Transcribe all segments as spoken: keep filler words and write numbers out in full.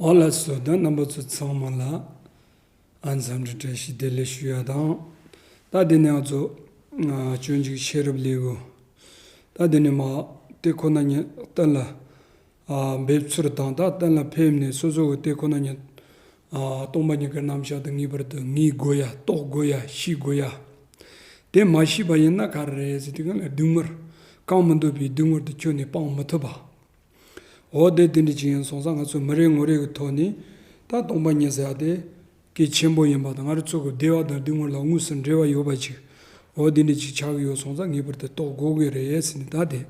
ཨོ་ལགས་སོ། ད་རྣམ་པ་ཚོ་ཚང་མ་ལ་ཨ་འཚམས་འདྲི་བཀྲ་ཤིས་བདེ་ལེགས་ཞུ་ཡ་དང་། ད་དེ་ནས་ང་ཚོ་ཨ་སྤྱོད་འཇུག་ཤེས་རབ་ལེའུ། ད་དེ་ནས་མ་དེ་ཁོ་ན་ཉིད་གཏན་ལ་ཨ་འབེབས་ཚུལ་དང་། ད་གཏན་ལ་ཕེབས་ནས་སོ་སོ་གི་དེ་ཁོ་ན་ཉིད་ཨ་སྟོང་པ་ཉིད་ཀྱི་རྣམ་གཞག་དེ་ངེས་པར་དུ་ངེས་དགོས་ཡ། རྟོགས་དགོས་ཡ། ཤེས་དགོས་ཡ། དེ་མ་ཤེས་པ་ཡིན་ན་ག་རེ་རེད་ཟེར་དུས་གང་ལ་སྡུག་བསྔལ། གང་མི་འདོད་པའི་སྡུག་བསྔལ་དེ་ཁྱོན་ནས་སྤང་མི་ཐུབ་པ། འོ་དེ་དེ་འདྲ་ཅིག་ཡིན་སོང་ཙང་ང་ཚོ་མི་རེ་ངོ་རེ་གི་ཐོག་ནས་ད་སྟོང་པ་ཉིད་ཟེར་ཡ་དེ་གལ་ཆེན་པོ་ཡིན་པ་དང་། ང་རང་ཚོ་གི་བདེ་བ་དང་སྡུག་བསྔལ་ལ་དངོས་སུ་འབྲེལ་བ་ཡོད་པ་ཅིག་འོ་དེ་འདྲ་ཅིག་ཆགས་ཀྱི་ཡོད་སོང་ཙང་ངེས་པར་དུ་རྟོགས་དགོས་ཀྱི་རེད་ཟེར་ནས། ད་དེ་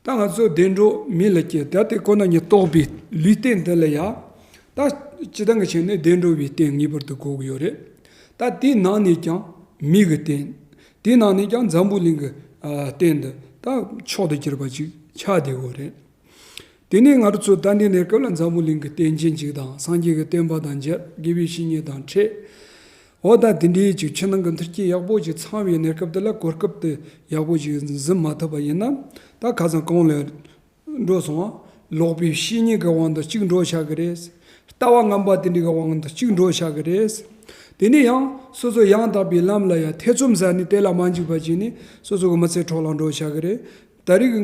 ད་ང་ཚོ་བདེ་འགྲོ་མི་ལ་སྐྱེ། ད་དེ་ཁོ་ན་ཉིད་རྟོགས་པའི་ལུས་རྟེན་དེ་ལ་ཡ། ད་སྤྱིར་བཏང་གི་ཆ་ནས་བདེ་འགྲོ་བའི་རྟེན་ངེས་པར་དུ་དགོས་ཀྱི་ཡོད་རེད། ད་དེའི་ནང་ནས་ཀྱང་མི་གི་རྟེན། དེའི་ནང་ནས་ཀྱང་འཛམ་བུ་གླིང་གི་ཨ་རྟེན་དེ་ད་མཆོག་ཏུ་གྱུར་པ་ཅིག་ཆགས་བསྡད་ཡོད་རེད། དེ་ནས་ང་རང་ཚོ་ད་ལྟའི་གནས་སྐབས་ལ་འཛམ་བུ་གླིང་གི་རྟེན་ཅན་ཅིག་དང་། སངས་རྒྱས་ཀྱི་བསྟན་པ་དང་མཇལ། དགེ་བའི་བཤེས་གཉེན་དང་འཕྲད། འོ་ད་དེ་འདྲའི་ཅིག་ཕྱི་ནང་གི་མཐུན་རྐྱེན་ཡག་པོ་ཅིག་ཚང་བའི་གནས་སྐབས་དེ་ལ་གོ་སྐབས་དེ་ཡག་པོ་ཅིག་འཛིན་མ་ཐུབ་པ་ཡིན་ན། ད་ཁ་སང་གོང་ལ་འགྲོ་སོང་བ། ལོག་པའི་བཤེས་གཉེན་གྱི་དབང་དུ་གཅིག་འགྲོ་བྱ་གི་རེད། ལྟ་བ་ངན་པ་དེ་འདྲའི་གི་དབང་དུ་གཅིག་འགྲོ་བྱ་གི་རེད། དེ་ནས་ཡང་སོ་སོ་ཡང་དག་པའི་ལམ་ལ་ཡང་ཐེ་ཚོམ་ཟ་ནས་དེ་ལ་མ་འཇིགས་པ་བྱས་ནས་སོ་སོ་གི་མི་ཚེ་འཕྲོ་བརླག་འགྲོ་བྱ་གི་རེད། ད་རེས་ཀྱི་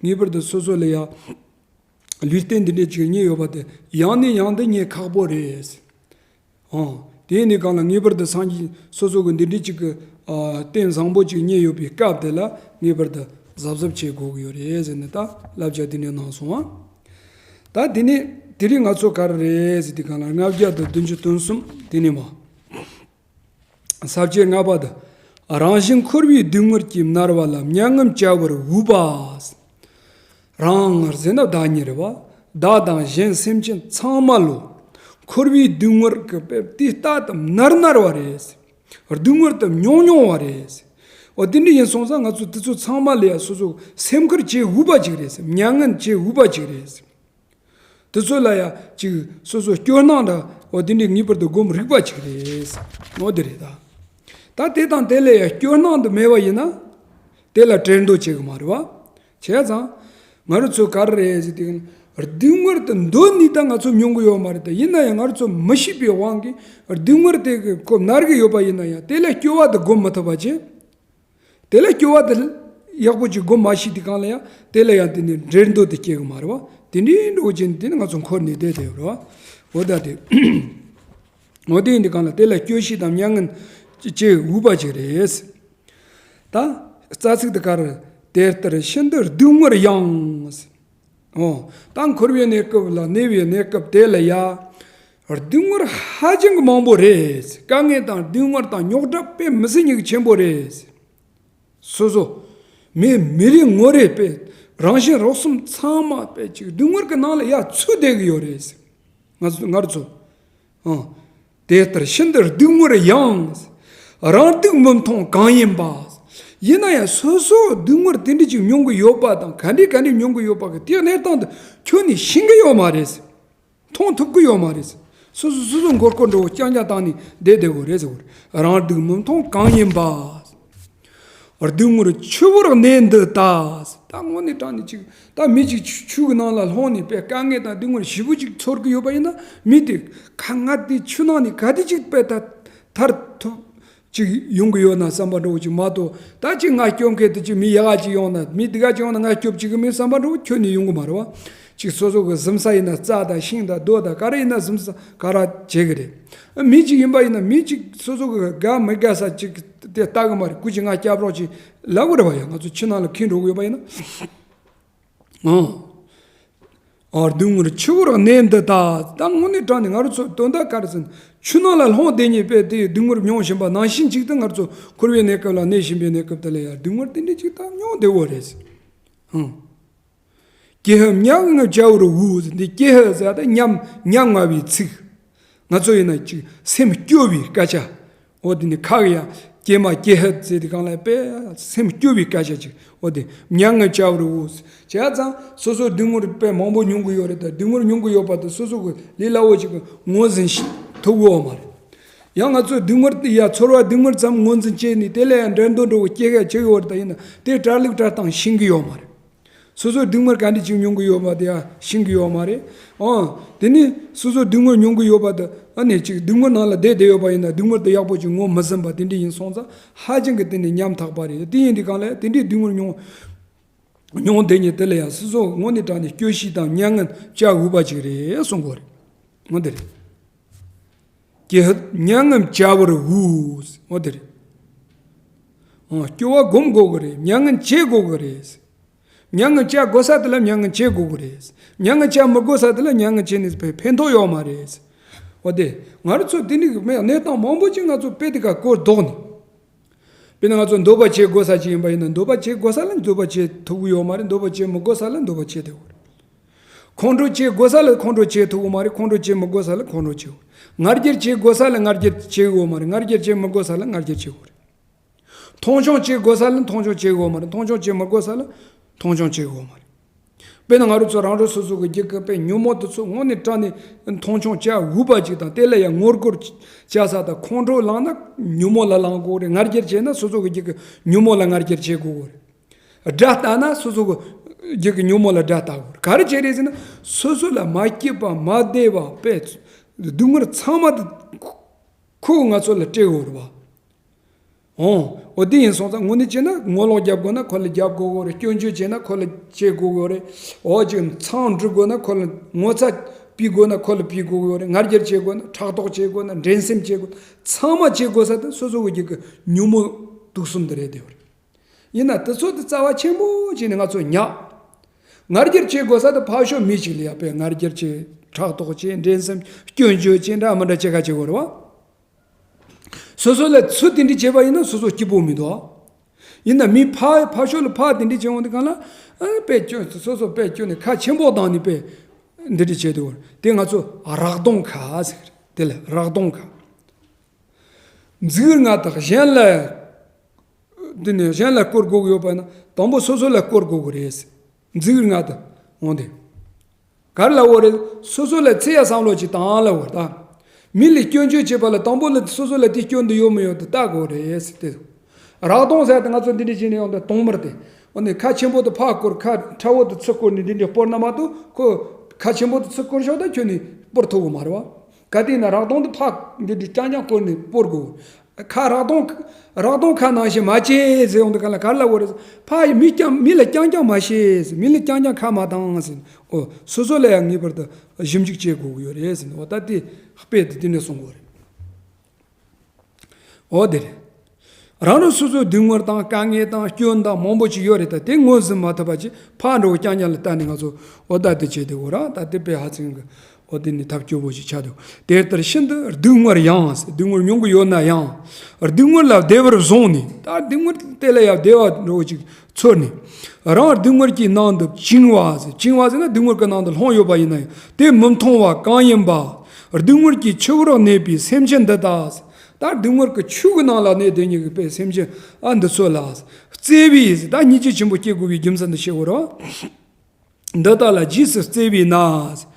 ངེས་པར་དུ་སོ་སོ་ལ་ཡང་ལུས་རྟེན་འདི་འདྲའི་ཅིག་རྙེད་ཡོད་པ་དེ་ཡང་ནས་ཡང་དུ་རྙེད་ཁག་པོ་རེད། ཨང་། དེ་ནས་གང་ལ་ངེས་པར་དུ་སངས་རྒྱས་སོ་སོ་གི་འདི་འདྲའི་ཅིག་གི་ཨ་རྟེན་བཟང་པོ་ཅིག་རྙེད་ཡོད་པའི་སྐབས་དེ་ལ་ངེས་པར་དུ་གཟབ་གཟབ་བྱེད་དགོས་ཀྱི་ཡོད་རེད་ཟེར་ནས་ད་བསླབ་བྱ་དེ་འདྲ་གནང་སོང་བ། ད་དེ་ནས་དེ་རིང་ང་ཚོ་ག་རེ་རེད་ཟེར་དུས་གང་ལ་ལྔ་བརྒྱ་དང་བདུན་ཅུ་དོན་གསུམ་དེ་ནས་མ། ས་བཅད་ལྔ་པ་དང་། རང་བཞིན་འཁོར་བའི་སྡུག་བསྔལ་གྱིས་མནར་བ་ལ་མྱ་ངམ་བྱ་བར་འོས་པ། རང་ཟེར་ན་བདག་ཉིད་རེད་བ། བདག་དང་གཞན་སེམས་ཅན་ཚང་མ་ལོ། འཁོར་བའི་སྡུག་བསྔལ་གྱིས་དཔེ་དེ་ལྟ་དུ་མནར་མནར་བ་རེད། སྡུག་བསྔལ་དུ་མྱོང་མྱོང་བ་རེད། འོ་དེ་འདྲ་ཡིན་སོང་ཙང་ང་ཚོ་དེ་ཚོ་ཚང་མ་ལ་ཡ་སོ་སོ་སེམས་ཁུར་བྱེད་འོས་པ་ཅིག་རེད། མྱ་ངན་བྱེད་འོས་པ་ཅིག་རེད། དེ་ཚོ་ལ་ཡ་ཅིག་སོ་སོ་སྐྱོ་སྣང་འདྲ་འོ་དེ་འདྲའི་ངེས་པར་དུ་སྒོམ་རིགས་པ་ཅིག་རེད། འོ་དེ་རེད་ད། ད་དེ་དང་དེ་ལ་ཡ་སྐྱོ་སྣང་དུ་མེད་པ་ཡིན་ན། དེ་ལ་བྲེལ་འདོད་བྱེད་གི་མ་རེད་བ། བྱས་ཙང་། ང་རང་ཚོ་ག་རེ་རེད་ཟེར་དུས། སྡུག་བསྔལ་དུ་འདོད་ནས་ད་ང་ཚོ་མྱོང་གི་ཡོད་མ་རེད། ད་ཡིན་ན་ཡང་ང་རང་ཚོ་མི་ཤེས་པའི་དབང་གིས་སྡུག་བསྔལ་དེ་གི་ཁོ་མནར་གི་ཡོད་པ་ཡིན་ན་ཡང་དེ་ལ་སྐྱོ་བ་དེ་སྒོམ་མི་ཐུབ་པ་བྱས། དེ་ལ་སྐྱོ་བ་དེ་ཡག་པོ་ཅིག་སྒོམ་མ་ཤེས་དུས་གང་ལ་ཡང་དེ་ལ་ཡང་དེ་ནི་འབྲེལ་འདོད་དེ་སྐྱེ་གི་མ་རེད་བ། དེ་འདྲའི་འགྲོ་བ་ཅན་དེ་ནི་ང་ཚོ་འཁོར་ནས་བསྡད་དེ་རེད་བ། འོ་ད་དེ། འོ་དེ་ཡིན་དུས་གང་ལ་དེ་ལ་སྐྱོ་ཤས་དང་མྱ་ངན་སྐྱེ་འོས་པ་ཅིག་རེད། ད། རྩ་ཚིག་དེ་ག་རེ། དེ་ལྟར་ཤིན་ཏུ་སྡུག་བསྔལ་ཡང་། འོ། ད་འཁོར་བའི་གནས་སྐབས་ལ་གནས་པའི་གནས་སྐབས་དེ་ལ་ཡ། སྡུག་བསྔལ་ཧ་ཅང་གི་མང་པོ་རེད། དཀའ་ངལ་དང་སྡུག་བསྔལ་དང་རྙོག་དྲ་དཔེ་མི་སྲིད་ཉིད་ཀྱི་ཆེན་པོ་རེད། སོ་སོ། མི་མི་རེ་ངོ་རེ་དཔེ། རང་གཞན་རོགས་གསུམ་ཚང་མ་དཔེ་ཅིག་སྡུག་བསྔལ་གྱི་ནང་ལ་ཡ་ཚུད་བསྡད་ཀྱི་ཡོད་རེད། ང་ཚོ་ང་རང་ཚོ། ཨང་། དེ་ལྟར་ཤིན་ཏུ་སྡུག་བསྔལ་ཡང་། རང་སྡུག་མི་མཐོང་གང་ཡིན་པ། ཡིན་ན་ཡང་སོ་སོ་སྡུག་བསྔལ་དེ་འདྲ་ཅིག་མྱོང་གི་ཡོད་པ་དང་ག་འདྲ་ག་འདྲ་མྱོང་གི་ཡོད་པ་གི་དེ་གནས་སྟངས་དེ་ཁྱོན་ནས་ཤེས་ཀྱི་ཡོད་མ་རེད། མཐོང་ཐུབ་ཀྱི་ཡོད་མ་རེད། སོ་སོ་སོ་སོ་མགོ་སྐོར་འགྲོ་རྐྱང་རྐྱང་བཏང་ནས་བསྡད་བསྡད་དགོས་རེད་ཟེར་བ་རེད། རང་སྡུག་མི་མཐོང་གང་ཡིན་པ། སྡུག་བསྔལ་ཆུ་བུར་གནས་འདི་ལྟ། ད་དངོས་གནས་དྲང་ནས་ཅིག་ད་མི་ཅིག་ཆུ་ཆུ་གི་ནང་ལ་ལྷུང་ནས་དཔེ་དཀའ་ངལ་དང་སྡུག་བསྔལ་ཞེ་པོ་ཅིག་ཚོར་གི་ཡོད་པ་ཡིན་ན་མི་དེ་ཁ་ང་དེ་ཆུ་ནང་ནས་ག་དེ་ཅིག་དཔེ་ད་ཐར་ཐུབ་ཅིག་ཡོང་གི་ཡོད་ན་བསམ་པ་འདྲ་བོ་ཅིག་མ་གཏོགས། ད་ཅིག་ང་སྐྱོབ་མཁན་དེ་ཅིག་མི་ཡག་ག་ཅིག་ཡོང་ན་མི་སྡུག་ག་ཅིག་ཡོང་ན་ང་སྐྱོབ་ཅིག་གི་མིན་བསམ་པ་འདྲ་བོ་ཁྱོན་ནས་ཡོང་གི་མ་རེད་བ། ཅིག་སོ་སོ་གི་གཟིམ་ས་ཡིན་ན་རྩྭ་དང་ཤིང་དང་རྡོ་དང་ག་རེ་ཡིན་ན་གཟིམ་ས་ག་ར་བྱེད་གི་རེད། མི་ཅིག་ཡིན་པ་ཡིན་ན་མི་ཅིག་སོ་སོ་གི་དགའ་མི་དགའ་ས་ཅིག་དེ་ལྟ་གི་མ་རེད། སྐུ་མཁྱེན་ང་སྐྱབས་རོགས་ཅིག་ལབ་གི་རེད་བ། ཡང་ང་ཚོ་ཆུ་ནང་ལ་འཁྱེར་འགྲོ་གི་ཡོད་པ་ཡིན་ན། ཨང་། ཨ་སྡུག་བསྔལ་ཆུ་བུར་གནས་འདི་ལྟ། ད་དངོས་གནས་དྲང་ནས་ང་རང་ཚོ་དོན་དག་ག་རེ་ཟེར་ན་ཆུ་ནང་ལ་ལྷུང་བསྡད་མཁན་དཔེ་དེ་སྡུག་བསྔལ་མྱོང་བཞིན་པ་ནང་བཞིན་ཅིག་ཏུ་ང་རང་ཚོ་འཁོར་བའི་གནས་སྐབས་ལ་གནས་བཞིན་པའི་གནས་སྐབས་དེ་ལ་ཡང་སྡུག་བསྔལ་དེ་འདྲ་ཅིག་ད་མྱོང་བསྡད་ཡོད་རེད། ཧང་། ཀྱེ་ཧུད་མྱ་ངམ་བྱ་བར་འོས། འདི་ཀྱེ་ཧུད་ཟེར་ཏེ་ཉམ་ཉམ་ང་བའི་ཚིག་ང་ཚོ་ཡིན་ན་ཅིག་སེམས་སྐྱོ་བའི་སྐད་ཆ། འོ་དེ་ནི་ཁ་གི་ཡ་ཀྱེ་མ་ཀྱེ་ཧུད་ཟེར་དེ་གང་ལ་དཔེ་སེམས་སྐྱོ་བའི་སྐད་ཆ་ཅིག་འོ་དེ་མྱ་ངམ་བྱ་བར་འོས། བྱས་ཙང་སོ་སོ་སྡུག་བསྔལ་དཔེ་མང་པོ་མྱོང་གི་ཡོད་རེད། ད་སྡུག་བསྔལ་མྱོང་གི་ཡོད་པ་དེ་སོ་སོ་གི་ལས་སླ་བོ་ཅིག་གི་ངོས་ཟིན་ཐུབ་ཡོད་མ་རེད། ཡང་ང་ཚོས་སྡུག་བསྔལ་དེ་ཡ་ཚོར་བ་སྡུག་བསྔལ་ཙམ་ངོས་འཛིན་བྱས་ནས་དེ་ལ་ཡང་འགྲན་བསྡུར་འགྲོ་བའི་སྐྱེ་ག་བྱེད་ཡོད་རེད། ད་ཡིན་ན་དེ་བཀྲ་ལུགས་བཀྲ་སྟངས་ཤེས་ཀྱི་ཡོད་མ་རེད། སོ་སོའི་སྡུག་བསྔལ་ག་འདྲ་ཅིག་མྱོང་གི་ཡོད་པ་དེ་ཡང་ཤེས་ཀྱི་ཡོད་མ་རེད། ཨང་། དེ་ནི་སོ་སོའི་སྡུག་བསྔལ་མྱོང་གི་ཡོད་པ་དེ་ཨ་ནི་ཅིག་སྡུག་བསྔལ་ནང་ལ་བསྡད་བསྡད་ཡོད་པ་ཡིན་ན་སྡུག་བསྔལ་དེ་ཡག་པོ་ཅིག་ངོས་མི་ཟིན་པ་དེ་འདྲ་ཡིན་སོང་ཙང་ཧ་ཅང་གི་དེ་ནི་ཉམ་ཐག་པ་རེད། དེ་ཡིན་དུས་གང་ལ་དེ་འདྲའི་སྡུག་བསྔལ་མྱོང་མྱོང་བསྡད་མཁན་དེ་ལ་ཡང་སོ་སོ་དངོས་གནས་དྲང་གནས་སྐྱོ་ཤས་དང་མྱ་ངན་བྱ་འུ་པ་ཅིག་རེད་གསུང་གི་ཡོད་རེད། འོ་དེ་རེད། ཀྱེ་ཧུད་མྱ་ངན་བྱ་བར་འུ། འོ་དེ་རེད། ཨང་། སྐྱོ་བ་སྒོམ་དགོས་ཀྱི་རེད། མྱ་ངན་བྱེད་དགོས་ཀྱི་རེད། མྱ་ངན་བྱ་དགོས་ས་དེ་ལ་མྱ་ངན་བྱེད་དགོས་ཀྱི་རེད། མྱ་ངན་བྱ་མི་དགོས་ས་དེ་ལ་མྱ་ངན་བྱས་ནས་ཕན་ཕན་ཐོགས་ཡོད་མ་རེད། འོ་དེ། ང་རང་ཚོ་དེ་ནི་གནས་སྟངས་མང་པོ་ཅིག་ང་ཚོ་དཔེ་དེ་ག་སྐོར་ལྡོག་ནས། དཔེར་ན་ང་ཚོ་འདོད་པ་བྱེད་དགོས་ས་ཅིག་ཡིན་པ་ཡིན་ན་འདོད་པ་བྱེད་དགོས་ས་ལ་འདོད་པ་བྱེད་ཐུབ་ཀྱི་ཡོད་མ་རེད། འདོད་པ་བྱེད་མི་དགོས་ས་ལ་འདོད་པ་བྱེད་ཐུབ་ཀྱི་རེད། ཁོང་ཁྲོ་བྱེད་དགོས་ས་ལ་ཁོང་ཁྲོ་བྱེད་ཐུབ་ཀྱི་མ་རེད། ཁོང་ཁྲོ་བྱེད་མི་དགོས་ས་ལ་ཁོང་ཁྲོ་བྱེད་དགོས་རེད། ང་རྒྱལ་བྱེད་དགོས་ས་ལ་ང་རྒྱལ་བྱེད་ཀྱི་ཡོད་མ་རེད། ང་རྒྱལ་བྱེད་མི་དགོས་ས་ལ་ང་རྒྱལ་བྱེད་དགོས་རེད། མཐོང་ཆུང་བྱེད་དགོས་ས་ལ་མཐོང་ཆུང་བྱེད་ཀྱི་ཡོད་མ་རེད། མཐོང་ཆུང་བྱེད་མི་དགོས་ས་ལ་མཐོང་ཆུང་བྱེད་ཀྱི་ཡོད་མ་རེད། དཔེར་ན་ང་རང་ཚོ་རང་རང་སོ་སོ་གི་རྒྱུད་ཀྱི་དཔེ་ཉོན་མོངས་དེ་ཚོ་དངོས་གནས་དྲང་གནས་མཐོང་ཆུང་བྱ་འུ་པ་ཅིག་དང་དེ་ལ་ཡང་ངོ་རྒོལ་བྱ་ས་དང་ཁོང་ཁྲོ་ལངས་ན་ཉོན་མོངས་ལ་ལངས་དགོས་རེད། ང་རྒྱལ་བྱས་ན་སོ་སོ་གི་རྒྱུད་ཀྱི་ཉོན་མོངས་ལ་ང་རྒྱལ་བྱེད་དགོས་རེད། དགྲ་ལྟ་ན་སོ་སོ་གི་རྒྱུད་ཀྱི་ཉོན་མོངས་ལ་དགྲ་ལྟ་དགོས་རེད། ག་རེ་བྱས་རེད་ཟེར་ན་སོ་སོ་ལ་མ་སྐྱིད་པ་མ་བདེ་བ་དཔེ་སྡུག་བསྔལ་ཚང་མ་དེ་ཁོ་ང་ཚོ་ལ་སྤྲད་དགོས་རེད་བ། འོང་། འོ་དེ་ཡིན་སོང་ཙང་དངོས་གནས་བྱས་ན་ངོ་ལོག་རྒྱབ་དགོས་ན་ཁོ་ལ་རྒྱབ་དགོས་ཀྱི་རེད། སྐྱོན་བརྗོད་བྱས་ན་ཁོ་ལ་བྱེད་དགོས་ཀྱི་རེད། འོ་ཅིག་མཚང་འབྲུ་དགོས་ན་ཁོ་ལ་ངོ་ཚ་ཕུལ་དགོས་ན་ཁོ་ལ་ཕུལ་དགོས་ཀྱི་རེད། ང་རྒྱལ་བྱེད་དགོས་ན་ཕྲག་དོག་བྱེད་དགོས་ན་འགྲན་སེམས་བྱེད་དགོས་ཚང་མ་བྱེད་དགོས་ས་དེ་སོ་སོ་གི་རྒྱུད་ཀྱི་ཉོན་མོངས་དུག་གསུམ་དེ་རེད་དེ་བར། ཡིན་ན་དེ་ཚོ་དེ་རྩ་བ་ཆེན་པོ་བྱས་ནས་ང་ཚོ་ཉག་ང་རྒྱལ་བྱེད་དགོས་ས་དེ་ཕར་ཕྱོགས་མི་ཞིག་ལ་ཡ་དཔེ་ང་རྒྱལ་བྱེད་ཕྲག་དོག་བྱེད་འགྲན་སེམས་སྐྱོན་བརྗོད་བྱེད་འདྲ་མི་འདྲ་བྱེད་ག་བྱེད་དགོས་རེད་བ། སོ་སོ་ལ་ཚུར་དེ་འདྲ་བྱས་པ་ཡིན་ན་སོ་སོ་སྐྱིད་པོ་མི་འདུག་ཡིན་ན་མི་ཕ་ཕ་ཕྱོགས་ལ་ཕ་དེ་འདྲ་བྱས་འོང་དུས་གང་ལ་ཨ་དཔེ་སྐྱོན་སོ་སོ་དཔེ་སྐྱོན་ནས་ཁ་ཆེན་པོ་བཏང་ནས་དཔེ་འདི་འདྲ་བྱས་འདུག་དེ་ང་ཚོ་རག་གདོང་ཁ་ཟེར་དེ་ལ་རག་གདོང་ཁ། མཛུག་རྔ་དག་གཞན་ལ། འདི་ནས་གཞན་ལ་བསྐོར་དགོས་ཀྱི་ཡོད་པ་ན་དང་པོ་སོ་སོ་ལ་བསྐོར་དགོས་ཀྱི་རེད། མཛུག་རྔ་དག་འོང་དེ། ག་རེ་ལབ་དགོས་རེད། སོ་སོ་ལ་ཚེ་ཡ་བསམ་བློ་ཅིག་བཏང་ལབ་དགོས་རེད་ད། མི་ལ་སྐྱོན་བརྗོད་བྱེད་པ་ལ་དང་པོ་ལ་སོ་སོ་ལ་དེ་སྐྱོན་དུ་ཡོད་མི་ཡོད་དུ་བལྟ་དགོས་རེད་ཟེར་ཏེ། རག་གདོང་ཟེར་ཏེ་ང་ཚོ་འདི་འདྲ་བྱས་ནས་ཡོང་དུས་གདོང་དམར་ཏེ། འོ་ནི་ཁ་ཆེན་པོ་དེ་ཕར་བསྐོར། ཁ་ཁྲ་བོ་དེ་ཚུར་བསྐོར་ནས་འདི་འདྲ་སྤོར་ན་མ་གཏོགས་ཁོ་ཁ་ཆེན་པོ་དེ་ཚུར་བསྐོར་ཤོག་ད་ཁྱོད་ནི་སྤོར་ཐུབ་གི་མ་རེད་བ། ག་དེ་ཡིན་ན་རག་གདོང་དེ་ཕར་འདི་འདྲ་རྐྱང་རྐྱང་བསྐོར་ནས་སྤོར་དགོས། ཁ་རག་གདོང་། རག་གདོང་ཁ་ནང་བཞིན་མ་བྱེད་ཟེར་ཡོང་དུས་ག་ལ་ག་རེ་ལབ་དགོས་རེད། ཕ་ཡི་མི་རྐྱང་མི་ལ་རྐྱང་རྐྱང་མ་བྱེད་ཟེར། མི་ལ་རྐྱང་རྐྱང་ཁ་མ་བཏང་ཟེར། ཨོ་སོ་སོ་ལ་ཡང་ངེས་པར་དུ་ཞིབ་འཇུག་བྱེད་དགོས་ཀྱི་ཡོད་རེད་ཟེར། ཨོ་ད་དེ་དཔེ་དེ་དེ་ནས་གསུང་དགོས་རེད། ཨོ་དེ་རེད། རང་རང་སོ་སོའི་སྡུག་བསྔལ་དང་དཀའ་ངལ་དང་སྐྱོན་དང་མང་པོ་ཅིག་ཡོད་རེད། ད་དེ་ངོས་ཟིན་མ་ཐུབ་པ་ཅིག་ཕར་འགྲོ་རྐྱང་རྐྱང་ལ་བལྟས་ནས་ང་ཚོ་ཨོ་ད་དེ་བྱེད་དེ་འོ་རང་ད་དེ་དཔེ་ཧ་ཅང་གི་འོ་དེ་ནི་ཐབས་སྐྱོ་པོ་ཞིག་ཆགས་འདུག་དེ་ལྟར་ཤིན་ཏུ་སྡུག་བསྔལ་ཡང་། སྡུག་བསྔལ་མྱོང་གི་ཡོད་ན་ཡང་། སྡུག་བསྔལ་ལ་བདེ་བར་བཟུང་ནས། ད་སྡུག་བསྔལ་དེ་ལ་ཡང་བདེ་བ་འདྲ་བོ་ཅིག་ཚོར་ནས། རང་སྡུག་བསྔལ་གྱི་ནང་དུ་བཅིང་བ་ཟེར། བཅིང་བ་ཟེར་ན་སྡུག་བསྔལ་གྱི་ནང་དུ་ལྷུང་ཡོད་པ་ཡིན་ན་ཡང་དེ་མི་མཐོང་བ་གང་ཡིན་པ། སྡུག་བསྔལ་གྱི་ཆུ་བུར་གནས་པའི་སེམས་ཅན་འདི་དག་ད་སྡུག་བསྔལ་གྱི་ཆུ་གི་ནང་ལ་གནས་བསྡད་མཁན་གྱི་དཔེ་སེམས་ཅན་ཨ་འདི་ཚོ་ལ། བརྩེ་བས་ཟེར། ད་སྙིང་རྗེ་ཆེན་པོ་སྐྱེ་དགོས་པའི་རྒྱུ་མཚན་འདི་བཤད་དགོས་རེད་བ། འདི་དག་ལ་རྗེས་སུ་བརྩེ་བས་ན།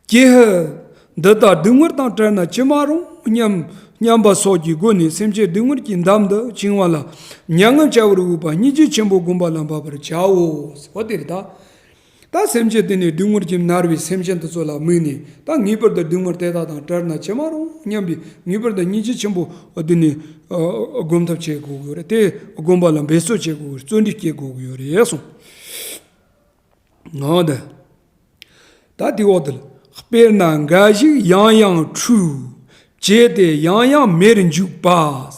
ཀྱེ་ཧུད། འདི་དག་སྡུག་བསྔལ་དང་བྲལ་ན་ཅི་མ་རུང་སྙམ་སྙམ་པ་སོགས་ཀྱི་སྒོ་ནས་སེམས་ཅན་སྡུག་བསྔལ་གྱི་འདམ་དུ་བཅིང་བ་ལ་མྱ་ངན་བྱ་བར་འོས་པ་སྙིང་རྗེ་ཆེན་པོ་བསྒོམ་པ་ལ་འབད་པར་བྱའོ། འོ་དེ་རེད་ད། ད་སེམས་ཅན་དེ་ནི་སྡུག་བསྔལ་གྱིས་མནར་བའི་སེམས་ཅན་དེ་ཚོ་ལ་དམིགས་ནས་ད་ངེས་པར་དུ་སྡུག་བསྔལ་དེ་དག་དང་བྲལ་ན་ཅི་མ་རུང་སྙམ་པའི་ངེས་པར་དུ་སྙིང་རྗེ་ཆེན་པོ་དེ་ནི་སྒོམ་ཐབས་བྱེད་དགོས་ཀྱི་ཡོད་རེད། དེ་སྒོམ་པ་ལ་འབད་རྩོལ་བྱེད་དགོས་ཀྱི་ཡོད་རེད། བརྩོན་འགྲུས་སྐྱེད་དགོས་ཀྱི་ཡོད་རེད་གསུངས། འོ་དེ། ད་དེའི་འོག་ཏུ། དཔེར་ན་འགའ་ཞིག་ཡང་ཡང་འཁྲུལ། བྱས་ཏེ་ཡང་ཡང་མེར་འཇུག་པ།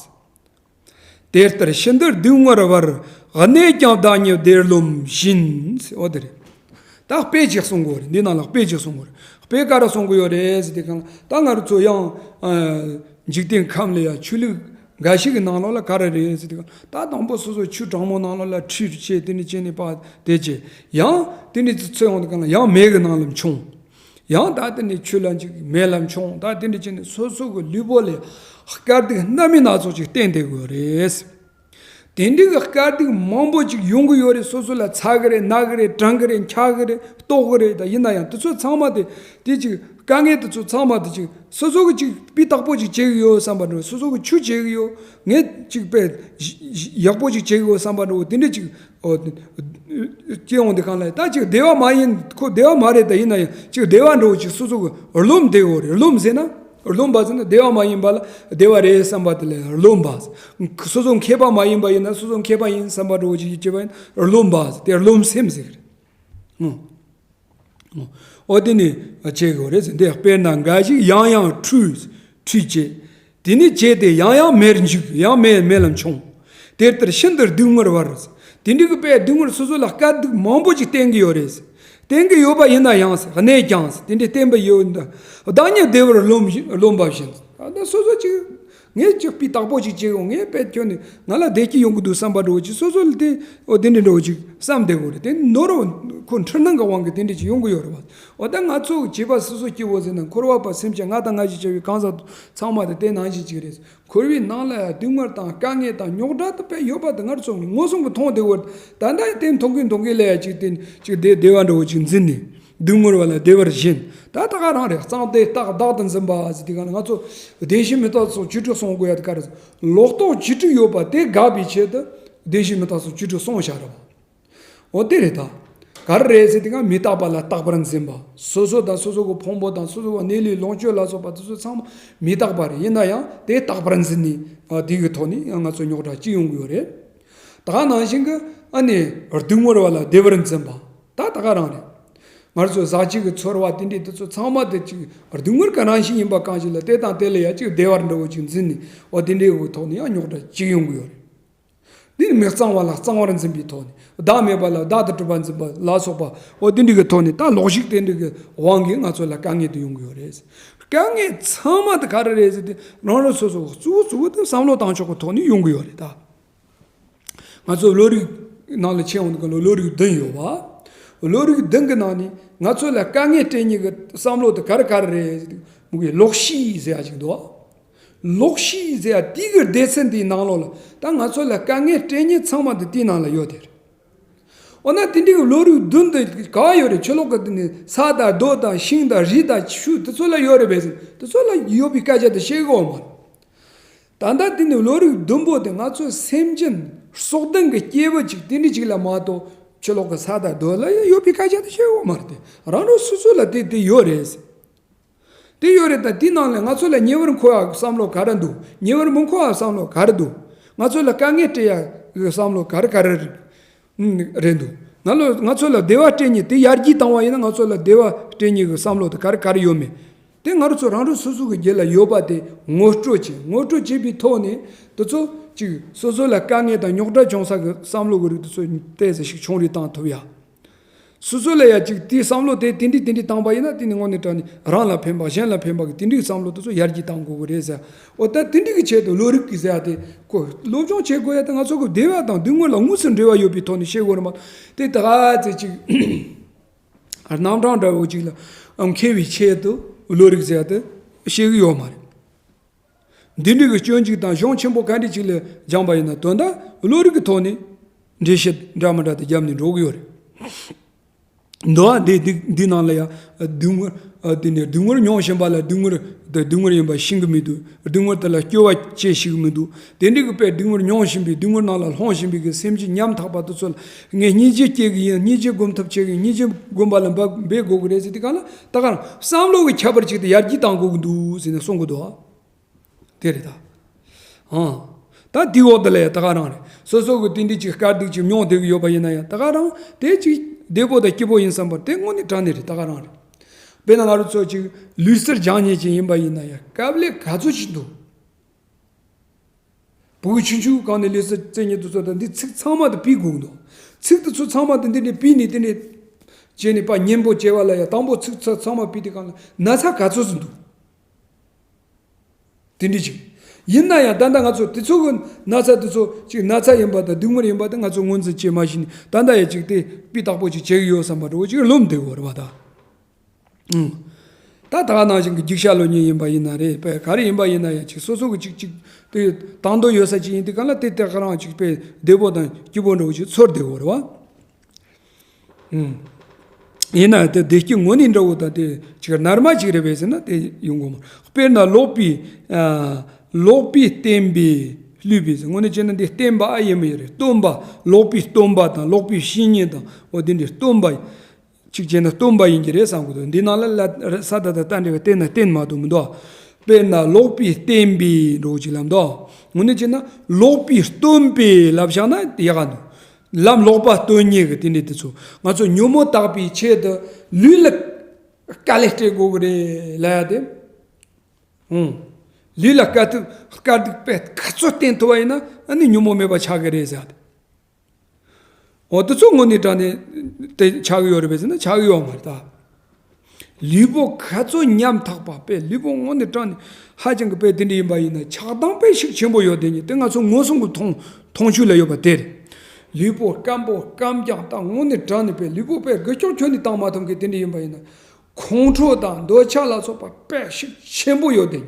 དེ་ལྟར་ཤིན་ཏུ་སྡུག་བསྔལ་བར། གནས་ཀྱང་བདག་ཉིད་བདེར་རློམ་བཞིན། འོ་དེ་རེད། ད་དཔེ་ཅིག་གསུང་གི་ཡོད་རེད། འདི་ནང་ལ་དཔེ་ཅིག་གསུང་གི་ཡོད་རེད། དཔེ་ག་རེ་གསུང་གི་ཡོད་རེད་ཟེར་དུས་གང་ལ་ད་ང་རང་ཚོ་ཡང་། འཇིག་རྟེན་ཁམས་ལ་ཡང་ཆོས་ལུགས་འགའ་ཞིག་གི་ནང་ལོགས་ལ་ག་རེ་རེད་ཟེར་དུས་གང་ལ་ད་དང་པོ་སོ་སོ་ཆུ་གྲང་མོ་ནང་ལོགས་ལ་ཁྲུས་བྱས་དེ་ནས་བྱས་ནས་པ་དེ་བྱས། ཡང་དེ་ནས་ཚོད་ཡོང་དུས་གང་ལ་ཡང་མེ་གི་ནང་ལ་མཆོང་། ཡང་ད་དེ་ནས་ཆུ་ལ་འཇིག་མེ་ལ་མཆོང་། ད་དེ་འདྲ་བྱས་ནས་སོ་སོ་གི་ལུས་པོ་ལ་དཀའ་སྡུག་སྣ་མིན་སྣ་ཚོགས་ཅིག་བསྟན་བསྡད་དགོས་རེད། དེ་འདྲའི་གི་དཀའ་སྡུག་མང་པོ་ཅིག་ཡོང་གི་ཡོད་རེད། སོ་སོ་ལ་ཚ་གི་རེད། ན་གི་རེད། གྲང་གི་རེད། འཁྱག་གི་རེད། ལྟོགས་གི་རེད། ད་ཡིན་ན་ཡང་དེ་ཚོ་ཚང་མ་དེ་དེ་ཅིག་ དཀའ་ངལ་དེ་ཚོ་ཚང་མ་དེ་ཅིག་སོ་སོ་གི་ཅིག་སྤུས་དག་པོ་ཅིག་བྱེད་གི་ཡོད་བསམ་པ་འདྲ་བོ། སོ་སོ་གི་ཆུ་བྱེད་གི་ཡོད། ངས་ཅིག་དཔེ་ཡག་པོ་ཅིག་བྱེད་གི་ཡོད་བསམ་པ་འདྲ་བོ། དེ་འདྲ་ཅིག་ཨོ་སྐྱེ་འོང་དེ་གང་ལ་ད་ཅིག་བདེ་བ་མ་ཡིན། ཁོ་བདེ་བ་མ་རེད། ད་ཡིན་ན་ཡང་ཅིག་བདེ་བ་འདྲ་བོ་ཅིག་སོ་སོ་གི་རློམ་བསྡད་ཡོད་རེད། རློམ་ཟེར་ན། རློམ་པ་ཟེར་ན་བདེ་བ་མ་ཡིན་པ་ལ་བདེ་བ་རེད་བསམ་པ་དེ་ལ་རློམ་པ། སོ་སོ་མཁས་པ་མ་ཡིན་པ་ཡིན་ན། སོ་སོ་མཁས་པ་ཡིན་བསམ་པ་འདྲ་བོ་ཅིག་བྱེད་པ་ཡིན་རློམ་པ་ཟེར། དེ་རློམ་སེམས་ཟེར་གི་རེད། ཨོ་དེ་ནི་བྱེད་དགོས་རེད་ཟེར། འདི་དཔེར་ན་འགའ་ཞིག་ཡང་ཡང་ཁྲུས་ཁྲུས་བྱེད། དེ་ནི་བྱས་ཏེ་ཡང་ཡང་མེར་འཇུག་ཡང་མེ་མེ་ལ་མཆོང་། དེ་ལྟར་ཤིན་ཏུ་སྡུག་བསྔལ་བར། དེ་འདྲའི་གི་དཔེ་སྡུག་བསྔལ་སོ་སོ་ལ་དཀའ་སྡུག་མང་པོ་ཅིག་བསྟན་གི་ཡོད་རེད། བསྟན་གི་ཡོད་པ་ཡིན་ན་ཡང་གནས་ཀྱང་དེ་འདྲའི་བསྟན་པ་ཡོད་འདི། བདག་ཉིད་བདེ་བར་རློམ་རློམ་པ་བཞིན། ད་སོ་སོ་ཅིག་ངས་ཅིག་སྤུས་དག་པོ་ཅིག་བྱེད་ཡོང་། ངས་དཔེ་ཁྱོན་ནས་ང་ལ་བདེ་སྐྱིད་ཡོང་གི་འདུག་བསམ་པ་འདྲ་བོ་ཅིག་སོ་སོ་ལ་དེ་འོ་དེ་འདྲ་འདྲ་བོ་ཅིག་བསམ་བསྡད་དགོས་རེད། དེ་ནོར་བ་ཁོ་འཁྲུལ་སྣང་གི་དབང་གིས་དེ་འདྲ་ཅིག་ཡོང་གི་ཡོད་རེད་བ། འོ་ད་ང་ཚོ་བྱིས་པ་སོ་སོ་སྐྱེ་བོ་ཟེར་ན་འཁོར་བ་པ་སེམས་ཅན་ང་དང་ང་བཞིན་བྱ་བའི་གང་ཟག་ཚང་མ་དེ་དེ་ནང་བཞིན་ཅིག་རེད། འཁོར་བའི་ནང་ལ་ཡང་སྡུག་བསྔལ་དང་དཀའ་ངལ་དང་རྙོག་དྲ་དེ་དཔེ་ཡོད་པ་དེ་ང་ཚོ་མངོན་སུམ་གྱིས་མཐོང་བསྡད་ཡོད། ད་ལྟ་ཡང་དེ་མཐོང་གི་མཐོང་གི་ལ་ཡང་ཅིག་དེ་ཅིག་བདེ་བདེ་བ་འདྲ་བོ་ཅིག་འཛིན་ནས། སྡུག་བསྔལ་བ་ལ་བདེ་བར་ཞེན། ད་ད་ག་རང་རེད། གཙང་བདེ་རྟག་བདག་ཏུ་འཛིན་པ་ཟེར་དེ་ག་ལ་ང་ཚོ་བདེན་བཞི་མི་རྟག་སོགས་བཅུ་དྲུག་གསུང་དགོས་ཡ་དེ་ག་རེད། ལོག་རྟོག་བཅུ་དྲུག་ཡོད་པ་དེ་དགག་པའི་ཆེད་དུ་བདེན་བཞི་མི་རྟག་སོགས་བཅུ་དྲུག་གསུངས་བཞག་རེད་བ། འོ་དེ་རེད་ད། ག་རེ་རེད་ཟེར་དེ་ག་མི་རྟག་པ་ལ་རྟག་པར་འཛིན་པ། སོ་སོ་དང་སོ་སོ་གི་ཕུང་པོ་དང་སོ་སོ་གི་གནས་ལུས་ལོངས་སྤྱོད་ལ་སོགས་པ་དེ་ཚོ་ཚང་མ་མི་རྟག་པ་རེད། ཡིན་ན་ཡང་དེ་རྟག་པར་འཛིན་ནས་དེ་གི་ཐོག་ནས་ང་ཚོ་རྙོག་དྲ་སྐྱེ་ཡོང་གི་ཡོད་རེད། ད་ག་ནང་བཞིན་གི་ཨ་ནི་སྡུག་བསྔལ་བ་ལ་བདེ་བར་འཛིན་པ། ད་ད་ག་རང་རེད། ང་ཚོ་ཟག་བཅས་ཀྱི་ཚོར་བ་དེ་འདྲའི་དེ་ཚོ་ཚང་མ་དེ་ཅིག་སྡུག་བསྔལ་གྱི་རང་བཞིན་ཡིན་པ་གང་ཞིག་ལ་དེ་དང་དེ་ལ་ཡ་ཅིག་བདེ་བར་འདྲ་བོ་ཅིག་འཛིན་ནས་འོ་དེ་འདྲའི་གི་ཐོག་ནས་ཡང་རྙོག་དྲ་སྐྱེ་ཡོང་གི་ཡོད་རེད། འདི་ནི་མི་གཙང་བ་ལ་གཙང་བར་འཛིན་པའི་ཐོག་ནས། བདག་མེད་པ་ལ་བདག་ཏུ་གྲུབ་པར་འཛིན་པ་ལ་སོགས་པ། འོ་དེ་འདྲའི་གི་ཐོག་ནས་ད་ལོག་ཤིག་དེ་འདྲའི་གི་དབང་གིས་ང་ཚོ་ལ་དཀའ་ངལ་དེ་ཡོང་གི་ཡོད་རེད། དཀའ་ངལ་ཚང་མ་དེ་ག་རེ་རེད་ཟེར་ཏེ་རང་རང་སོ་སོ་གཙོ་བོ་གཙོ་བོ་དེ་བསམ་བློ་བཏང་ཕྱོགས་ཀྱི་ཐོག་ནས་ཡོང་གི་ཡོད་རེད་ད། ང་ཚོ་བློ་རིག་ནང་ལ་ཕྱིན་འོང་དུས་ལ་བློ་རིག་བདུན་ཡོད་པ། བློ་རིག་བདུན་གྱི་ནང་ནས་ང་ཚོ་ལ་དཀའ་ངལ་སྤྲད་མཁན་གྱི་བསམ་བློ་དེ་ག་རེ་ག་རེ་རེད་ཟེར་ཏེ་མུ་གེ་ལོག་ཤིག་ཟེར་ཡ་ཅིག་འདུག་ལོག་ཤིག་ཟེར་ཡ་དེ་གི་སྡེ་ཚན་དེའི་ནང་ལོགས་ལ་ད་ང་ཚོ་ལ་དཀའ་ངལ་སྤྲད་མཁན་ཚང་མ་དེ་དེའི་ནང་ལ་ཡོད་དེ་རེད། འོ་ན་དེ་འདྲའི་གི་བློ་རིག་བདུན་དེ་ག་ཡོད་རེད། ཕྱི་ལོགས་གི་དེ་ནི་ས་དང་རྡོ་དང་ཤིང་དང་རི་དང་ཆུ་དེ་ཚོ་ལ་ཡོད་རེད་པས་ཟེར། དེ་ཚོ་ལ་ཡོད་པའི་སྐད་ཆ་དེ་བཤད་གི་ཡོད་མ་རེད། ད་ལྟ་དེ་ནི་བློ་རིག་བདུན་པོ་དེ་ང་ཚོ་སེམས་ཅན་སྲོག་ལྡན་གྱི་སྐྱེས་བུ་ཅིག་དེ་འདྲ་ཅིག་ལ་མ་གཏོགས་ཕྱི་ལོགས་ཀྱི་ས་དང་རྡོ་ལ་ཡང་ཡོད་པའི་སྐད་ཆ་དེ་བཤད་ཡོད་མ་རེད་དེ། རང་རང་སོ་སོ་ལ་དེ་དེ་ཡོད་རེད། དེ་ཡོད་རེད། ད་དེའི་ནང་ལ་ང་ཚོ་ལ་ཉེ་བར་མཁོ་བའི་བསམ་བློ་ག་རེ་འདུག་ཉེ་བར་མི་མཁོ་བའི་བསམ་བློ་ག་རེ་འདུག་ང་ཚོ་ལ་དཀའ་ངལ་སྤྲད་ཡ་གི་བསམ་བློ་ག་རེ་ག་རེ་རེད། ཨུམ། རེད་འདུག་ང་ལོ་ང་ཚོ་ལ་བདེ་བ་སྤྲད་མཁན་དེ་ཡར་རྒྱས་བཏང་བ་ཡིན་ན་ང་ཚོ་ལ་བདེ་བ་སྤྲད་མཁན་གྱི་བསམ་བློ་དེ་ག་རེ་ག་རེ་ཡོད་མེད། དེ་ང་རང་ཚོ་རང་རང་སོ་སོ་གི་རྒྱུད་ལ་ཡོད་པ་དེ་ངོ་སྤྲོད་བྱེད། ངོ་སྤྲོད་བྱེད་པའི་ཐོག་ནས་དེ་ཚོ་གཅིག་སོ་སོ་ལ་དཀའ་ངལ་དང་རྙོག་དྲ་བྱུང་ས་གི་བསམ་བློ་གི་རིགས་དེ་ཚོ་ཏོག་ཙམ་ཞིག་ཆུང་རུ་བཏང་ཐུབ་ཡ། སོ་སོ་ལ་ཡ་གཅིག་དེའི་བསམ་བློ་དེ་དེ་འདྲ་དེ་འདྲ་བཏང་པ་ཡིན་ན་དེ་ནི་དངོས་གནས་དྲང་ནས་རང་ལ་ཕན་པ་གཞན་ལ་ཕན་པ་གི་དེ་འདྲའི་བསམ་བློ་དེ་ཚོ་ཡར་རྒྱས་བཏང་དགོས་གི་རེད་ཟེར། འོ་ད་དེ་འདྲ་གི་ཆེད་དུ་བློ་རིག་གི་ཟེར་ཡ་དེ་ཁོ་སློབ་སྦྱོང་བྱེད་དགོས་ཡ་དེ་ང་ཚོ་གི་བདེ་བ་དང་སྡུག་བསྔལ་ལ་དངོས་སུ་འབྲེལ་བ་ཡོད་པའི་ཐོག་ནས་བཤད་དགོས་རེད་མ་གཏོགས་དེ་ད་ག་ཚོད་ཅིག་རྣམ་གྲངས་འདྲ་བོ་ཅིག་ལ་མཁས་པའི་ཆེད་དུ་བློ་རིག་ཟེར་ཡ་དེ་བཤད་གི་ཡོད་མ་རེད། འདི་འདྲ་གི་སྐྱོན་གཅིག་དང་གཞུང་ཆེན་པོ་ག་འདྲ་ཅིག་ལ་སྦྱངས་པ་ཡིན་ན་དོན་དག་བློ་རིག་གི་ཐོག་ནས་འགྲེལ་བཤད་འདྲ་མི་འདྲ་དེ་བརྒྱབ་ནས་འགྲོ་གི་ཡོད་རེད། འདུག་ཨ། འདི་འདི་འདི་ནང་ལ་ཡང་སྡུག་བསྔལ་ཨ་དེ་ནས་སྡུག་བསྔལ་མྱོང་བཞིན་པ་ལ་སྡུག་བསྔལ་དེ་སྡུག་བསྔལ་ཡིན་པ་ཤེས་གི་མི་འདུག་སྡུག་བསྔལ་དེ་ལ་སྐྱོ་བ་སྐྱེ་ཤེས་གི་མི་འདུག་དེ་འདྲ་གི་དཔེ་སྡུག་བསྔལ་མྱོང་བཞིན་པའི་སྡུག་བསྔལ་ནང་ལ་ལྷུང་བཞིན་པའི་གི་སེམས་ཅན་ཉམ་ཐག་པ་དེ་ཚོ་ལ་ངས་སྙིང་རྗེ་སྐྱེ་གི་ཡིན། སྙིང་རྗེ་སྒོམ་ཐབས་བྱེད་གི་ཡིན། སྙིང་རྗེ་སྒོམ་པ་ལ་འབད་འབད་དགོས་གི་རེད་ཟེར་དེ་ག་ལ་ད་ག་རང་བསམ་བློ་གི་ཁྱད་པར་ཅིག་དེ་ཡར་རྒྱས་གཏང་དགོས་གི་འདུག་ཟེར་ནས་གསུང་གི་འདུག་ཨ། དེ་རེད་ད། ཨང་། ད་དེའི་འོག་དེ་ལ་ཡང་ད་ག་རང་རེད། སོ་སོ་གི་དེ་འདྲ་ཅིག་དཀའ་སྡུག་ཅིག་མྱོང་བསྡད་ཀྱི་ཡོད་པ་ཡིན་ན་ཡང་ད་ག་རང་དེ་ཅིག་བདེ་པོ་དང་སྐྱིད་པོ་ཡིན་བསམ་པ་དེ་དངོས་གནས་དྲང་གནས་རེད། ད་ག་རང་རེད། དཔེར་ན་ང་རང་ཚོ་ཅིག་ལུས་རྩལ་སྦྱང་མཁན་ཅིག་ཡིན་པ་ཡིན་ན་ཡང་དཀའ་ལས་ག་ཚོད་ཅིག་འདུག་བུ་གུ་ཆུང་ཆུང་སྒང་ནས་ལུས་རྩལ་རྩེད་མཁན་དེ་ཚོ་ད་འདི་ཚིགས་ཚང་མ་དེ་ཕུད་དགོས་འདུག་ཚིགས་དེ་ཚོ་ཚང་མ་དེ་འདི་ནས་ཕུད་ནས་དེ་ནས་བྱས་ནས་ཕར་གཉེན་པོ་བྱས་པ་ལ་ཡང་དང་པོ་ཚིགས་ཚང་མ་ཕུད་དེ་གང་ལ་ན་ཚ་ག་ཚོད་ཅིག་འདུག་དེ་འདྲ་ཅིག་ཡིན་ན་ཡང་ད་ལྟ་ང་ཚོ་དེ་ཚོ་གི་ན་ཚ་དེ་ཚོ་ཅིག་ན་ཚ་ཡིན་པ་དང་སྡུག་བསྔལ་ཡིན་པ་དེ་ང་ཚོ་ངོས་འཛིན་བྱེད་མ་ཤེས་ནས་ད་ལྟ་ཡང་ཅིག་དེ་སྤུས་དག་པོ་ཅིག་བྱེད་ཀྱི་ཡོད་བསམ་པ་འདྲ་བོ་ཅིག་རློམ་བསྡད་ཡོད་རེད་བ་ད། ཨང་། ད་ད་ག་ནང་བཞིན་གྱི་རྒྱུག་ཤར་ལོ་གཉིས་ཡིན་པ་ཡིན་ན་རེད། དཔེ་ག་རེ་ཡིན་པ་ཡིན་ན་ཡང་ཅིག་སོ་སོ་གི་ཅིག་ཅིག་དེ་དང་དོད་ཡོད་ས་ཅིག་ཡིན་དུས་གང་ལ་དེ་དེ་ག་རང་ཅིག་དཔེ་བདེ་པོ་དང་སྐྱིད་པོ་འདྲ་བོ་ཅིག་ཚོར་བསྡད་ཡོད་རེད་བ། ཨུམ། ཡིན་ན་དེ་བདེ་སྐྱིད་དངོས་གནས་འདྲ་བོ་དང་དེ་ཅིག་ནར་མ་ཅིག་རེད་པས་ཟེར་ན་དེ་ཡོང་གི་མ་རེད། དཔེར་ན་ལོག་པའི་ཨ་ལོག་པའི་བརྟེན་པས་བསླུས་པས་ཟེར། དངོས་གནས་བྱས་ན་འདི་བརྟེན་པ་ཨ་ཡེ་མ་ཡེ་རེད། སྟོན་པ། ལོག་པའི་སྟོན་པ་དང་ལོག་པའི་བཤེས་གཉེན་དང་འོ་དེ་འདྲའི་སྟོན་པ། གཅིག་བྱས་ན་སྟོན་པ་ཡིན་གྱི་རེད་བསམ་གི་འདུག་འདི་ནང་ལ་ལ་ས་ད་ད་ལྟ་འདྲ་བའི་བརྟེན་ན་བརྟེན་མ་གཏོགས་མི་འདུག་དཔེར་ན་ལོག་པའི་བརྟེན་པས་འགྲོ་ཅིག་ལབ་འདུག་དངོས་གནས་བྱས་ན་ལོག་པའི་སྟོན་པས་ལབ་བཞག་ན་ཡག་ག་འདུག་ལམ་ལོག་པ་སྟོན་མཁན་གྱི་དེ་འདྲའི་དེ་ཚོ་ང་ཚོ་ཉོན་མོངས་དག་པའི་ཆེད་དུ་ལུས་ལ་དཀའ་ལས་སྤྲད་དགོས་ཀྱི་རེད་ལབ་ཡ་དེ། ཨང་། ལུས་ལ་དཀའ་ཐུབ་དཀའ་སྡུག་དཔེ་ག་ཚོད་བསྟེན་ཐུབ་པ་ཡིན་ན་ཨ་ནི་ཉོན་མོངས་མེད་པ་ཆགས་ཀྱི་རེད་ཟེར་ཡ་དེ། འོ་དེ་ཚོ་དངོས་གནས་དྲང་གནས་དེ་ཆགས་ཀྱི་ཡོད་རེད་པས་ཟེར་ན་ཆགས་ཀྱི་ཡོད་མ་རེད་ད། ལུས་པོ་ག་ཚོད་ཉམ་ཐག་པ་དཔེ་ལུས་པོ་དངོས་གནས་དྲང་གནས་ཧ་ཅང་གི་དཔེ་དེ་འདྲ་ཡིན་པ་ཡིན་ན་ཆགས་སྡང་དཔེ་ཤུགས་ཆེན་པོ་ཡོད་དེ་ཉིད་དེ་ང་ཚོ་མངོན་སུམ་གྱི་མཐོང་མཐོང་ཆོས་ལ་ཡོད་པ་དེ་རེད། ལུས་པོ་སྐམ་པོ་སྐམ་རྐྱང་དང་དངོས་གནས་དྲང་གནས་དཔེ་ལུས་པོ་དཔེ་སྒུལ་ཤུགས་ཁྱོན་ནས་བཏང་མ་ཐུབ་མཁན་དེ་འདྲ་ཡིན་པ་ཡིན་ན་ཁོང་ཁྲོ་དང་འདོད་ཆགས་ལ་སོགས་པ་དཔེ་ཤུགས་ཆེན་པོ་ཡོད་དེ་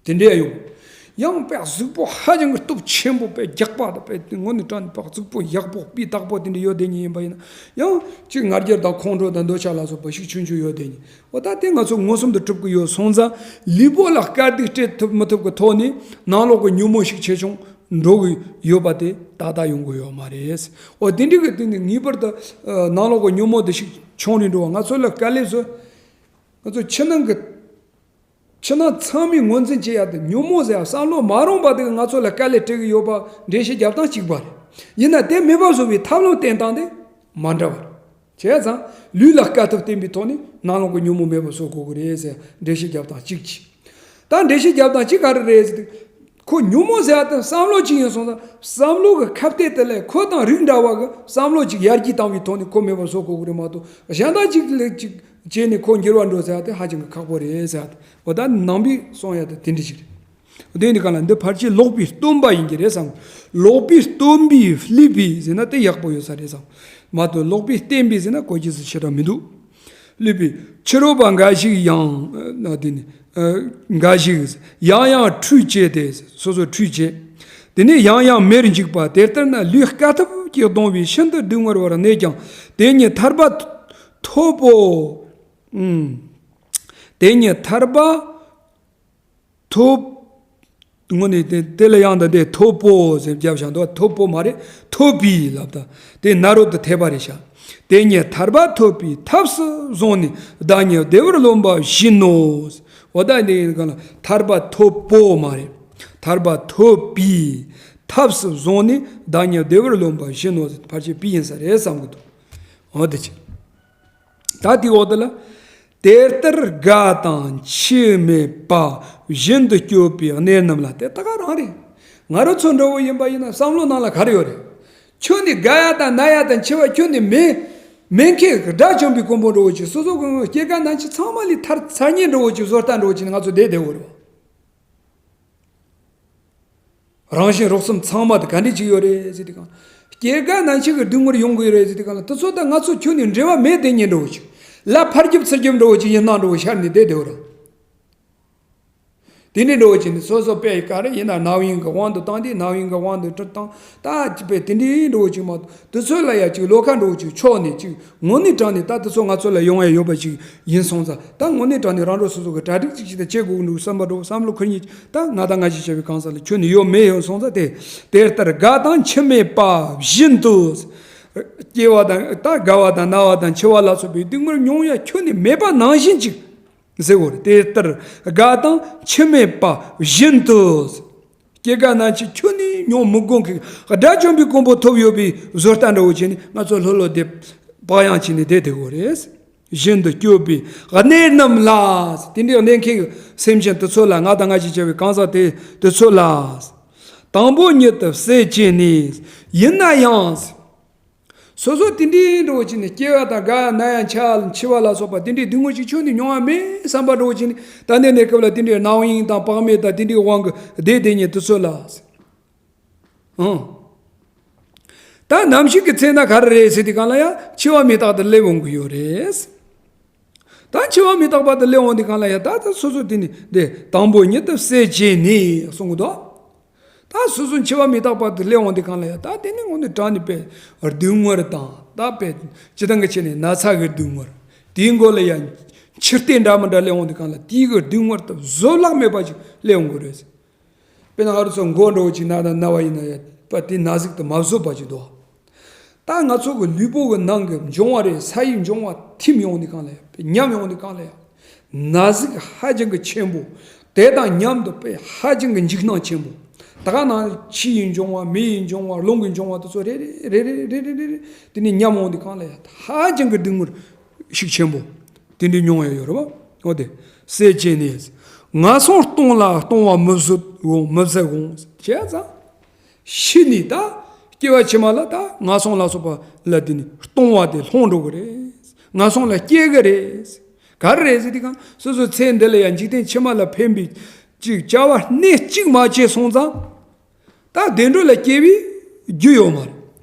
ཉིད། དེ་འདྲ་ཡོང་། ཡང་དཔེ་གཟུགས་པོ་ཧ་ཅང་གི་སྟོབས་ཆེན་པོ་དཔེ་རྒྱགས་པ་དང་དཔེ་དངོས་གནས་དྲང་གནས་དཔེ་གཟུགས་པོ་ཡག་པོ་སྤུས་དག་པོ་དེ་འདྲ་ཡོད་དེ་ཉིད་ཡིན་པ་ཡིན་ན་ཡང་གཅིག་ང་རྒྱལ་དང་ཁོང་ཁྲོ་དང་འདོད་ཆགས་ལ་སོགས་པ་ཤུགས་ཆུང་ཆུང་ཡོད་དེ་ཉིད། འོ་ད་དེ་ང་ཚོ་མངོན་སུམ་དུ་གྲུབ་ཀྱི་ཡོད་སོང་ཙང་ལུས་པོ་ལ་དཀའ་སྡུག་སྤྲད་ཐུབ་མི་ཐུབ་ཀྱི་ཐོག་ནས་ནང་ལོགས་ཀྱི་ཉོན་མོངས་ཤུགས་ཆེ་ཆུང་འགྲོ་གི་ཡོད་པ་དེ་ཏག་ཏག་ཡོང་གི་ཡོད་མ་རེད། འོ་དེ་འདྲ་གི་སྟེང་ནས་ངེས་པར་དུ་ནང་ལོགས་ཀྱི་ཉོན་མོངས་དེ་ཤུགས་ཆུང་རུ་འགྲོ་བ་ང་ཚོ་ལ་དཀའ་ལས་བཟོ། ང་ཚོ་ཕྱི་ནང་གི་ཕྱི་ནང་ཚང་མས་ངོས་འཛིན་བྱེད་ཡ་དེ་ཉོན་མོངས་ཟེར་ཡ་བསམ་བློ་མ་རུང་བ་དེ་གིས་ང་ཚོ་ལ་དཀའ་ལས་སྤྲད་ཀྱི་ཡོད་པ་འགྲེལ་བཤད་རྒྱབ་སྟངས་གཅིག་པ་རེད། ཡིན་ན་དེ་མེད་པ་བཟོ་བའི་ཐབས་ལམ་བསྟེན་སྟངས་དེ་མ་འདྲ་བ་རེད། བྱས་ཙང་ལུས་ལ་དཀའ་ཐུབ་བསྟེན་པའི་ཐོག་ནས་ནང་ལོགས་ཀྱི་ཉོན་མོངས་མེད་པར་བཟོ་དགོས་ཀྱི་རེད་ཟེར་འགྲེལ་བཤད་རྒྱབ་སྟངས་གཅིག་གཅིག་ད་འགྲེལ་བཤད་རྒྱབ་སྟངས་གཅིག་ག་རེ་རེད་ཟེར་དུས། ཁོ་ཉོན་མོངས་ཟེར་ཡ་དེ་བསམ་བློ་གཅིག་ཡིན་སོང་ཙང་བསམ་བློ་གི་ཁ་གཏད་དེ་ལས་ཁོ་དང་རིགས་འདྲ་བ་གི་བསམ་བློ་གཅིག་ཡར་རྒྱས་བཏང་བའི་ཐོག་ནས་ཁོ་མེད་པར་བཟོ་དགོས་ཀྱི་རེད་མ་གཏོགས་གཞན་དག་གཅིག་ལས་གཅིག་བྱས་ནས་ཁོ་འགྱུར་བ་འགྲོ་ཟེར་ཡ་དེ་ཧ་ཅང་གི་ཁག་པོ་རེད་ཟེར་ཡ་དེ། འོ་ད་ནང་པའི་གསུང་ཡ་དེ་དེ་འདྲ་ཞིག་རེད། དེ་འདི་ག་ལ་འདི་ཕལ་ཆེར་ལོག་པའི་སྟོན་པ་ཡིན་གྱི་རེད་བསམ། ལོག་པའི་སྟོན་པས་བསླུས་པས་ཟེར་ན་དེ་ཡག་པོ་ཡོད་ས་རེད་བསམ། མ་གཏོགས་ལོག་པའི་བསྟན་པས་ཟེར་ན་གོ་རྒྱུ་ཟིག་ཞེ་དྲག་མི་འདུག་བསླུས་པས་ཕྱི་རོལ་པ་འགའ་ཞིག་ཡང་ན་དེ་ནི་འགའ་ཞིག་ཡང་ཡང་ཁྲུས་བྱས་ཏེ་སོ་སོ་ཁྲུས་བྱས། དེ་ནས་ཡང་ཡང་མེར་འཇིག་པ་དེ་ལྟར་ན་ལུས་དཀའ་ཐུབ་ཀྱིས་གདུང་བས་ཤིན་ཏུ་སྡུག་བསྔལ་བར་གནས་ཀྱང་དེ་ཉིད་ཐར་པ་ཐོབ་པོ། དེ་ཉིད་ཐར་པ་ཐོབ། དངོས་གནས་དེ་དེ་ལ་ཡང་དང་དེ་ཐོབ་པོ་ཟེར་རྒྱབ་བཞག་འདུག་ཐོབ་པོ་མ་རེད། ཐོབ་པའི་ལབ་ད་དེ་ན་རོ་དུ་ཐེབས་པ་རེད་ཤག་དེ་ཉིད་ཐར་པ་ཐོབ་པའི་ཐབས་སུ་བཟུང་ནས་བདག་ཉིད་བདེ་བར་རློམ་པ་བཞིན་ནོ། འོ་ད་འདི་ཡིན་ག་ལ་ཐར་པ་ཐོབ་པོ་མ་རེད། ཐར་པ་ཐོབ་པའི་ཐབས་སུ་བཟུང་ནས་བདག་ཉིད་བདེ་བར་རློམ་པ་བཞིན་ནོ་ཕལ་ཆེར་པའི་ཡིན་ས་རེད་བསམ་གི་འདུག་འོ་དེ་ཅི། ད་དེའི་འོག་ཏུ་ལ། དེ་ལྟར་དགའ་དང་མཆི་མེད་པ་བཞིན་དུ་སྤྱོད་པའི་གནས་རྣམས་ལ་དེ་ད་ག་རང་རེད། ང་རང་ཚོ་འདྲ་བོ་ཡིན་པ་ཡིན་ན་བསམ་བློ་ནང་ལ་ག་རེ་ཡོད་རེད། ཁྱོན་ནས་དགའ་ཡ་དང་ན་ཡ་དང་འཆི་བ་ཁྱོན་ནས་མེད། མེད་མཁན་གྱི་དགྲ་བཅོམ་པའི་གོང་བུ་འདྲ་བོ་ཅིག་སོ་སོ་གི་སྐྱེ་རྒ་ན་འཆི་ཚང་མ་ལས་ཐར་ཚར་ཉེན་འདྲ་བོ་ཅིག་བཟོ་ལྟ་འདྲ་བོ་ཅིག་ནི་ང་ཚོ་བསྡད་བསྡད་ཡོད་རེད་བ། རང་གཞན་རོགས་གསུམ་ཚང་མ་དེ་ག་འདྲ་ཅིག་ཡོད་རེད་ཟེར་དུས་གང་། སྐྱེ་རྒ་ན་འཆི་གི་སྡུག་བསྔལ་ཡོང་གི་ཡོད་རེད་ཟེར་དུས་གང་ལ་དེ་ཚོ་དང་ང་ཚོ་ཁྱོན་ནས་འབྲེལ་བ་མེད་དེ་ཉིན་འདྲ་བོ་ཅིག་ལ་ཕར་རྒྱབ་ཚུར་རྒྱབ་འདྲ་བོ་ཅིག་ཡིན་སྣང་འདྲ་བོ་ཤར་ནས་བསྡད་བསྡད་ཡོད་རེད། དེ་འདྲའི་འདྲ་བོ་ཅིག་ནི་སོ་སོ་དཔེ་ག་རེ་ཡིན་ན་རྣམ་གཡེང་གི་དབང་དུ་བཏང་དེ་རྣམ་གཡེང་གི་དབང་དུ་ཁྲིད་བཏང་ད་དཔེ་དེ་འདྲའི་འདྲ་བོ་ཅིག་མ་གཏོགས་དེ་ཚོ་ལ་ཡ་ཅིག་བློ་ཁ་འདྲ་བོ་ཅིག་ཕྱོགས་ནས་ཅིག་དངོས་གནས་དྲང་ནས་ད་དེ་ཚོ་ང་ཚོ་ལ་ཡོང་ཡ་ཡོད་པ་ཅིག་ཡིན་སོང་ཙང་ད་དངོས་གནས་དྲང་ནས་རང་གྲོགས་སོ་སོ་གི་གྲ་སྒྲིག་ཅིག་བྱས་ཏེ་བྱེད་དགོས་འདུག་བསམ་པ་འདྲ་བོ་བསམ་བློ་ཁུར་ཉིད་ད་ང་དང་ང་ཞིག་བྱ་བའི་གང་ཟག་ལ་ཁྱོན་ནས་ཡོད་མེད་ཡོད་སོང་ཙང་དེ་དེ་ལྟར་དགའ་དང་མཆི་མེད་པ་བཞིན་དུ་སྐྱེ་བ་དང་ད་དགའ་བ་དང་ན་བ་དང་འཆི་བ་ལ་སོགས་པའི་སྡུག་བསྔལ་མྱོང་ཡ་ཁྱོན་ནས་མེད་པ་ནང་བཞིན་ཅིག་ཟེར་བ་རེད། དེ་ལྟར་དགའ་དང་མཆི་མེད་པ་བཞིན་དུ། སྐྱེ་རྒ་ན་འཆི་ཁྱོན་ནས་མྱོང་མི་དགོས་མཁན་དགྲ་བཅོམ་པའི་གོ་འཕང་ཐོབ་ཡོད་པའི་བཟོ་ལྟ་འདྲ་བོ་བྱས་ནས་ང་ཚོ་ལྷོད་ལྷོད་བསྡད་བག་ཡངས་བྱས་ནས་བསྡད་བསྡད་དགོས་རེད། བཞིན་དུ་སྤྱོད་པའི་གནས་རྣམས་ལ། དེ་འདྲའི་གནས་མཁན་གྱི་སེམས་ཅན་དེ་ཚོ་ལ་ང་དང་ང་ཞིག་བྱ་བའི་གང་ཟག་དེ་དེ་ཚོ་ལ། དང་པོ་ཉིད་དུ་སྲེད་བཅས་ནས་ཡིན་ན་ཡང་། སོ་སོ་དེ་འདྲའི་འདྲ་བོ་ཅིག་ནས་སྐྱེ་བ་དང་རྒ་ན་ཡང་འཆི་བ་ལ་སོགས་པ་དེ་འདྲའི་སྡུག་བསྔལ་ཅིག་ཁྱོན་ནས་མྱོང་བ་མེད་བསམ་པ་འདྲ་བོ་ཅིག་ནས་ད་ནས་གནས་སྐབས་ལ་དེ་འདྲའི་རྣམ་གཡེང་དང་བག་མེད་དང་དེ་འདྲའི་དབང་གིས་བསྡད་བསྡད་ཉིན་དུ་ཚོད་ལ། ཨང་། ད་ནམ་ཞིག་གི་ཚེ་ན་ག་རེ་རེད་ཟེར་དུས་གང་ལ་ཡང་འཆི་བ་མི་རྟག་ཏུ་སླེབས་འོང་གི་ཡོད་རེད། ད་འཆི་བ་མི་རྟག་པ་དེ་སླེབས་འོང་དུས་གང་ལ་ཡང་ད་ད་སོ་སོ་དེ་ནི་དེ་དང་པོ་ཉིད་དུ་སྲེད་བཅས་ནས་གསུང་གི་འདུག་ད་སོ་སོ་འཆི་བ་མི་རྟག་པ་དེ་སླེབས་འོང་དུས་གང་ལ་ཡང་ད་དེ་ནི་དངོས་གནས་དྲང་ནས་པའི་སྡུག་བསྔལ་དང་ ད་དཔེ་སྤྱིར་བཏང་གི་ཆ་ནས་ན་ཚ་གི་སྡུག་བསྔལ། དེའི་མགོ་ལ་ཡང་འཆི་ལྟས་འདྲ་མི་འདྲ་སླེབས་འོང་དུས་གང་ལ་དེའི་གི་སྡུག་བསྔལ་དེ་བཟོད་གླགས་མེད་པ་ཅིག་སླེབས་འོང་གི་རེད། དཔེར་ན་ང་རང་ཚོ་མགོ་འདྲ་བོ་ཅིག་ན་དང་ན་བ་ཡིན་ན་ཡང་པ་དེ་ན་ཟུག་དེ་མ་བཟོད་པ་ཅིག་འདུག་ད་ང་ཚོ་གི་ལུས་པོ་གི་ནང་གི་འབྱུང་བ་རེད། ས་ཡི་འབྱུང་བ་ཐིམ་ཡོང་དུས་གང་ལ་ཡང་ཉམས་ཡོང་དུས་གང་ལ་ཡང་ན་ཟུག་ཧ་ཅང་གི་ཆེན་པོ། དེ་དང་མཉམ་དུ་དཔེ་ཧ་ཅང་གི་འཇིགས་སྣང་ཆེན་པོ། ད་ག་ནང་ཆུ་ཡི་འབྱུང་བ། མེ་ཡི་འབྱུང་བ། རླུང་གི་འབྱུང་བ་དེ་ཚོ་རེ་རེ་རེ་རེ་རེ་རེ་རེ་རེ་དེ་ནས་ཉམས་འོང་དུས་གང་ལ་ཡང་ཧ་ཅང་གི་སྡུག་བསྔལ་ཤུགས་ཆེན་པོ་དེ་འདྲའི་མྱོང་ཡ་ཡོད་རེད་བ། འོ་དེ་སྲེད་བཅས་ནས་ངན་སོང་སྟོང་ལ་ལྟུང་བ་མི་བཟོད་འོང་མི་བཟད་འོང་བྱས་ཙང་། ཤི་ནས་ད་སྐྱེ་བ་ཕྱི་མ་ལ་ད་ངན་སོང་ལ་སོགས་པ་ལ་དེ་ནི་ལྟུང་བ་དེ་ལྷུང་འགྲོ་གི་རེད། ངན་སོང་ལ་སྐྱེ་གི་རེད། ག་རེ་རེད་ཟེར་དུས་གང་སོ་སོའི་ཚེ་འདི་ལ་ཡང་འཇིག་རྟེན་ཕྱི་མ་ལ་ཕན་པའི་ཅིག་བྱ་བ་སྣེ་གཅིག་མ་བྱས་སོང་ཙང་། ད་བདེ་འགྲོ་ལ་སྐྱེ་བའི་རྒྱུ་ཡོད་མ་རེད།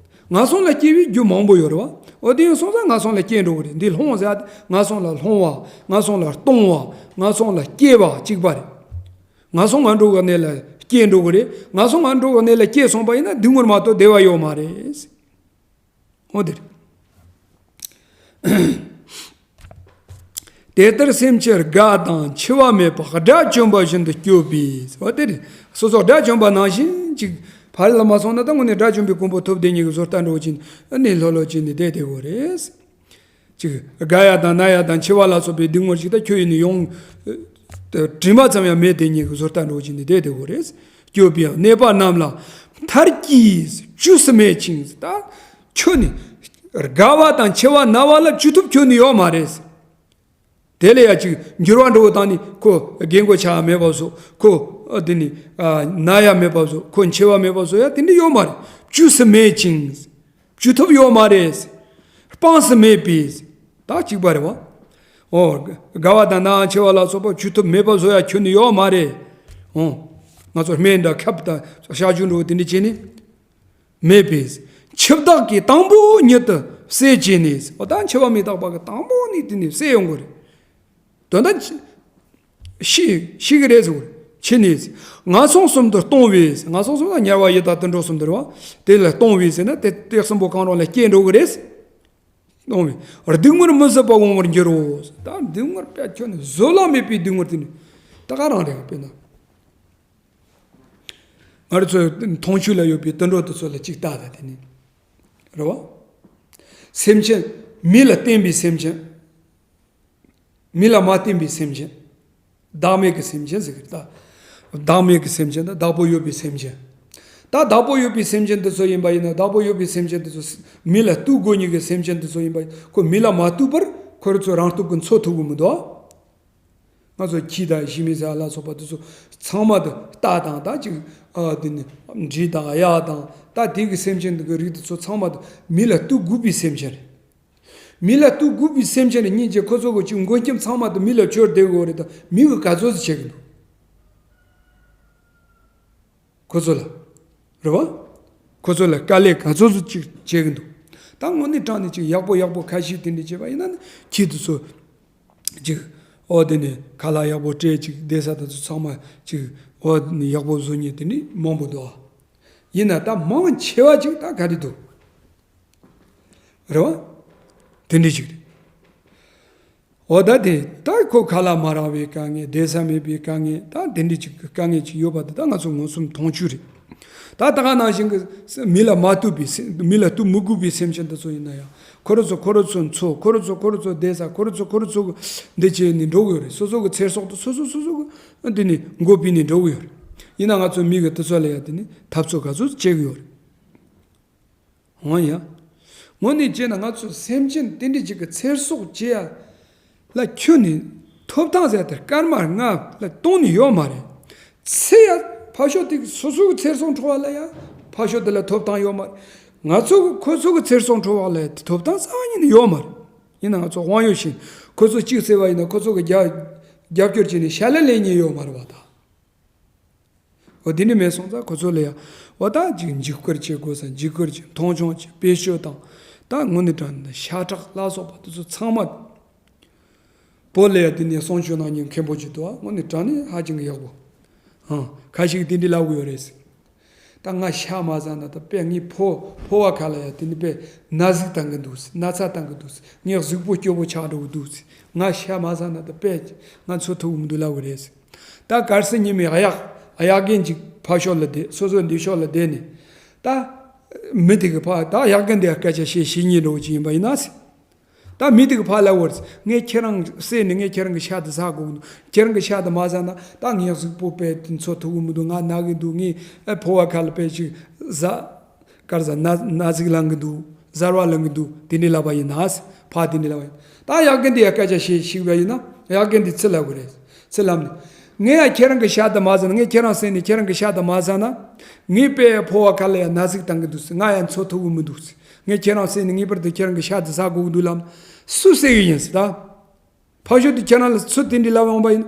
ངན་སོང་ལ་སྐྱེ་བའི་རྒྱུ་མང་པོ་ཡོད་རེད་བ། འོ་དེ་ཡང་སོང་ཙང་ངན་སོང་ལ་སྐྱེ་འགྲོ་གི་རེད། འདི་ལྷུང་ཟེར་ཡ་དེ་ངན་སོང་ལ་ལྷུང་བ། ངན་སོང་ལ་ལྟུང་བ། ངན་སོང་ལ་སྐྱེ་བ་གཅིག་པ་རེད། ངན་སོང་ང་འགྲོ་གི་གནས་ལ་སྐྱེ་འགྲོ་གི་རེད། ངན་སོང་ང་འགྲོ་གི་གནས་ལ་སྐྱེ་སོང་པ་ཡིན་ན་སྡུག་བསྔལ་མ་གཏོགས་བདེ་བ་ཡོད་མ་རེད། འོ་དེ་རེད། དེ་ལྟར་སེམས་ཅན་རྒ་དང་འཆི་བ་མེད་པ་དགྲ་བཅོམ་པ་བཞིན་དུ་སྤྱོད་པས། འོ་དེ་རེད། སོ་སོ་དགྲ་བཅོམ་པ་ནང་བཞིན་ཅིག་ཕར་ལ་མ་སོང་ན་ད་དངོས་གནས་དགྲ་བཅོམ་པའི་གོ་འཕང་ཐོབ་བསྡད་མཁན་གྱི་བཟོ་ལྟ་འདྲ་བོ་ཅིག་ཨ་ནི་ལྷོད་ལྷོད་བྱས་ནས་བསྡད་བསྡད་དགོས་རེད། ཅིག་རྒ་ཡ་དང་ན་ཡ་དང་འཆི་བ་ལ་སོགས་པའི་སྡུག་བསྔལ་ཞིག་ད་ཁྱོད་ཡིན་ནི་ཡོང་། དྲི་མ་ཙམ་ཡང་མེད་དེ་ཉིད་ཀྱི་བཟོ་ལྟ་འགྲོ་བཞིན་དུ་བསྡད་དེ་འོ་རེད། སྐྱོབ་པའི་གནས་པ་རྣམས་ལ་མཐར་གྱིས་བཅོས་སུ་མེད་ཅིང་། ད་ཁྱོད་ནི་རྒ་བ་དང་འཆི་བ་ན་བ་ལ་བཅོས་ཐུབ་ཁྱོད་ནི་ཡོད་མ་རེད། དེ་ལས་ཡ་ཅིག་འགྱུར་བ་འགྲོ་བ་དང་ནི་ཁོ་རྒན་གོག་ཆགས་ཡ་མེད་པ་བཟོ། ཁོ་ཨ་དེ་ནི་ཨ་ན་ཡ་མེད་པ་བཟོ། ཁོ་འཆི་བ་མེད་པ་བཟོ་ཡ་དེ་འདྲ་ཡོད་མ་རེད། བཅོས་སུ་མེད་ཅིང་། བཅོས་ཐུབ་ཡོད་མ་རེད། སྤང་སུ་མེད་པས། ད་གཅིག་པ་རེད་བ། ཨོ། རྒ་བ་དང་ན་འཆི་བ་ལ་སོགས་པ་བཅོས་ཐུབ་མེད་པ་བཟོ་ཡ་ཁྱོན་ནས་ཡོད་མ་རེད། ཨོ། ང་ཚོ་སྨན་དང་ཁབ་དང་གཤག་བཅོས་འགྲོ་དེ་འདྲ་བྱས་ནས་མེད་པས། འཆི་བདག་གིས་དང་པོ་ཉིད་དུ་བསད་བྱས་ནས། ཨོ་ད་འཆི་བ་མི་རྟག་པ་གིས་དང་པོ་ནས་དེ་ནས་བསད་ཡོང་གི་རེད། དོན་དག་ཤི་ཤི་གི་རེད་ཟེར་བ། ཤི་ནས་ངན་སོང་གསུམ་དུ་ལྟུང་བས། ངན་སོང་གསུམ་ལ་དམྱལ་བ་ཡི་དྭགས་དུད་འགྲོ་གསུམ་དུ་རེད་བ། དེ་ལ་ལྟུང་བས་ཟེར་ན་དེ་དེ་གསུམ་པོ་གང་རུང་ལ་སྐྱེ་འགྲོ་གི་རེད། ལྟུང་བས་སྡུག་བསྔལ་མི་བཟོད་པ་འོང་བར་འགྱུར་རོ། ད་སྡུག་བསྔལ་དཔེ་ཁྱོན་ནས་བཟོད་གླགས་མེད་པའི་སྡུག་བསྔལ་དེ་ནི་ད་ག་རང་རེད། དཔེར་ན་ང་རང་ཚོའི་མཐོང་ཆོས་ལ་ཡོད་པའི་དུད་འགྲོ་དེ་ཚོ་ལ་གཅིག་ལྟ་ད་དེ་ནི་རེད་བ། སེམས་ཅན་མི་ལ་བརྟེན་པའི་སེམས་ཅན། མི་ལ་མ་བརྟེན་པའི་སེམས་ཅན། བདག་མེད་ཀྱི་སེམས་ཅན་ཟེར་གི་རེད་ད། བདག་མེད་ཀྱི་སེམས་ཅན་དང་བདག་པོ་ཡོད་པའི་སེམས་ཅན། ད་བདག་པོ་ཡོད་པའི་སེམས་ཅན་དེ་ཚོ་ཡིན་པ་ཡིན་ན་བདག་པོ་ཡོད་པའི་སེམས་ཅན་དེ་ཚོ་མི་ལ་གཏུག་དགོས་མཁན་གྱི་སེམས་ཅན་དེ་ཚོ་ཡིན་པ་ཁོ་མི་ལ་མ་གཏུག་པར་ཁོ་རང་ཚོ་རང་སྟོབས་ཀྱིས་འཚོ་ཐུབ་ཀྱི་མི་འདུག་ང་ཚོ་ཁྱི་དང་ཞི་མི་ཟ་ལ་སོགས་པ་དེ་ཚོ་ཚང་མ་དེ་རྟ་དང་ད་ཅིག་ཨ་དེ་ནི་འབྲི་དང་གཡག་དང་ད་དེ་གི་སེམས་ཅན་དེ་གི་རིགས་དེ་ཚོ་ཚང་མ་དེ་མི་ལ་གཏུག་དགོས་པའི་སེམས་ཅན་རེད། མི་ལ་གཏུག་དགོས་པའི་སེམས་ཅན་རེད། སྙིང་རྗེ་ཁོ་ཚོ་གི་ཅིག་མགོན་སྐྱབས་ཚང་མ་དེ་མི་ལ་བཅོལ་བསྡད་དགོས་རེད་ད། མི་གི་ག་ཚོད་ཅིག་བྱེད་གི་འདུག་ཁོ་ཚོ་ལ། རེད་བ། ཁོ་ཚོ་ལ་དཀའ་ལས་ག་ཚོད་ཅིག་བྱེད་གི་འདུག་ད་དངོས་གནས་དྲང་གནས་ཅིག་ཡག་པོ་ཡག་པོ་ཁ་ཤས་དེ་འདྲ་བྱས་པ་ཡིན་ན་ནི་ཁྱི་དེ་ཚོ་ཅིག་ཨོ་དེ་ནས་ཁ་ལག་ཡག་པོ་སྤྲད། ཅིག་བསྡད་ས་དེ་ཚོ་ཚང་མ་ཅིག་ཨོ་དེ་ནས་ཡག་པོ་བཟོ་མཁན་དེ་འདྲ་མང་པོ་འདུག་ཨ། ཡིན་ན་ད་མང་ཆེ་བ་ཅིག་ད་ག་རེ་འདུག་རེད་བ། དེ་འདྲ་ཅིག་རེད། འོ་ད་དེ་ད་ཁོ་ཁ་ལག་མ་རག་པའི་དཀའ་ངལ། བསྡད་ས་མེད་པའི་དཀའ་ངལ། ད་དེ་འདྲ་ཅིག་གི་དཀའ་ངལ་ཅིག་ཡོད་པ་དེ་ད་ང་ཚོ་མངོན་སུམ་མཐོང་ཆོས་རེད། ད་ད་ག་ནང་བཞིན་གི་མི་ལ་མ་གཏུག་པའི་སེམས། མི་ལ་གཏུག་མི་དགོས་པའི་སེམས་ཅན་དེ་ཚོ་ཡིན་ན་ཡང་ཁོ་རང་ཚོ་ཁོ་རང་ཚོ་འཚོ། ཁོ་རང་ཚོ་ཁོ་རང་ཚོ་བསྡད་ས། ཁོ་རང་ཚོ་ཁོ་རང་ཚོ་གི་འདི་བྱས་ནས་འགྲོ་གི་ཡོད་རེད། སོ་སོ་གི་ཚེ་སྲོག་དེ་སོ་སོ་སོ་སོ་གི་འདི་ནས་མགོ་ཕུད་ནས་འགྲོ་གི་ཡོད་རེད། ཡིན་ན་ང་ཚོ་མི་གི་དེ་ཚོ་ལ་ཡང་དེ་ནས་འཐབ་རྩོད་ག་ཚོད་བྱེད་གི་ཡོད་རེད། འོང་ཡ། དངོས་གནས་བྱས་ན་ང་ཚོ་སེམས་ཅན་དེ་འདྲ་ཅིག་གི་ཚེ་སྲོག་བྱེད་ཡ་ལ་ཁྱོན་ནས་ཐོབ་ཐང་ཟེར་དེ་སྐར་མ་ལྔ་ལ་གཏོང་ནི་ཡོད་མ་རེད། ཚེ་ཡ་ཕར་ཕྱོགས་དེ་སོ་སོ་གི་ཚེ་སྲོག་འཕྲོག་པ་ལ་ཡ་ཕར་ཕྱོགས་དེ་ལ་ཐོབ་ཐང་ཡོད་མ་རེད། ང་ཚོ་གི་ཁོ་ཚོ་གི་ཚེ་སྲོག་འཕྲོག་པ་ལ་ཡ་ཐོབ་ཐང་རྩ་བ་ཉིད་ནས་ཡོད་མ་རེད། ཡིན་ན་ང་ཚོ་དབང་ཡོད་བཞིན་ཁོ་ཚོ་གཅིག་བསད་པ་ཡིན་ན་ཁོ་ཚོ་གི་རྒྱབ་རྒྱབ་སྐྱོར་བྱས་ནས་ཞལ་ལག་ལེན་མཁན་ཡོད་མ་རེད་བ་ད། འོ་དེ་འདྲ་མེད་སོང་ཙང་ཁོ་ཚོ་ལ་ཡང་འོ་ད་ཅིག་འཇིགས་སྐུལ་བྱེད་དགོས་ས། འཇིགས་སྐུལ་བྱེད། མཐོང་ཆུང་བྱེད། བེད་སྤྱོད་བཏང་། ད་དངོས་གནས་དྲང་གནས་ཤ་ཁྲག་ལ་སོགས་པ་དེ་ཚོ་ཚང་མ་བོད་ལ་ཡང་དེ་ནས་གསུང་ཆོས་གནང་མཁན་མཁན་པོ་ཅིག་འདུག་ཨ། དངོས་གནས་དྲང་གནས་ཧ་ཅང་གི་ཡག་པོ། ཧང་། ཁ་ཤས་ཀྱིས་དེ་འདྲ་ལབ་ཀྱི་ཡོད་རེད། ད་ང་ཤ་མ་ཟ་ན་ད་དཔེ་ངའི་ཕོ་ཕོ་བ་ཁ་ལ་ཡ་དེ་ནི་དཔེ་ན་ཟུག་བཏང་གི་འདུག་ཟེར། ན་ཚ་བཏང་གི་འདུག་ཟེར། ངའི་གཟུགས་པོ་སྐྱོ་པོ་ཆགས་འགྲོ་གི་འདུག་ཟེར། ང་ཤ་མ་ཟ་ན་ད་དཔེ་ང་འཚོ་ཐུབ་གི་མི་འདུག་ལབ་གི་རེད་ཟེར། ད་གལ་སྲིད་ཉི་མའི་གཡག་གཡག་རྒན་ཅིག་ཕར་ཕྱོགས་ལ་བསྡད། སོ་སོ་འདི་ཕྱོགས་ལ་བསྡད་ནས། ད་མི་དེ་གི་ཕ་ད་གཡག་རྒན་དེ་སྐད་ཆ་བཤད་བཤད་ཉན་འགྲོ་གི་ཅིག་ཡིན་པ་ཡིན་ན་ཟེར། ད་མི་དེ་གི་ཕ་ལབ་པ་རེད། ངས་ཁྱེད་རང་བསད་ནས་ངས་ཁྱེད་རང་གི་ཤ་དེ་ཟ་དགོས་ཀྱི་འདུག་ཁྱེད་རང་གི་ཤ་དེ་མ་ཟ་ན་ད་ངའི་གཟུགས་པོ་དཔེ་དེ་འཚོ་ཐུབ་ཀྱི་མི་འདུག་ང་ན་གི་འདུག་ངའི་ཨ་ཕོ་བ་ཁ་ལ་དཔེ་ཅིག་ཟ། གར་ཟ་ན་ན་ཟུག་ལངས་གི་འདུག་ཟ་ར་བ་ལངས་གི་འདུག་དེ་འདྲ་ལབ་པ་ཡིན་ན། ཕ་དེ་འདྲ་ལབ་པ་ཡིན། ད་གཡག་རྒན་དེ་ཡ་སྐད་ཆ་བཤད་ཤིག་པ་ཡིན་ན་གཡག་རྒན་དེ་ཚུར་ལབ་དགོས་རེད། ཚུར་ལབ་ནས། ངས་ཡ་ཁྱེད་རང་གི་ཤ་དེ་མ་ཟ་ན། ངས་ཁྱེད་རང་བསད་ནས་ཁྱེད་རང་གི་ཤ་དེ་མ་ཟ་ན། ངའི་དཔེ་ཕོ་བ་ཁ་ལ་ཡ་ན་ཟུག་བཏང་གི་འདུག་ང་ཡ་འཚོ་ཐུབ་ཀྱི་མི་འདུག་ངས་ཁྱེད་རང་བསད་ནས་ངེས་པར་དུ་ཁྱེད་རང་གི་ཤ་དེ་ཟ་དགོས་ཀྱི་འདུག་ལབ་ན། སུས་བསད་ཀྱི་ཡིན་ཟེར་ད། ཕར་ཕྱོགས་དེ་ཁྱེད་རང་ལ་ཚུར་དེ་འདྲ་ལབ་ཡོང་པ་ཡིན་ན།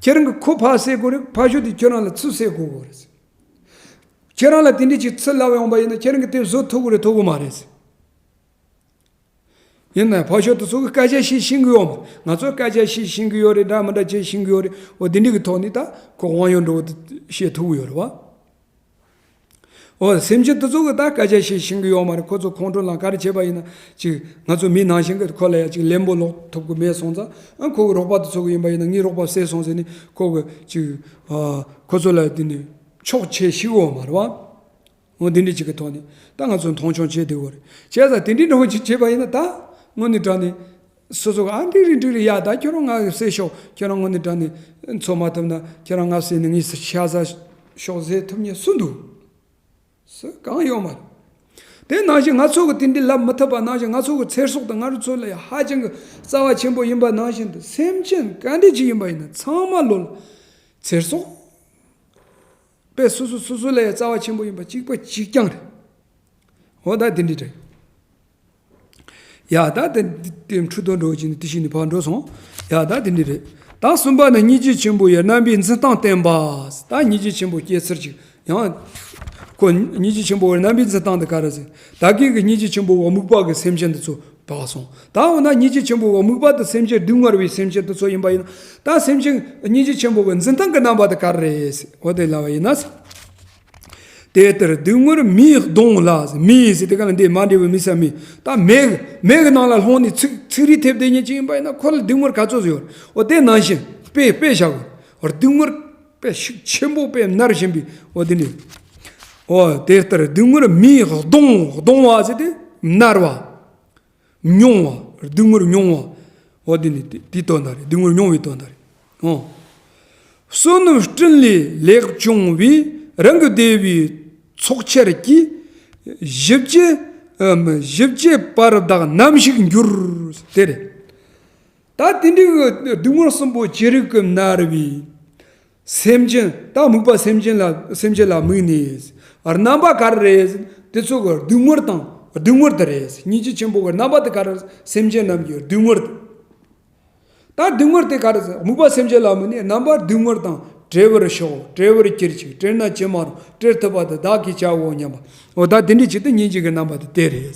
ཁྱེད་རང་གི་ཁོ་ཕར་བསད་དགོས་རེད། ཕར་ཕྱོགས་དེ་ཁྱེད་རང་ལ་ཚུར་བསད་དགོས་དགོས་རེད། ཁྱེད་རང་ལ་དེ་འདྲ་ཅིག་ཚུར་ལབ་ཡོང་པ་ཡིན་ན་ཁྱེད་རང་གི་དེ་བཟོ་ཐུབ་ཀྱི་རེད་ཐུབ་ཀྱི་མ་རེད། ཡིན་ནའི་ཕར་ཕྱོགས་དེ་ཚོ་གི་སྐད་ཆ་བཤད་ཤེས་ཀྱི་ཡོད་མ་རེད། ང་ཚོ་སྐད་ཆ་བཤད་ཤེས་ཀྱི་ཡོད་རེད། འདྲ་མི་འདྲ་བྱེད་ཤེས་ཀྱི་ཡོད་རེད། འོ་དེ་འདྲ་གི་ཐོག་ནས་ད་ཁོ་དབང་ཡོད་འགྲོ་བ་དེ་བཤད་ཐུབ་ཀྱི་ཡོད་རེད་བ། འོ་སེམས་ཅན་དེ་ཚོ་གི་ད་སྐད་ཆ་བཤད་ཤེས་ཀྱི་ཡོད་མ་རེད། ཁོ་ཚོ་ཁོང་ཁྲོ་ལངས་ག་རེ་བྱས་པ་ཡིན་ན་ཅིག་ང་ཚོ་མི་ནང་བཞིན་གི་ཁོ་ལ་ཡ་ཅིག་ལན་པོ་ལོག་ཐུབ་ཀྱི་མེད་སོང་ཙང་། ཨ་ཁོ་གི་རོགས་པ་དེ་ཚོ་གི་ཡིན་པ་ཡིན་ན་ངའི་རོགས་པ་བསད་སོང་ཟེར་ནས་ཁོ་གི་ཅིག་ཨ་ཁོ་ཚོ་ལ་དེ་ནས་ཆོག་བྱེད་ཤེས་ཀྱི་ཡོད་མ་རེད་བ། འོ་དེ་འདྲ་ཅིག་གི་ཐོག་ནས་ད་ང་ཚོ་མཐོང་ཆུང་བྱེད་བསྡད་ཡོད་རེད། བྱས་ཙང་དེ་འདྲའི་འདྲ་བོ་ཅིག་བྱས་པ་ཡིན་ན་ད་དངོས་གནས་དྲང་གནས་སོ་སོ་གི་ཨ་འགྲིག་རེད་འགྲིག་རེད། ཡ་ད་ཁྱོད་རང་ང་གི་བསད་ཤོག་ཁྱོད་རང་དངོས་གནས་དྲང་གནས་འཚོ་མ་ཐུབ་ན་ཁྱོད་རང་ང་བསད་ནས་ངའི་ཤ་ཟ་ཤོག་ཟེར་ཐུབ་མཁན་སུ་འདུག་སུ་གང་ཡོད་མ་རེད། དེ་ནང་བཞིན་ང་ཚོ་གི་དེ་འདྲའི་ལབ་མི་ཐུབ་པ་ནང་བཞིན་ང་ཚོ་གི་ཚེ་སྲོག་དང་ང་རང་ཚོ་ལ་ཡ་ཧ་ཅང་གི་རྩ་བ་ཆེན་པོ་ཡིན་པ་ནང་བཞིན་དུ་སེམས་ཅན་ག་འདྲ་ཅིག་ཡིན་པ་ཡིན་ན་ཚང་མ་ལོ་ལ་ཚེ་སྲོག་དཔེ་སོ་སོ་སོ་སོ་ལ་ཡ་རྩ་བ་ཆེན་པོ་ཡིན་པ་གཅིག་པ་གཅིག་རྐྱང་རེད། འོ་ད་དེ་འདྲ་རེད། ཡ་ད་དེ་དེ་འཕྲུལ་དུ་འགྲོ་བཞིན་དེ་ཤི་ནི་ཕར་འགྲོ་སོང་། ཡ་ད་དེ་འདྲ་རེད། ད་གསུམ་པ་ནི་སྙིང་རྗེ་ཆེན་པོ་ཡི་རྣམ་པའི་འཛིན་སྟངས་བསྟན་པ། ད་སྙིང་རྗེ་ཆེན་པོ་སྐྱེ་ཚུལ་ཅིག་ཡང་། ཁོ་སྙིང་རྗེ་ཆེན་པོ་ཡི་རྣམ་པའི་འཛིན་སྟངས་དེ་ག་རེ་ཟེར། ད་གིན་གི་སྙིང་རྗེ་ཆེན་པོ་བ་རྨུགས་པ་གི་སེམས་ཅན་དེ་ཚོ་བག་སོང་། ད་འོ་ན་སྙིང་རྗེ་ཆེན་པོ་བ་རྨུགས་པ་དེ་སེམས་ཅན་སྡུག་བསྔལ་བའི་སེམས་ཅན་དེ་ཚོ་ཡིན་པ་ཡིན་ན། ད་སེམས་ཅན་སྙིང་རྗེ་ཆེན་པོ་གི་འཛིན་སྟངས་ཀྱི་རྣམ་པ་དེ་ག་རེ་རེད་ཟེར། འོ་དེ་ལབ་པ་ཡིན་ན། དེ་ལྟར་སྡུག་བསྔལ་མེའི་གདོང་ལ། མེ་ཟེར་དེ་ག་ལ་འདི་མ་འདྲེས་པའི་མེ་ས་མེ། ད་མེ་གི་མེ་གི་ནང་ལ་ལྷུང་ནས་ཚིག་ཚིག་རིས་ཐེབས་བསྡད་མཁན་ཅིག་ཡིན་པ་ཡིན་ན་ཁོ་ལ་སྡུག་བསྔལ་ག་ཚོད་ཡོད། འོ་དེ་ནང་བཞིན་དཔེ་དཔེ་བཞག་གོ། སྡུག་བསྔལ་དཔེ་ཤུགས་ཆེན་པོ་དཔེ་མནར་བཞིན་པའི་འོ་དེ་འདྲ། འོ་དེ་ལྟར་སྡུག་བསྔལ་མེའི་གདོང་། གདོང་བ་ཟེར་དེ་མནར་བ། མྱོང་བ། སྡུག་བསྔལ་མྱོང་བ། འོ་དེ་ནི་དེ་དེའི་དོན་དག་རེད། སྡུག་བསྔལ་མྱོང་བའི་དོན་དག་རེད། འོ། བསོད་ནམས་སྤྲིན་ལས་ལེགས་བྱུང་བའི། རང་གི་བདེ་བའི་ཚོགས་ཆར་གྱིས། ཞི་བྱེད་ཨམ་ཞི་བྱེད་པར་བདག་ནམ་ཞིག་འགྱུར། དེ་རེད། ད་དེ་འདྲའི་གི་སྡུག་བསྔལ་གསུམ་པོ་ཅི་རིགས་ཀྱིས་མནར་བའི། སེམས་ཅན། ད་རྨུགས་པ་སེམས་ཅན་ལ་སེམས་ཅན་ལ་རྨུགས་ནས། རྣམ་པ་ག་རེ་རེད། དེ་ཚོ་གི་སྡུག་བསྔལ་དང་སྡུག་བསྔལ་དེ་རེད། སྙིང་རྗེ་ཆེན་པོ་གི་རྣམ་པ་དེ་ག་རེ་རེད། སེམས་ཅན་རྣམས་ཀྱི་སྡུག་བསྔལ་དེ། ད་སྡུག་བསྔལ་དེ་ག་རེ་རེད། རྨུགས་པ་སེམས་ཅན་ལ་རྨུགས་ནས་རྣམ་པ་སྡུག་བསྔལ་དང་བྲལ་བར་ཤོག་བྲལ་བར་གྱུར་ཅིག་བྲལ་ན་ཅི་མ་རུང་། བྲལ་ཐུབ་པ་དེ་བདག་གིས་བྱའོ་སྙམ་པ། འོ་ད་དེ་འདྲའི་ཆེད་དུ་སྙིང་རྗེ་གི་རྣམ་པ་དེ་དེ་རེད།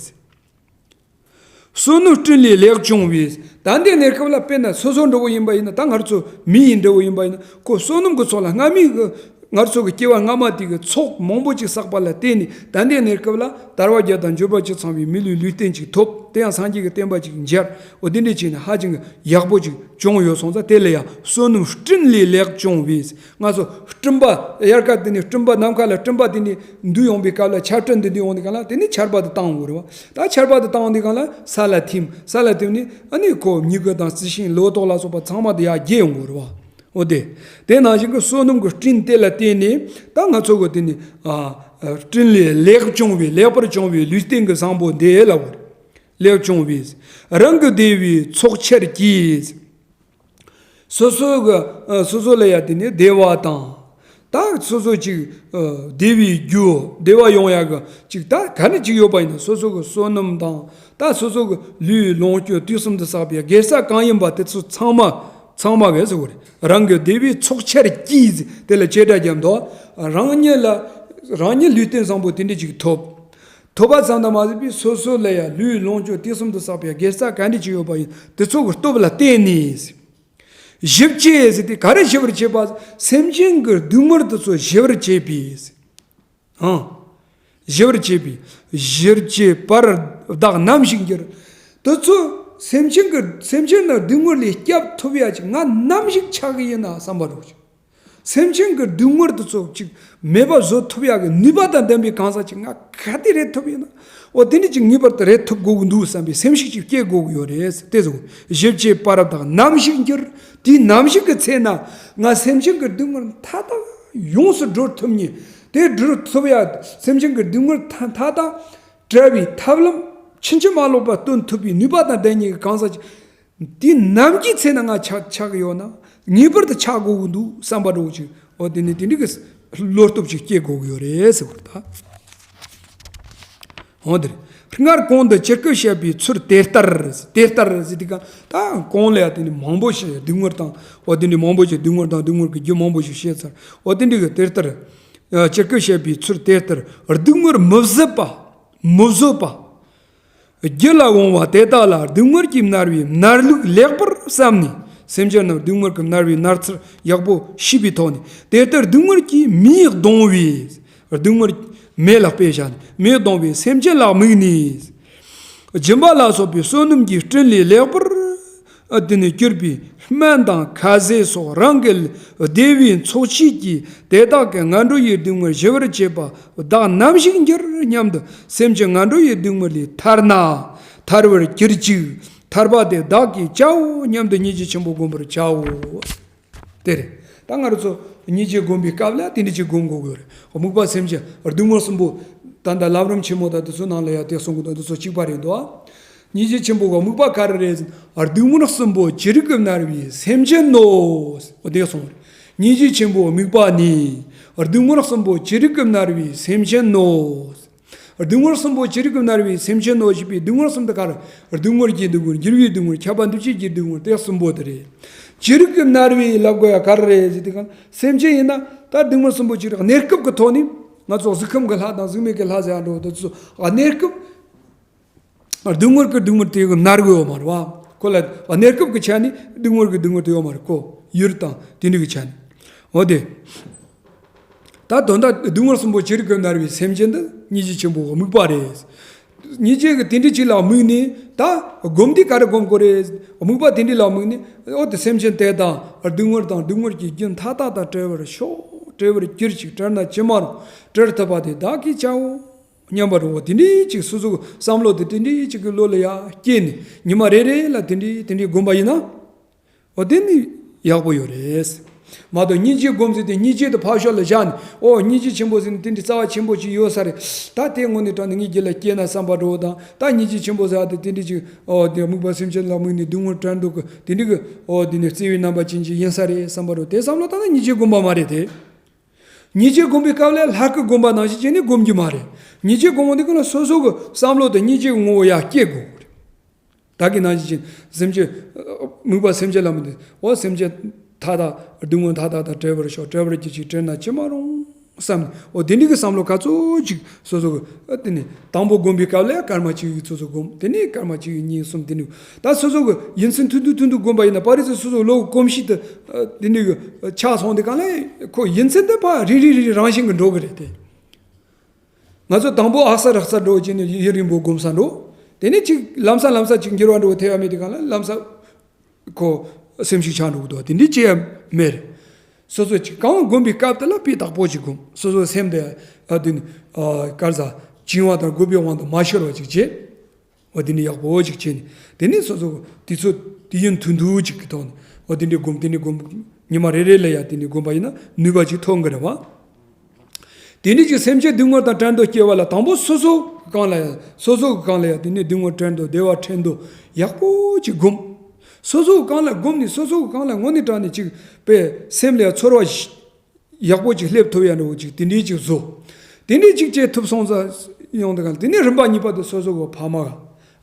བསོད་ནམས་སྤྲིན་ལས་ལེགས་བྱུང་བའི། ད་ལྟའི་གནས་སྐབས་ལ་དཔེར་ན་སོ་སོ་འདྲ་བོ་ཡིན་པ་ཡིན་ན། ད་ང་ཚོ་མི་ཡིན་འདྲ་བོ་ཡིན་པ་ཡིན་ན། ཁོ་བསོད་ནམས་ཀྱི་ཚོགས་ལ་སྔ་མའི་གི་ང་ཚོ་གི་སྐྱེ་བ་སྔ་མ་དེ་གི་ཚོགས་མང་པོ་ཅིག་བསགས་པ་ལ་བརྟེན་ནས། ད་ལྟའི་གནས་སྐབས་ལ་དལ་བ་བརྒྱད་དང་འབྱོར་པ་བཅུ་ཚང་བའི་མི་ལུས་ལུས་རྟེན་ཅིག་ཐོབ། དེ་ཡང་སངས་རྒྱས་ཀྱི་བསྟན་པ་ཅིག་མཇལ། འོ་དེ་འདྲས་བྱས་ནས་ཧ་ཅང་གི་ཡག་པོ་ཅིག་བྱུང་ཡོད་སོང་ཙང་། དེ་ལ་ཡང་བསོད་ནམས་སྤྲིན་ལས་ལེགས་བྱུང་བའི། ང་ཚོ་སྤྲིན་པ་དབྱར་ཁ་དེ་ནས་སྤྲིན་པ་ནམ་མཁའ་ལ་སྤྲིན་པ་དེ་ནས་འདུས་ཡོང་པའི་སྐབས་ལ། ཆར་སྤྲིན་འདི་འདུས་ཡོང་དུས་སྒང་ལ་དེ་ནས་ཆར་པ་དེ་བཏང་ཡོང་གི་རེད་བ། ད་ཆར་པ་དེ་བཏང་ཡོང་དུས་སྒང་ལ་ས་ལ་ཐིམ། ས་ལ་ཐིམ་ནས་ཨ་ནི་ཁོ་མྱུ་གུ་དང་རྩི་ཤིང་ལོ་ཏོག་ལ་སོགས་པ་ཚང་མ་དེ་ཡར་རྒྱས་ཡོང་གི་རེད་བ། འོ་དེ། དེ་ནང་བཞིན་གྱི་བསོད་ནམས་ཀྱི་སྤྲིན་དེ་ལ་བརྟེན་ནས། ད་ང་ཚོ་གི་དེ་ནི་ཨ་སྤྲིན་ལས་ལེགས་བྱུང་བའི། ལེགས་པར་བྱུང་བའི་ལུས་རྟེན་གྱི་བཟང་པོ་འདི་ལ་བར། ལེགས་བྱུང་བའི། རང་གི་བདེ་བའི་ཚོགས་ཆར་གྱིས། སོ་སོ་གི་ཨ་སོ་སོ་ལ་ཡ་དེ་ནི་བདེ་བ་དང་། ད་སོ་སོ་ཅིག་ཨ་བདེ་བའི་རྒྱུ། བདེ་བ་ཡོང་ཡ་གི་ཅིག་ད་ག་ནི་ཅིག་ཡོད་པ་ཡིན་ན། སོ་སོ་གི་བསོད་ནམས་དང་། ད་སོ་སོ་གི་ལུས་ལོངས་སྤྱོད་དུས་གསུམ་དུ་བསགས་པའི་དགེ་རྩ་གང་ཡིན་པ་དེ་ཚོ་ཚང་མ་ཚང་མ་གི་ཟེར་བ་རེད། རང་གི་བདེ་བའི་ཚོགས་ཆར་གྱིས། དེ་ལ་བྱེ་བྲག་རྒྱབ་འདུག་རང་ཉིད་ལ་རང་ཉིད་ལུས་རྟེན་བཟང་པོ་དེ་འདྲ་ཅིག་ཐོབ། ཐོབ་པ་ཙམ་དུ་མ་ཟད་པའི་སོ་སོ་ལ་ཡང་ལུས་ལོངས་སྤྱོད་དུས་གསུམ་དུ་བསགས་པའི་དགེ་རྩ་ག་འདྲ་ཅིག་ཡོད་པ་ཡིན། དེ་ཚོ་གི་སྟོབས་ལ་བརྟེན་ནས། ཞི་བྱེད་ཟེར་དེ་ག་རེ་ཞི་བར་བྱེད་པ། སེམས་ཅན་གྱི་སྡུག་བསྔལ་དེ་ཚོ་ཞི་བར་བྱེད་པས། ཨང་ ཞི་བར་བྱེད་པའི་གཞིར་བྱེད་པར་བདག་ནམ་ཞིག་འགྱུར། དེ་ཚོ་སེམས་ཅན་གྱི་སེམས་ཅན་ནི་སྡུག་བསྔལ་ལས་སྐྱབས་ཐུབ་ཡ་ཅིག་ང་ནམ་ཞིག་ཆགས་གི་ཡིན་ན་བསམ་པ་རོགས་ཅིག་སེམས་ཅན་གྱི་སྡུག་བསྔལ་དེ་ཚོ་ཅིག་མེད་པ་བཟོ་ཐུབ་ཡ་གི་ནུས་པ་དང་ལྡན་པའི་གང་ཟག་ཅིག་ང་ག་དེ་རེད་ཐུབ་ཡིན་ན། འོ་དེ་འདྲ་ཅིག་ངེས་པར་དུ་རེད་ཐུབ་དགོས་ཀྱི་འདུག་བསམ་པའི་སེམས་ཤུགས་ཅིག་སྐྱེ་དགོས་ཀྱི་ཡོད་རེད། དེ་ཚོ་ཞི་བྱེད་པར་བདག་ནམ་ཞིག་འགྱུར། དེའི་ནམ་ཞིག་གི་ཚེ་ན་ང་སེམས་ཅན་གྱི་སྡུག་བསྔལ་མཐའ་དག་ཡོངས་སུ་སྒྲོལ་ཐུབ་ནི། དེ་སྒྲོལ་ཐུབ་ཡ་སེམས་ཅན་གྱི་སྡུག་བསྔལ་མཐའ་མཐའ་དག་བྲལ་བའི་ཐབས་ལམ་ཕྱིན་ཅི་མ་ལོག་པ་སྟོན་ཐུབ་པའི་ནུས་པ་དང་ལྡན་ནི་གི་གང་ཟག་ཅིག་དེ་ནམ་གྱི་ཚེ་ན་ང་ཆགས་ཆགས་ཀྱི་ཡོད་ན་ངེས་པར་དུ་ཆགས་དགོས་ཀྱི་འདུག་བསམ་པ་འདྲ་བོ་ཅིག་འོ་དེ་ནི་དེ་འདྲ་གི་བློ་སྟོབས་ཅིག་སྐྱེ་དགོས་ཀྱི་ཡོད་རེད་ཟེར་བ་རེད་ད། འོ་དེ་རེད། སྔར་གོང་དུ་ཇི་སྐད་བཤད་པའི་ཚུལ་དེ་ལྟར། དེ་ལྟར་ཟེར་དུས་གང་ད་གོང་ལ་ཡ་དེ་ནི་མང་པོ་ཞིག་སྡུག་བསྔལ་དང་འོ་དེ་ནི་མང་པོ་ཞིག་སྡུག་བསྔལ་དང་སྡུག་བསྔལ་གྱི་རྒྱུ་མང་པོ་ཞིག་བཤད་ཚར། འོ་དེ་འདྲ་གི་དེ་ལྟར། ཇི་སྐད་བཤད་པའི་ཚུལ་དེ་ལྟར་སྡུག་བསྔལ་མི་བཟོད་པ། མི་བཟོད་པ། རྒྱུ་ལ་འོང་བ་དེ་དག་ལ་སྡུག་བསྔལ་གྱིས་མནར་བའི་མནར་ལུགས་ལེགས་པར་བསམ་ནས་སེམས་ཅན་རྣམས་སྡུག་བསྔལ་གྱིས་མནར་བའི་མནར་ཚུལ་ཡག་པོ་ཤེས་པའི་ཐོག་ནས། དེ་ལྟར་སྡུག་བསྔལ་གྱིས་མིས་གདུང་བའི། སྡུག་བསྔལ་མེ་ལ་དཔེ་བཞག་ནས་མིས་གདུང་བའི་སེམས་ཅན་ལ་དམིགས་ནས། སྦྱིན་པ་ལ་སོགས་པའི་བསོད་ནམས་ཀྱི་སྤྲིན་ལས་ལེགས་པར། ཨ་དེ་ནས་གྱུར་པའི་སྨན་དང་ཁ་ཟས་སོགས་རང་གི་བདེ་བའི་ཚོགས་བྱེད་ཀྱིས་དེ་དག་གི་ངན་འགྲོ་ཡི་སྡུག་བསྔལ་ཞི་བར་བྱེད་པ་བདག་ནམ་ཞིག་འགྱུར་སྙམ་དུ་སེམས་ཀྱི་ངན་འགྲོ་ཡི་སྡུག་བསྔལ་ལས་ཐར་ན་ཐར་བར་གྱུར་ཅིག་ཐར་པ་དེ་བདག་གིས་བྱའོ་སྙམ་དུ་སྙིང་རྗེ་ཆེན་པོ་བསྒོམ་པར་བྱའོ། དེ་རེད། ད་ང་རང་ཚོ་སྙིང་རྗེ་བསྒོམ་པའི་སྐབས་ལ་དེ་འདྲ་ཅིག་བསྒོམ་དགོས་ཀྱི་རེད། དམིགས་པ་སེམས་ཅན་སྡུག་བསྔལ་གསུམ་པོ། ད་ལྟ་བླ་རུང་ཆེན་མོ་དང་དེ་ཚོ་ནང་ལ་ཡང་དེ་གསུང་གི་འདུག་དེ་ཚོ་གཅིག་པ་རེད་འདུག་སྙིང་རྗེ་ཆེན་པོ་གི་དམིགས་པ་ག་རེ་རེད། སྡུག་བསྔལ་གསུམ་པོ་ཅི་རིགས་ཀྱིས་མནར་བའི་སེམས་ཅན་ནོ། འོ་དེ་གསུངས་རེད། སྙིང་རྗེ་ཆེན་པོའི་དམིགས་པ་ནི། སྡུག་བསྔལ་གསུམ་པོ་ཅི་རིགས་ཀྱིས་མནར་བའི་སེམས་ཅན་ནོ། སྡུག་བསྔལ་གསུམ་པོ་ཅི་རིགས་ཀྱིས་མནར་བའི་སེམས་ཅན་ནོ་ཞེས་པའི་སྡུག་བསྔལ་གསུམ་དེ་ག་རེ། སྡུག་བསྔལ་གྱི་སྡུག་བསྔལ། འགྱུར་བའི་སྡུག་བསྔལ། ཁྱབ་པ་འདུ་བྱེད་ཀྱི་སྡུག་བསྔལ་དེ་གསུམ་པོ་དེ་རེད། ཅི་རིགས་ཀྱིས་མནར་བའི་ལབ་དགོས་ཡ་ག་རེ་རེད་ཟེར་དུས་གང་སེམས་ཅན་ཡིན་ན་ད་སྡུག་བསྔལ་གསུམ་པོ་ཅི་རིགས་གནས་སྐབས་ཀྱི་ཐོག་ནས་ང་ཚོ་གཟུགས་ཁམས་ཀྱི་ལྷ་དང་གཟུགས་མེད་ཀྱི་ལྷ་ཟེར་ཡ་འགྲོ་དེ་ཚོ་གནས་སྐབས། སྡུག་བསྔལ་གྱི་སྡུག་བསྔལ་དེ་གི་མནར་གི་ཡོད་མ་རེད་བ། ཁོ་ལ་གནས་སྐབས་ཀྱི་ཆ་ནས་སྡུག་བསྔལ་གྱི་སྡུག་བསྔལ་དེ་ཡོད་མ་རེད་ཁོ། ཡུལ་དང་དེ་འདྲ་གི་ཆ་ནས། འོ་དེ། ད་དོན་དག་སྡུག་བསྔལ་གསུམ་པོ་ཅི་རིགས་ཀྱིས་མནར་བའི་སེམས་ཅན་དེ་སྙིང་རྗེ་ཆེན་པོའི་དམིགས་པ་རེད། སྙིང་རྗེ་གི་དེ་འདྲ་ཅིག་ལ་དམིགས་ནས་ད་སྒོམ་དུས་ག་རེ་སྒོམ་དགོས་རེད། དམིགས་པ་དེ་འདྲ་ལ་དམིགས་ནས་འོ་དེ་སེམས་ཅན་དེ་དང་སྡུག་བསྔལ་དང་སྡུག་བསྔལ་གྱི་རྒྱུ་མཐའ་དག་དང་བྲལ་བར་ཤོག་བྲལ་བར་གྱུར་ཅིག་བྲལ་ན་ཅི་མ་རུང་། བྲལ་ཐུབ་པ་དེ་བདག་གིས་བྱའོ། སྙམ་པ་རུ་འོ་དེ་འདྲའི་ཅིག་སོ་སོ་གི་བསམ་བློ་དེ་དེ་འདྲའི་ཅིག་གི་བློ་ལ་ཡ་སྐྱེས་ནས་ཉི་མ་རེ་རེ་ལ་དེ་འདྲའི་དེ་འདྲའི་སྒོམ་པ་ཡིན་ན། འོ་དེ་ནི་ཡག་པོ་ཡོད་རེད། མ་གཏོགས་སྙིང་རྗེ་སྒོམ་ཟེར་ཏེ་སྙིང་རྗེ་དེ་ཕར་ཕྱོགས་ལ་བཞག་ནས་འོ་སྙིང་རྗེ་ཆེན་པོ་ཟེར་ནས་དེ་འདྲའི་རྩ་བ་ཆེན་པོ་ཅིག་ཡོད་ས་རེད། ད་དེ་དངོས་གནས་དྲང་གནས་ངའི་རྒྱུད་ལ་སྐྱེས་ན་བསམ་པ་འདྲ་བོ་དང་ད་སྙིང་རྗེ་ཆེན་པོ་ཟེར་ཡ་དེ་དེ་འདྲའི་ཅིག་འོ་དེ་དམིགས་པ་སེམས་ཅན་ལ་དམིགས་ནས་སྡུག་བསྔལ་བྲལ་འདུག་གི་དེ་འདྲའི་གི་འོ་དེ་ནི་བརྩེ་བའི་རྣམ་པ་ཅན་ཅིག་ཡིན་ས་རེད་བསམ་པ་འདྲ་བོ་དེ་བསམ་བློ་བཏང་ན་སྙིང་རྗེ་སྒོམ་པ་མ་རེད་དེ། སྙིང་རྗེ་སྒོམ་པའི་སྐབས་ལ་ལྷ་སྐུ་སྒོམ་པ་ནང་བཞིན་བྱས་ནས་སྒོམ་རྒྱུ་མ་རེད། སྙིང་རྗེ་སྒོམ་པ་འདི་ཀུན་ལ་སོ་སོ་གི་བསམ་བློ་དང་སྙིང་རྗེ་གི་ངོ་བོ་ཡར་སྐྱེ་དགོས་རེད། ད་གིན་ནང་བཞིན་བྱས་སེམས་ཅན་དམིགས་པ་སེམས་ཅན་ལ་དམིགས་ཏེ་འོ་སེམས་ཅན་མཐའ་དག་སྡུག་བསྔལ་མཐའ་དག་དང་བྲལ་བར་ཤོག་བྲལ་བར་གྱུར་ཅིག་བྲལ་ན་ཅི་མ་རུང་བསམ་ནས་འོ་དེ་འདྲའི་གི་བསམ་བློ་ག་ཚོད་ཅིག་སོ་སོ་གི་དེ་ནས། དང་པོ་བསྒོམ་པའི་སྐབས་ལ་སྐར་མ་གཅིག་ཚོ་ཚོ་བསྒོམ། དེ་ནས་སྐར་མ་གཅིག་གཉིས་གསུམ་དེ་ནས་ད་སོ་སོ་གི་ཡིན་ཚུལ་ཐུང་ཐུང་ཐུང་ཐུང་བསྒོམ་པ་ཡིན་ན་པ་རི་ཚོ་སོ་སོ་བློ་གི་གོམས་གཤིས་དེ་དེ་ནས་གི་ཆགས་སོང་དེ་གང་ལ་ཁོ་ཡིན་ཚུལ་དེ་ཕར་རིལ་རིལ་རིལ་རིལ་རང་བཞིན་གི་འགྲོ་གི་རེད་དེ། ང་ཚོ་དང་པོ་ཨ་གསར་རག་གསར་འགྲོ་བྱས་ནས་ཡུན་རིང་པོ་བསྒོམ་ས་འགྲོ། དེ་ནས་ཅིག་ལམ་སང་ལམ་སང་ཅིག་འགྱུར་བ་འགྲོ་ཐེབས་ཡ་མེད་དེ་གང་ལ་ལམ་སང་། ཁོ་སེམས་ཤུགས་ཆག་འགྲོ་གི་འདུག་དེ་འདྲའི་ཅི་ཡང་མེད། སོ་སོ་ཅིག་གང་བསྒོམ་པའི་སྐབས་དེ་ལ་སྤུས་དག་པོ་ཅིག་བསྒོམ། སོ་སོ་སེམས་དེ་ཨ་དེ་ནི་ཨ་ག་རེ་ཟ་བྱིང་བ་དང་རྒུད་པའི་དབང་དུ་མ་ཤོར་བ་ཅིག་བྱེད། འོ་དེ་འདྲའི་ཡག་པོ་ཅིག་བྱེད་ནས་དེ་ནས་སོ་སོ་དུས་ཚོད་དུས་ཡུན་ཐུང་ཐུང་ཅིག་གི་ཐོག་ནས་འོ་དེ་འདྲའི་བསྒོམ། དེ་འདྲའི་བསྒོམ། ཉི་མ་རེ་རེ་ལ་ཡ་དེ་འདྲའི་བསྒོམ་པ་ཡིན་ན་ནུས་པ་ཅིག་ཐོན་གི་རེད་བ། དེ་ནས་ཀྱི་སེམས་ཅན་སྡུག་བསྔལ་དང་བྲལ་འདོད་སྐྱེ་བ་ལ་དང་པོ་སོ་སོ་གི་སྒང་ལ་ཡང་སོ་སོ་གི་སྒང་ལ་ཡང་དེ་ནས་སྡུག་བསྔལ་བྲལ་འདོད་བདེ་བ་འཕྲད་འདོད་ཡག་པོ་ཅིག་བསྒོམ། སོ་སོ་གི་སྒང་ལ་བསྒོམ་ནས་སོ་སོ་གི་སྒང་ལ་དངོས་གནས་དྲང་གནས་ཅིག་པའི་སེམས་ལ་ཡང་ཚོར་བ་ཞིག་ཡག་པོ་ཅིག་སླེབས་ཐུབ་ཡ་འདྲ་བོ་ཅིག་དེ་འདྲའི་ཅིག་བཟོ། དེ་འདྲའི་ཅིག་བྱེད་ཐུབ་སོང་ཙང་ཡོང་དུས་གང་དེ་ནས་རིམ་པ་གཉིས་པ་དེ་སོ་སོ་གི་ཕ་མ་ག་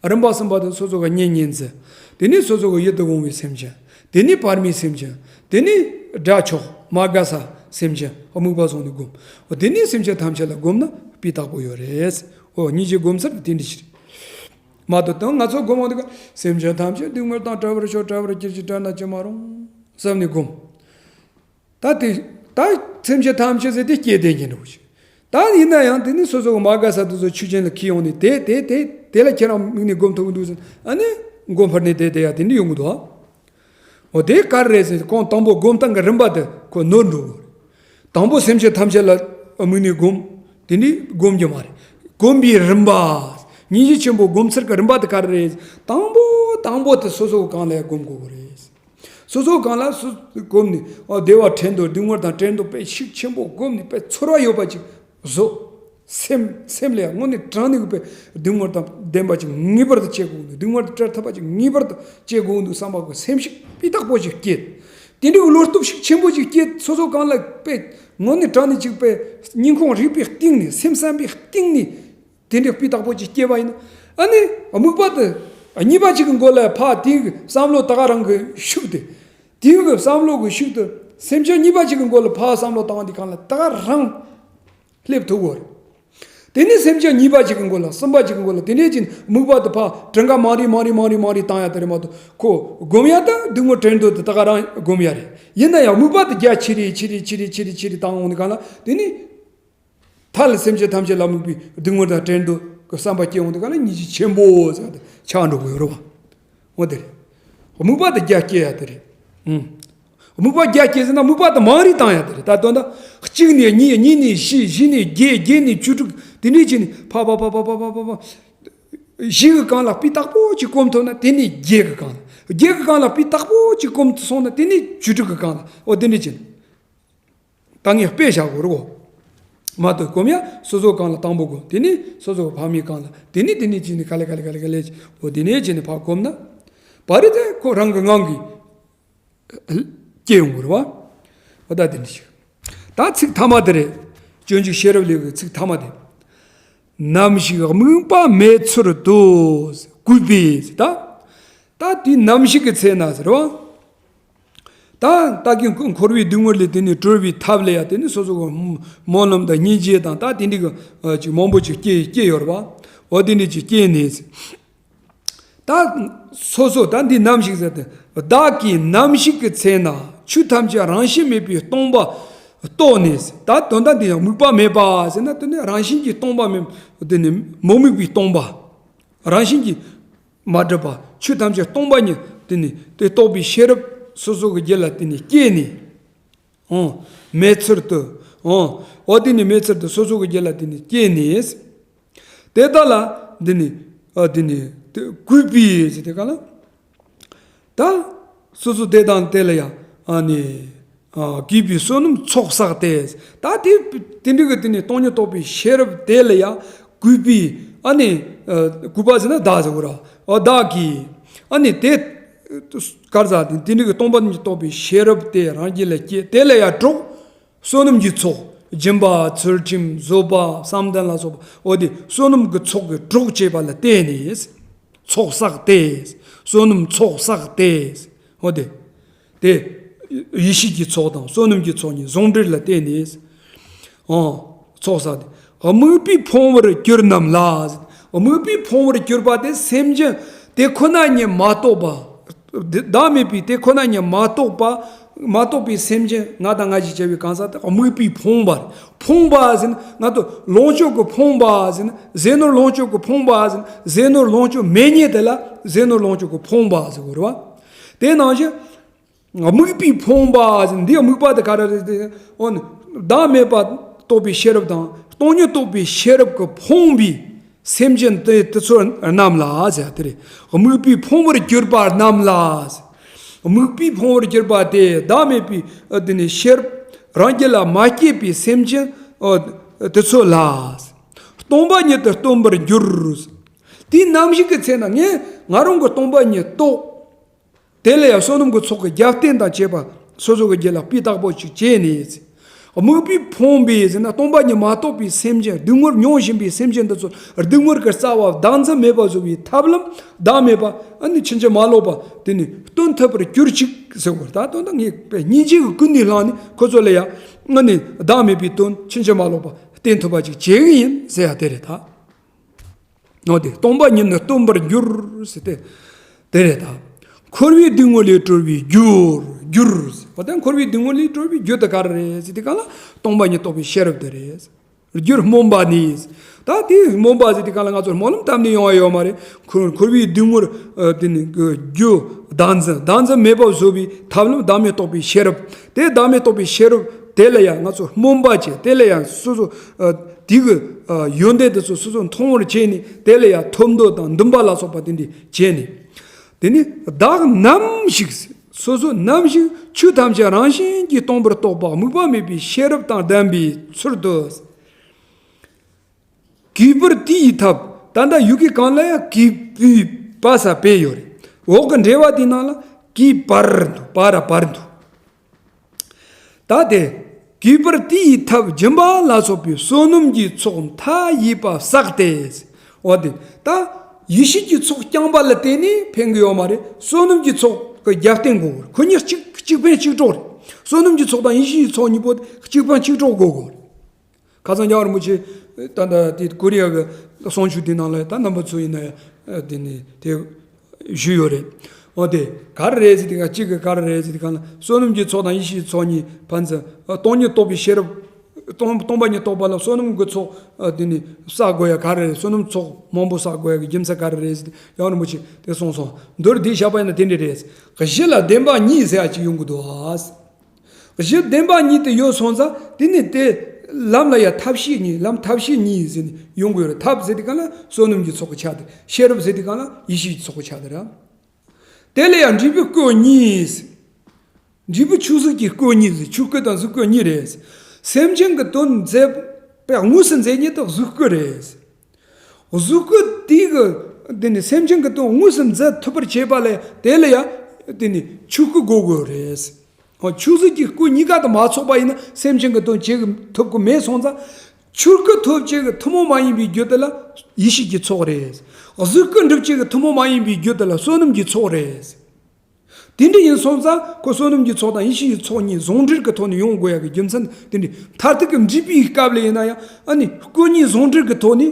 རིམ་པ་གསུམ་པ་དེ་སོ་སོ་གི་གཉེན་ཉེ་ཚན། དེ་ནས་སོ་སོ་གི་ཡིད་དུ་འོང་བའི་སེམས་ཅན། དེ་ནས་བར་མའི་སེམས་ཅན། དེ་ནས་དགྲ་ཕྱོགས་མ་དགའ་ས་སེམས་ཅན་དམིགས་པ་བཟུང་ནས་བསྒོམ། འོ་དེ་ནས་སེམས་ཅན་ཐམས་ཅད་ལ་བསྒོམ་ན་སྤུས་དག་པོ་ཡོད་རེད། འོ་སྙིང་རྗེ་སྒོམ་ཚུལ་དེ་འདྲ་ཞིག་རེད། མ་གཏོགས་དང་ང་ཚོ་སྒོམ་འོང་དུས་སེམས་ཅན་ཐམས་ཅད་སྡུག་བསྔལ་དང་བྲལ་བར་ཤོག་བྲལ་བར་གྱུར་ཅིག་བྲལ་ན་ཅི་མ་རུང་བསམ་ནས་བསྒོམ། ད་དེ་ད་སེམས་ཅན་ཐམས་ཅད་ཟེར་དེ་སྐྱེ་ལྡན་གྱི་འདྲ་བོ་ཞིག་ད་ཡིན་ན་ཡང་དེ་ནི་སོ་སོ་གི་མ་དགའ་ས་དེ་ཚོ་ཆོས་ཅན་ལ་འཁྱེར་ཡོང་ནས་དེ་དེ་དེ་དེ་ལ་ཁྱེད་རང་མིག་ནས་སྒོམ་ཐུབ་ཀྱི་འདུག་ཟེར། ཨ་ནི་མགོ་འཕུར་ནས་དེ་དེ་ཡ་དེ་འདྲ་ཡོང་གི་འདུག་ཨ། འོ་དེ་ག་རེ་རེད་ཟེར། གོང་དང་པོ་སྒོམ་སྟངས་ཀྱི་རིམ་པ་དེ་ཁོ་ནོར་འགྲོ་གི་རེད། དང་པོ་སེམས་ཅན་ཐམས་ཅད་ལ་དམིགས་ནས་སྒོམ། དེ་འདྲ་སྒོམ་རྒྱུ་མ་རེད། སྒོམ་པའི་རིམ་པ། སྙིང་རྗེ་ཆེན་པོ་སྒོམ་ཚུལ་གྱི་རིམ་པ་དེ་ག་རེ་རེད། དང་པོ་དང་པོ་དེ་སོ་སོ་གང་ལ་སྒོམ་དགོས་ཀྱི་རེད། སོ་སོ་གང་ལ་སོ་སྒོམ་ནས། ཨ། བདེ་བ་དྲན་འདོད་སྡུག་བསྔལ་དང་བྲལ་འདོད་དཔེ་ཤུགས་ཆེན་པོ་སྒོམ་ནས་དཔེ་ཚོར་བ་ཡོད་པ་ཅིག་བཟོ། སེམས་སེམས་ལ་ཡང་དངོས་གནས་དྲང་གནས་ཀྱི་དཔེ་སྡུག་བསྔལ་དང་ལྡན་པ་ཅིག་ངེས་པར་དུ་སྐྱེ་དགོས་འདུག་སྡུག་བསྔལ་དང་བྲལ་ཐུབ་པ་ཅིག་ངེས་པར་དུ་སྐྱེ་དགོས་འདུག་བསམ་པ་གི་སེམས་ཤུགས་སྤུས་དག་པོ་ཅིག་སྐྱེས། དེ་འདྲའི་བློ་སྟོབས་ཤུགས་ཆེན་པོ་ཅིག་སྐྱེས། སོ་སོ་གང་ལ་དཔེ་དངོས་གནས་དྲང་གནས་ཅིག་དཔེ་སྙིང་ཁོང་རུས་པའི་གཏིང་ནས་སེམས་བསམ་པའི་གཏིང་ནས། དེ་འདྲའི་སྤུས་དག་པོ་ཅིག་སྐྱེས་པ་ཡིན་ན། ཨ་ནི་དམིགས་པ་དེ་གཉིས་པ་ཅིག་གི་མགོ་ལ་ཕར་དེའི་བསམ་བློ་ད་ག་རང་གི་ཤུགས་དེ། དེའི་བསམ་བློ་གི་ཤུགས་དེ་སེམས་ཅན་གཉིས་པ་ཅིག་གི་མགོ་ལ་ཕར་བསམ་བློ་བཏང་དུས་སྒང་ལ་ད་ག་རང་སླེབས་ཐུབ་ཀྱི་རེད། དེ་ནས་སེམས་ཅན་གཉིས་པ་ཅིག་གི་མགོ་ལ་གསུམ་པ་ཅིག་གི་མགོ་ལ་དེ་འདྲའི་ཅིག་དམིགས་པ་དེ་ཕར་གྲངས་ཀ་མང་རེ་མང་རེ་མང་རེ་མང་རེ་བཏང་ཡ་དེ་རེད་མ་གཏོགས། ཁོ་སྒོམ་ཡ་ད་སྡུག་བསྔལ་བྲལ་འདོད་དེ་ད་ག་རང་སྒོམ་ཡ་རེད། ཡིན་ན་ཡང་དམིགས་པ་དེ་རྒྱ་ཆེ་རེ་ཆེ་རེ་ཆེ་རེ་ཆེ་རེ་ཆེ་རེ་བཏང་འོང་དུས་སྒང་ལ་དེ་ནི། མཐའ་ལ་སེམས་ཅན་ཐམས་ཅད་ལ་དམིགས་པའི་སྡུག་བསྔལ་དང་བྲལ་འདོད་ཀྱི་བསམ་པ་སྐྱེ་འོང་དུས་སྒང་ལ་སྙིང་རྗེ་ཆེན་པོ་ཟེར་ཏེ་ཆགས་འགྲོ་གི་ཡོད་རེད་བ། འོ་དེ་རེད། དམིགས་པ་དེ་རྒྱ་སྐྱེ་ཡ་དེ་རེད། ཨུམ། དམིགས་པ་རྒྱ་སྐྱེ་ཟེར་ན་དམིགས་པ་དེ་མང་རེ་བཏང་ཡ་དེ་རེད། ད་དོན་དག་གཅིག་ནས་གཉིས། གཉིས་ནས་བཞི། བཞི་ནས་བརྒྱད། བརྒྱད་ནས་བཅུ་དྲུག་དེ་འདྲའི་བྱས་ནས་ཕ་བ་བཞི་གི་སྒང་ལ་སྤུས་དག་པོ་ཅིག་སྒོམ་ཐུབ་ན་དེ་ནས་བརྒྱད་གི་སྒང་ལ། བརྒྱད་གི་སྒང་ལ་སྤུས་དག་པོ་ཅིག་སྒོམ་སོང་ན་དེ་ནས་བཅུ་དྲུག་གི་སྒང་ལ། འོ་དེ་འདྲའི་བྱས་ནས། ད་ངས་དཔེ་བཞག་གོ་རེ་གོ། མ་གཏོགས་སྒོམ་ཡ་སོ་སོ་སྒང་ལ་དང་པོ་དགོས། དེ་ནས་སོ་སོ་གི་ཕ་མའི་སྒང་ལ། དེ་ནས་དེ་ནས་ཅི་ནས་ག་ལེ་ག་ལེ་ག་ལེ་ག་ལེ། འོ་དེ་ནས་ཅི་ནས་ཕར་སྒོམ་ན། བ་རི་དེ་ཁོ་རང་གི་ངང་གིས་སྐྱེ་ཡོང་གི་རེད་བ། འོ་ད་དེ་འདྲ་ཞིག་ད་ཚིག་ཐ་མ་དེ་རེད། སྤྱོད་འཇུག་ཤེས་རབ་ལེའུ་གི་ཚིག་ཐ་མ་དེ། ནམ་ཞིག་དམིགས་པ་མེད་ཚུལ་དུ། གུས་པས་ད། ད་དེ་ནམ་ཞིག་གི་ཚེ་ན་ཟེར་བ། ད་ད་གིན་འཁོར་བའི་སྡུག་བསྔལ་ལས་དེ་ནས་གྲོལ་བའི་ཐབས་ལ་ཡ་དེ་ནི་སོ་སོ་གི་སྨོན་ལམ་དང་སྙིང་རྗེ་དང་ད་དེ་འདྲ་གི་ཅིག་མང་པོ་ཅིག་སྐྱེ་སྐྱེ་ཡོད་རེད་བ། འོ་དེ་འདྲ་ཅིག་སྐྱེས་ནས། ད་སོ་སོ་ད་འདི་ནམ་ཞིག་ཟེར་ཏེ། བདག་གིས་ནམ་ཞིག་གི་ཚེ་ན་ཆོས་ཐམས་ཅད་རང་བཞིན་མེད་པའི་སྟོང་པ་རྟོགས་ནས། ད་དོན་དག་འདི་ཡང་དམིགས་པ་མེད་པ་ཟེར་ན་དེ་ནི་རང་བཞིན་གྱིས་སྟོང་པ་མེད། དེ་ནི་མི་དམིགས་པའི་སྟོང་པ། རང་བཞིན་གྱིས་མ་གྲུབ་པ། ཆོས་ཐམས་ཅད་སྟོང་པ་ཉིད་དེ་ནི་དེ་རྟོགས་པའི་ཤེས་རབ་སོ་སོ་གི་རྒྱུད་ལ་དེ་ནི་སྐྱེས་ནས། ཨོ། མེད་ཚུལ་དུ། ཨོ། འོ་དེ་ནི་མེད་ཚུལ་དུ་སོ་སོ་གི་རྒྱུད་ལ་དེ་ནི་སྐྱེས་ནས། དེ་དག་ལ་འདི་ནི། ཨ། འདི་ནི་དེ་གུས་པས་ཟེར་དེ་ག་ལ། ད་སོ་སོ་དེ་དང་དེ་ལ་ཡང་ཨ་ནི། ཨ། གུས་པའི་བསོད་ནམས་ཚོགས་བསགས་ཏེ། ད་དེ་དེ་འདྲ་གི་དེ་ནི་སྟོང་ཉིད་རྟོགས་པའི་ཤེས་རབ་དེ་ལ་ཡང་གུས་པའི་ཨ་ནི། ཨ། གུས་པ་ཟེར་ན་བདག་ཟེར་བ་ར། ཨ། བདག་གིས་ཨ་ནི་དེ་གར་ཟ་དེ་དེ་འདྲ་གི་སྟོང་པ་ཉིད་རྟོགས་པའི་ཤེས་རབ་དེ་རང་རྒྱུད་ལ་སྐྱེས། དེ་ལ་ཡང་གྲོགས། བསོད་ནམས་ཀྱི་ཚོགས། སྦྱིན་པ། ཚུལ་ཁྲིམས། བཟོད་པ། བསམ་གཏན་ལ་སོགས་པ། འོ་དེ་བསོད་ནམས་ཀྱི་ཚོགས་ཀྱིས་གྲོགས་བྱས་པ་ལ་བརྟེན་ནས། ཚོགས་བསགས་ཏེ། བསོད་ནམས་ཚོགས་བསགས་ཏེ། འོ་དེ། དེ། ཡེ་ཤེས་ཀྱི་ཚོགས་དང་བསོད་ནམས་ཀྱི་ཚོགས་གཉིས་ཟུང་འབྲེལ་ལ་བརྟེན་ནས། ཨོ། ཚོགས་བསགས་ཏེ། དམིགས་པས་ཕོངས་པར་གྱུར་རྣམས་ལ། དམིགས་པས་ཕོངས་པར་གྱུར་པ་དེ་སེམས་ཅན་དེ་ཁོ་ན་ཉིད་མ་གཏོགས་པ། བདག་མེད་པའི་དེ་ཁོ་ན་ཉིད་མ་གཏོགས་པ། མ་གཏོགས་པའི་སེམས་ཅན་ང་དང་ང་ཞེས་བྱ་བའི་གང་ཟག་དེ་དམིགས་པས་ཕོངས་པར། ཕོངས་པ་ཟེར་ན་ང་ཚོ་ལོངས་སྤྱོད་ཀྱི་ཕོངས་པ་ཟེར་ན། ཟས་ནོར་ལོངས་སྤྱོད་ཀྱི་ཕོངས་པ་ཟེར་ན། ཟས་ནོར་ལོངས་སྤྱོད་མེད་མཁན་དེ་ལ་ཟས་ནོར་ལོངས་སྤྱོད་ཀྱི་ཕོངས་པ་ཟེར་དགོས་རེད་བ། དེ་ནང་བཞིན། དམིགས་པས་ཕོངས་པ་ཟེར། འདིའི་དམིགས་པ་དེ་ག་རེ་རེད་དེ། འོ་ན། བདག་མེད་པ་རྟོགས་པའི་ཤེས་རབ་དང་སྟོང་ཉིད་རྟོགས་པའི་ཤེས་རབ་ཀྱིས་ཕོངས་པའི་སེམས་ཅན་དེ་དེ་ཚོ་རྣམས་ལ་ཟེར་དེ་རེད། དམིགས་པས་ཕོངས་པར་གྱུར་པ་རྣམས་ལ། དམིགས་པས་ཕོངས་པར་གྱུར་པ་དེ་བདག་མེད་པའི་དེ་ནི་ཤེས་རབ་རང་རྒྱུད་ལ་མ་སྐྱེས་པའི་སེམས་ཅན་དེ་ཚོ་ལ། སྟོང་པ་ཉིད་དུ་སྟོན་པར་འགྱུར། དེའི་ནམ་ཞིག་གི་ཚེ་ན་ངས་ང་རང་གི་སྟོང་པ་ཉིད་རྟོགས། དེ་ལ་ཡང་བསོད་ནམས་ཀྱི་ཚོགས་ཀྱི་རྒྱབ་རྟེན་དང་བཅས་པ་སོ་སོ་གི་རྒྱུད་ལ་སྤུས་དག་པོ་ཅིག་བྱས་ནས། དམིགས་པས་ཕོངས་པའི་ཟེར་ན་སྟོང་པ་ཉིད་མ་རྟོགས་པའི་སེམས་ཅན། སྡུག་བསྔལ་མྱོང་བཞིན་པའི་སེམས་ཅན་འདི་ཚོར་སྡུག་བསྔལ་གྱི་རྩ་བ་བདག་འཛིན་མེད་པ་བཟོ་བའི་ཐབས་ལམ་བདག་མེད་པ་ཨ་ནི་ཕྱིན་ཅི་མ་ལོག་པ་དེ་ནི་སྟོན་ཐུབ་པར་གྱུར་ཅིག་ཟེར་བ། ད་དོན་དག་ངས་པའི་སྙིང་རྗེ་གི་ཀུན་ནས་བསླངས་ནས་ཁོ་ཚོ་ལ་ཡང་ཨ་ནི་བདག་མེད་པའི་དོན་ཕྱིན་ཅི་མ་ལོག་པ་བསྟན་ཐུབ་པ་ཅིག་བྱེད་གི་ཡིན་ཟེར་ཡ་དེ་རེད་ད། འོ་དེ་སྟོང་པ་ཉིད་ནི་སྟོན་པར་འགྱུར་ཟེར་ཏེ། དེ་རེད་ད། འཁོར་བའི་སྡུག་བསྔལ་ལས་གྲོལ་བའི་རྒྱུར་འགྱུར་ཟེར། འོ་དེ་འཁོར་བའི་སྡུག་བསྔལ་ལས་གྲོལ་བའི་རྒྱུ་དེ་ག་རེ་རེད་ཟེར་དུས་སྒང་ལ་སྟོང་པ་ཉིད་རྟོགས་པའི་ཤེས་རབ་དེ་རེད། རྒྱུར་སྨོན་པ་ནི། ད་དེ་སྨོན་པ་ཟེར་དུས་གང་ལ་ང་ཚོར་སྨོན་ལམ་བཏབ་ནས་ཡོང་བ་ཡོད་མ་རེད། འཁོར་འཁོར་བའི་སྡུག་བསྔལ་དེ་ནི་རྒྱུ་བདག་འཛིན་བདག་འཛིན་མེད་པར་བཟོ་བའི་ཐབས་ལམ་བདག་མེད་རྟོགས་པའི་ཤེས་རབ། དེ་བདག་མེད་རྟོགས་པའི་ཤེས་རབ་དེ་ལ་ཡང་ང་ཚོ་སྨོན་པ་བྱས། དེ་ལ་ཡང་སོ་སོ་དེ་གི་ཡོན་ཏན་དེ་ཚོ་སོ་སོ་མཐོང་བར་བྱས་ནས། དེ་ལ་ཡང་ཐོབ་འདོད་དང་འདུན་པ་ལ་སོགས་པ་དེ་འདྲ་བྱས་ནས། དེ་ནི་བདག་ནམ་ཞིག་སོ་སོ་ནམ་ཞིག་ཆོས་ཐམས་ཅད་རང་བཞིན་གྱིས་སྟོང་པར་རྟོགས་པ་དམིགས་པ་མེད་པའི་ཤེས་རབ་དང་ལྡན་པའི་ཚུལ་དུ། གུས་པར་དེ་ཡི་ཐབས། ད་ལྟ་ཡུ་གེ་གང་ལ་ཡང་གུས་པའི་པ་ས་པས་ཡོད་རེད། འོག་གི་འགྲེལ་བ་དེའི་ནང་ལ་གུས་པར་འདུག་པ་ར་པར་འདུག་ད་དེ་གུས་པར་དེ་ཡི་ཐབས་སྦྱིན་པ་ལ་སོགས་པའི་བསོད་ནམས་ཀྱི་ཚོགས་མཐའ་ཡས་པ་བསགས་ཏེ། འོ་དེ་ད་ཡེ་ཤེས་ཀྱི་ཚོགས་རྐྱང་པ་ལ་བརྟེན་ནས་ཕན་གི་ཡོད་མ་རེད། བསོད་ནམས་ཀྱི་ཚོགས་ཀྱི་རྒྱབ་རྟེན་དགོས་གི་རེད། ཁོ་གཉིས་གཅིག་གཅིག་ཕན་གཅིག་གྲོགས་རེད། བསོད་ནམས་ཀྱི་ཚོགས་དང་ཡེ་ཤེས་ཀྱི་ཚོགས་གཉིས་པོ་གཅིག་ཕན་གཅིག་གྲོགས་དགོས་གི་རེད། ཁ་སང་རྒྱལ་བ་རིན་པོ་ཆེ་ད་ལྟ་དེ་ཀོ་རི་ཡ་གི་གསུང་ཆོས་དེ་ནང་ལ་ད་རྣམ་པ་ཚོ་ཡིན་ན་ཡང་དེ་ནི་དེ་ཞུས་ཡོད་རེད། འོ་དེ་ག་རེ་རེད་ཟེར་དུས་གང་གཅིག་གི་ག་རེ་རེད་ཟེར་དུས་གང་ལ་བསོད་ནམས་ཀྱི་ཚོགས་དང་ཡེ་ཤེས་ཀྱི་ཚོགས་གཉིས་ཕན་ཚུན་སྟོང་ཉིད་རྟོགས་པའི་ཤེས་རབ། སྟོང་སྟོང་པ་ཉིད་རྟོགས་པ་ལ་བསོད་ནམས་ཀྱི་ཚོགས་དེ་ནི་བསགས་དགོས་ཡ་ག་རེ་རེད། བསོད་ནམས་ཚོགས་མང་པོ་བསགས་དགོས་ཡ་གི་རྒྱུ་མཚན་ག་རེ་རེད་ཟེར་དུས་རྒྱལ་བ་རིན་པོ་ཆེ་དེ་གསུངས་སོང་། མདོར་བསྡུས་བཞག་པ་ཡིན་ན་དེ་འདྲ་རེད། གཞི་ལ་བདེན་པ་གཉིས་ཟེར་ཡ་གཅིག་ཡོང་གི་འདུག་ཨ། གཞི་བདེན་པ་གཉིས་དེ་ཡོད་སོང་ཙང་དེ་ནི་དེ་ལམ་ལ་ཡང་ཐབས་ཤེས་གཉིས། ལམ་ཐབས་ཤེས་གཉིས་ཟེར་ནས་ཡོང་གི་ཡོད་རེད། ཐབས་ཟེར་དུས་གང་ལ་བསོད་ནམས་ཀྱི་ཚོགས་ཀྱི་ཆ་དེ། ཤེས་རབ་ཟེར་དུས་གང་ལ་ཡེ་ཤེས་ཀྱི་ཚོགས་ཀྱི་ཆ་དེ་རེད། དེ་ལ་ཡང་འབྲས་བུའི་སྐུ་གཉིས། འབྲས་བུ་ཆོས་གཟུགས་ཀྱི་སྐུ་གཉིས་ཟེར། ཆོས་སྐུ་དང་གཟུགས་སྐུ་གཉིས་རེད། སེམས་ཅན་གྱི་དོན་མཛད་པའི་དངོས་སུ་མཛད་ཉིད་དེ་གཟུགས་སྐུ་རེད། གཟུགས་སྐུ་དེ་གི་དེ་ནི་སེམས་ཅན་གྱི་དོན་དངོས་སུ་མཛད་ཐུབ་པར་བྱེད་པ་ལ་དེ་ལ་ཡང་དེ་ནི་ཆོས་སྐུ་དགོས་དགོས་རེད། ཧོ། ཆོས་གཟུགས་ཀྱི་སྐུ་གཉིས་ཀ་དང་མ་ཚོགས་པ་ཡིན་ན་སེམས་ཅན་གྱི་དོན་བྱེད་ཐུབ་ཀྱི་མེད་སོང་ཙང་། ཆོས་སྐུ་ཐོབ་བྱེད་ཀྱི་ཐུན་མོང་མ་ཡིན་པའི་རྒྱུ་དེ་ལ་ཡེ་ཤེས་ཀྱི་ཚོགས་རེད། གཟུགས་སྐུ་འགྲུབ་བྱེད་ཀྱི་ཐུན་མོང་མ་ཡིན་པའི་རྒྱུ་དེ་ལ་བསོད་ནམས་ཀྱི་ཚོགས་རེད། དེ་འདྲ་ཡིན་སོང་ཙང་ཁོ་བསོད་ནམས་ཀྱི་ཚོགས་དང་ཡེ་ཤེས་ཀྱི་ཚོགས་གཉིས་ཟུང་འབྲེལ་གྱི་ཐོག་ནས་ཡོང་དགོས་ཡ་གི་རྒྱུ་མཚན་དེ་འདྲ། མཐར་ཐུག་གི་འབྲས་བུའི་སྐབས་ལ་ཡིན་ན་ཡང་ཨ་ནི་སྐུ་གཉིས་ཟུང་འབྲེལ་གྱི་ཐོག་ནས་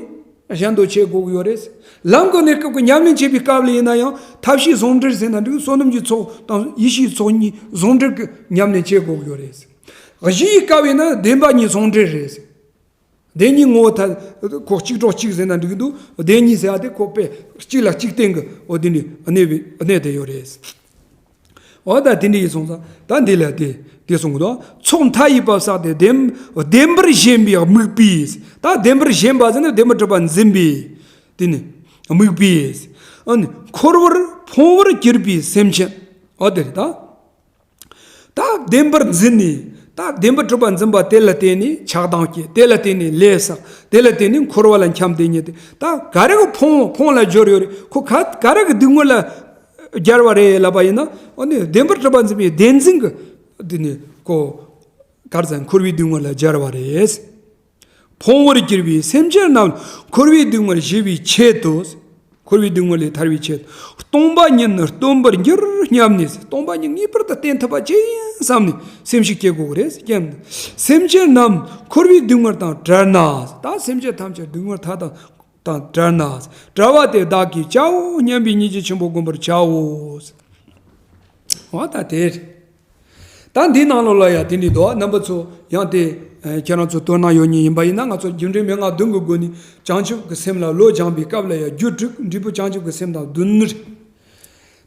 གཞན་དོན་བྱེད་དགོས་ཀྱི་ཡོད་རེད། ལམ་གྱི་གནས་སྐབས་ཀྱི་ཉམས་ལེན་བྱེད་པའི་སྐབས་ལ་ཡིན་ན་ཡང་ཐབས་ཤེས་ཟུང་འབྲེལ་ཟེར་ན་འགྲིག་བསོད་ནམས་ཀྱི་ཚོགས་དང་ཡེ་ཤེས་ཀྱི་ཚོགས་གཉིས་ཟུང་འབྲེལ་གྱི་ཉམས་ལེན་བྱེད་དགོས་ཀྱི་ཡོད་རེད། གཞི་ཡི་སྐབས་ཡིན་ན་བདེན་པ་གཉིས་ཟུང་འབྲེལ་རེད། བདེན་གཉིས་ངོ་བོ་ཐ་ཁོ་གཅིག་གྲོགས་གཅིག་ཟེར་ན་འགྲིག་གི་འདུག་བདེན་གཉིས་ཟེར་ཡ་དེ་ཁོ་དཔེ་གཅིག་ལ་གཅིག་བརྟེན་གྱི་འོ་དེ་འདྲའི་གནས་པའི་གནས་དེ་ཡོད་རེད། འོ་ད་དེ་འདྲ་ཡིན་སོང་ཙང་ད་འདི་ལ་དེ་དེ་གསུང་གི་འདུག་ཚོགས་མཐའ་ཡས་པ་བསགས་ཏེ་བདེན་བདེན་པར་ཞེན་པའི་དམིགས་པས། ད་བདེན་པར་ཞེན་པ་ཟེར་ན་བདེན་པར་གྲུབ་པ་འཛིན་པའི་དེ་ནི་དམིགས་པས། ཨ་ནི་འཁོར་བར་ཕོངས་པར་གྱུར་པའི་སེམས་ཅན། འོ་དེ་རེད་ད། ད་བདེན་པར་འཛིན་ནས། ད་བདེན་པར་གྲུབ་པ་འཛིན་པ་དེ་ལ་བརྟེན་ནས་ཆགས་སྡང་སྐྱེ། དེ་ལ་བརྟེན་ནས་ལས་བསགས། དེ་ལ་བརྟེན་ནས་འཁོར་བ་ལ་འཁྱམས་ཏེ་ཉལ་ཏེ། ད་ག་རེ་གི་ཕོངས་ཕོངས་ལ་སྦྱོར་ཡོད་རེད། ཁོ་ག་ག་རེ་གི་སྡུག་བསྔལ་ལ་སྦྱར་བ་རེད་ལབ་པ་ཡིན་ན། འོ་ནི་བདེན་པར་གྲུབ་པ་འཛིན་པའི་བདེན་འཛིན་གྱི་འདི་ནི་ཁོ་གར་ཙམ་འཁོར་བའི་སྡུག་བསྔལ་ལ་སྦྱར་བ་རེད། ཕོངས་པར་གྱུར་པའི་སེམས་ཅན་རྣམས་འཁོར་བའི་སྡུག་བསྔལ་ཞི་བའི་ཆེད་དུ། འཁོར་བའི་སྡུག་བསྔལ་ལས་ཐར་བའི་ཆེད་དུ། སྟོང་པ་ཉིད་ནི་སྟོན་པར་འགྱུར་སྙམ་ནས། སྟོང་པ་ཉིད་ངེས་པར་དུ་བསྟན་ཐུབ་པ་ཅིག་ཡིན་བསམ་ནས་སེམས་ཤུགས་སྐྱེ་དགོས་ཀྱི་རེད། སེམས་ཅན་རྣམས་འཁོར་བའི་སྡུག་བསྔལ་དང་བྲལ་ན། ད་སེམས་ཅན་ཐམས་ཅད་སྡུག་བསྔལ་མཐའ་དག་དང་བྲལ་ན། བྲལ་བ་དེ་བདག་གིས་བྱའོ་སྙམ་པའི་སྙིང་རྗེ་ཆེན་པོ་བསྒོམ་པར་བྱའོ། འོ་ད་དེ་རེད། ད་འདིའི་ནང་ལོགས་ལ་ཡང་དེ་འདྲའི་འདུག་རྣམ་པ་ཚོ་ཡང་དེ་ཁྱེད་རང་ཚོ་དོ་སྣང་ཡོད་མཁན་ཡིན་པ་ཡིན་ན། ང་ཚོ་རྒྱུ་འབྲས་མན་ངག་བདུན་གྱི་སྒོ་ནས་བྱང་ཆུབ་ཀྱི་སེམས་ལ་བློ་སྦྱངས་པའི་སྐབས་ལ་ཡང་རྒྱུ་དྲུག་འབྲས་བུ་བྱང་ཆུབ་ཀྱི་སེམས་དང་བདུན་རེད།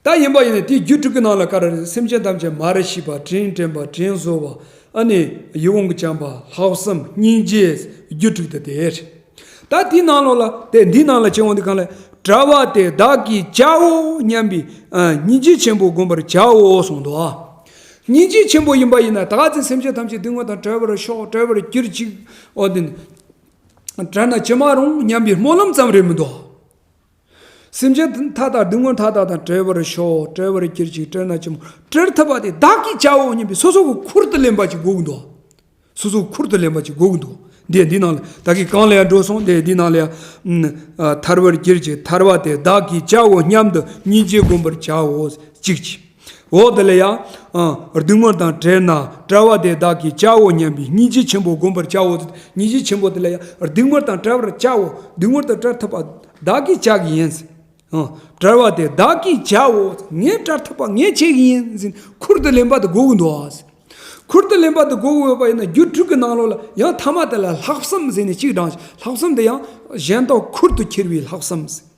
ད་ཡིན་པ་ཡིན་ན་དེའི་རྒྱུ་དྲུག་གི་ནང་ལ་ག་རེ་རེད། སེམས་ཅན་ཐམས་ཅད་མ་རིག་པ། དྲིན་དྲན་པ། དྲིན་གཟོ་བ། ཨ་ནི་ཡིད་འོང་གི་བྱམས་པ། ལྷག་བསམ། སྙིང་རྗེ། རྒྱུ་དྲུག་དེ་དེ་རེད། ད་དེའི་ནང་ལོགས་ལ་དེ་འདིའི་ནང་ལ་ཅི་འོང་དེ་གང་ལ། བྲལ་བ་དེ་བདག་གིས་བྱའོ་སྙམ་པའི་ཨ་སྙིང་རྗེ་ཆེན་པོ་བསྒོམ་པར་བྱའོ་གསུངས་འདུག་སྙིང་རྗེ་ཆེན་པོ་ཡིན་པ་ཡིན་ན་ད་ག་ཚོད་སེམས་ཅན་ཐམས་ཅད་སྡུག་བསྔལ་དང་བྲལ་བར་ཤོག་བྲལ་བར་གྱུར་ཅིག་འོ་དེ་ནི་བྲལ་ན་ཅི་མ་རུང་སྙམ་པའི་སྨོན་ལམ་ཙམ་རེད་མི་འདུག་སེམས་ཅན་མཐའ་དག་སྡུག་བསྔལ་མཐའ་དག་དང་བྲལ་བར་ཤོག་བྲལ་བར་གྱུར་ཅིག་བྲལ་ན་ཅི་མ་རུང་བྲལ་ཐུབ་པ་དེ་བདག་གིས་བྱའོ་སྙམ་པའི་སོ་སོ་གི་ཁུར་དུ་ལེན་པ་ཅིག་དགོས་ཀྱི་འདུག་སོ་སོ་ཁུར་དུ་ལེན་པ་ཅིག་དགོས་ཀྱི་འདུག་འདི་འདི་ནང་ལ་ད་གིན་གང་ལ་ཡང་འགྲོ་སོང་དེ་འདི་ནང་ལ་ཡང་ཨ་ཐར་བར་གྱུར་ཅིག་ཐར་བ་དེ་བདག་གིས་བྱའོ་སྙམ་དུ་སྙིང་རྗེ་བསྒོམ་པར་བྱའོ། གཅིག་གཅིག་འོ་དེ་ལ་ཡང་ཨ་སྡུག་བསྔལ་དང་བྲལ་ན་བྲལ་བ་དེ་བདག་གིས་བྱའོ་སྙམ་པའི་སྙིང་རྗེ་ཆེན་པོ་བསྒོམ་པར་བྱའོ། སྙིང་རྗེ་ཆེན་པོ་དེ་ལ་ཡང་སྡུག་བསྔལ་དང་བྲལ་བར་བྱའོ། སྡུག་བསྔལ་དང་བྲལ་ཐུབ་པ་བདག་གིས་བྱ་གི་ཡིན། ཨ་བྲལ་བ་དེ་བདག་གིས་བྱའོ། ངས་བྲལ་ཐུབ་པ་ངས་བྱེད་ཀྱི་ཡིན་ཟེར་ཁུར་དུ་ལེན་པ་དེ་དགོས་ཀྱི་འདུག་ཁུར་དུ་ལེན་པ་དེ་དགོས་ཀྱི་ཡོད་པ་ཡིན་ན། རྒྱུ་དྲུག་གི་ནང་ལོགས་ལ་ཡང་ཐ་མ་དེ་ལ་ལྷག་བསམ་ཟེར་ནས་གཅིག་དྲངས་ཤིང་། ལྷག་བསམ་དེ་ཡང་གཞན་དོན་ཁུར་དུ་འཁྱེར་བའི་ལྷག་བསམ་ཟེར།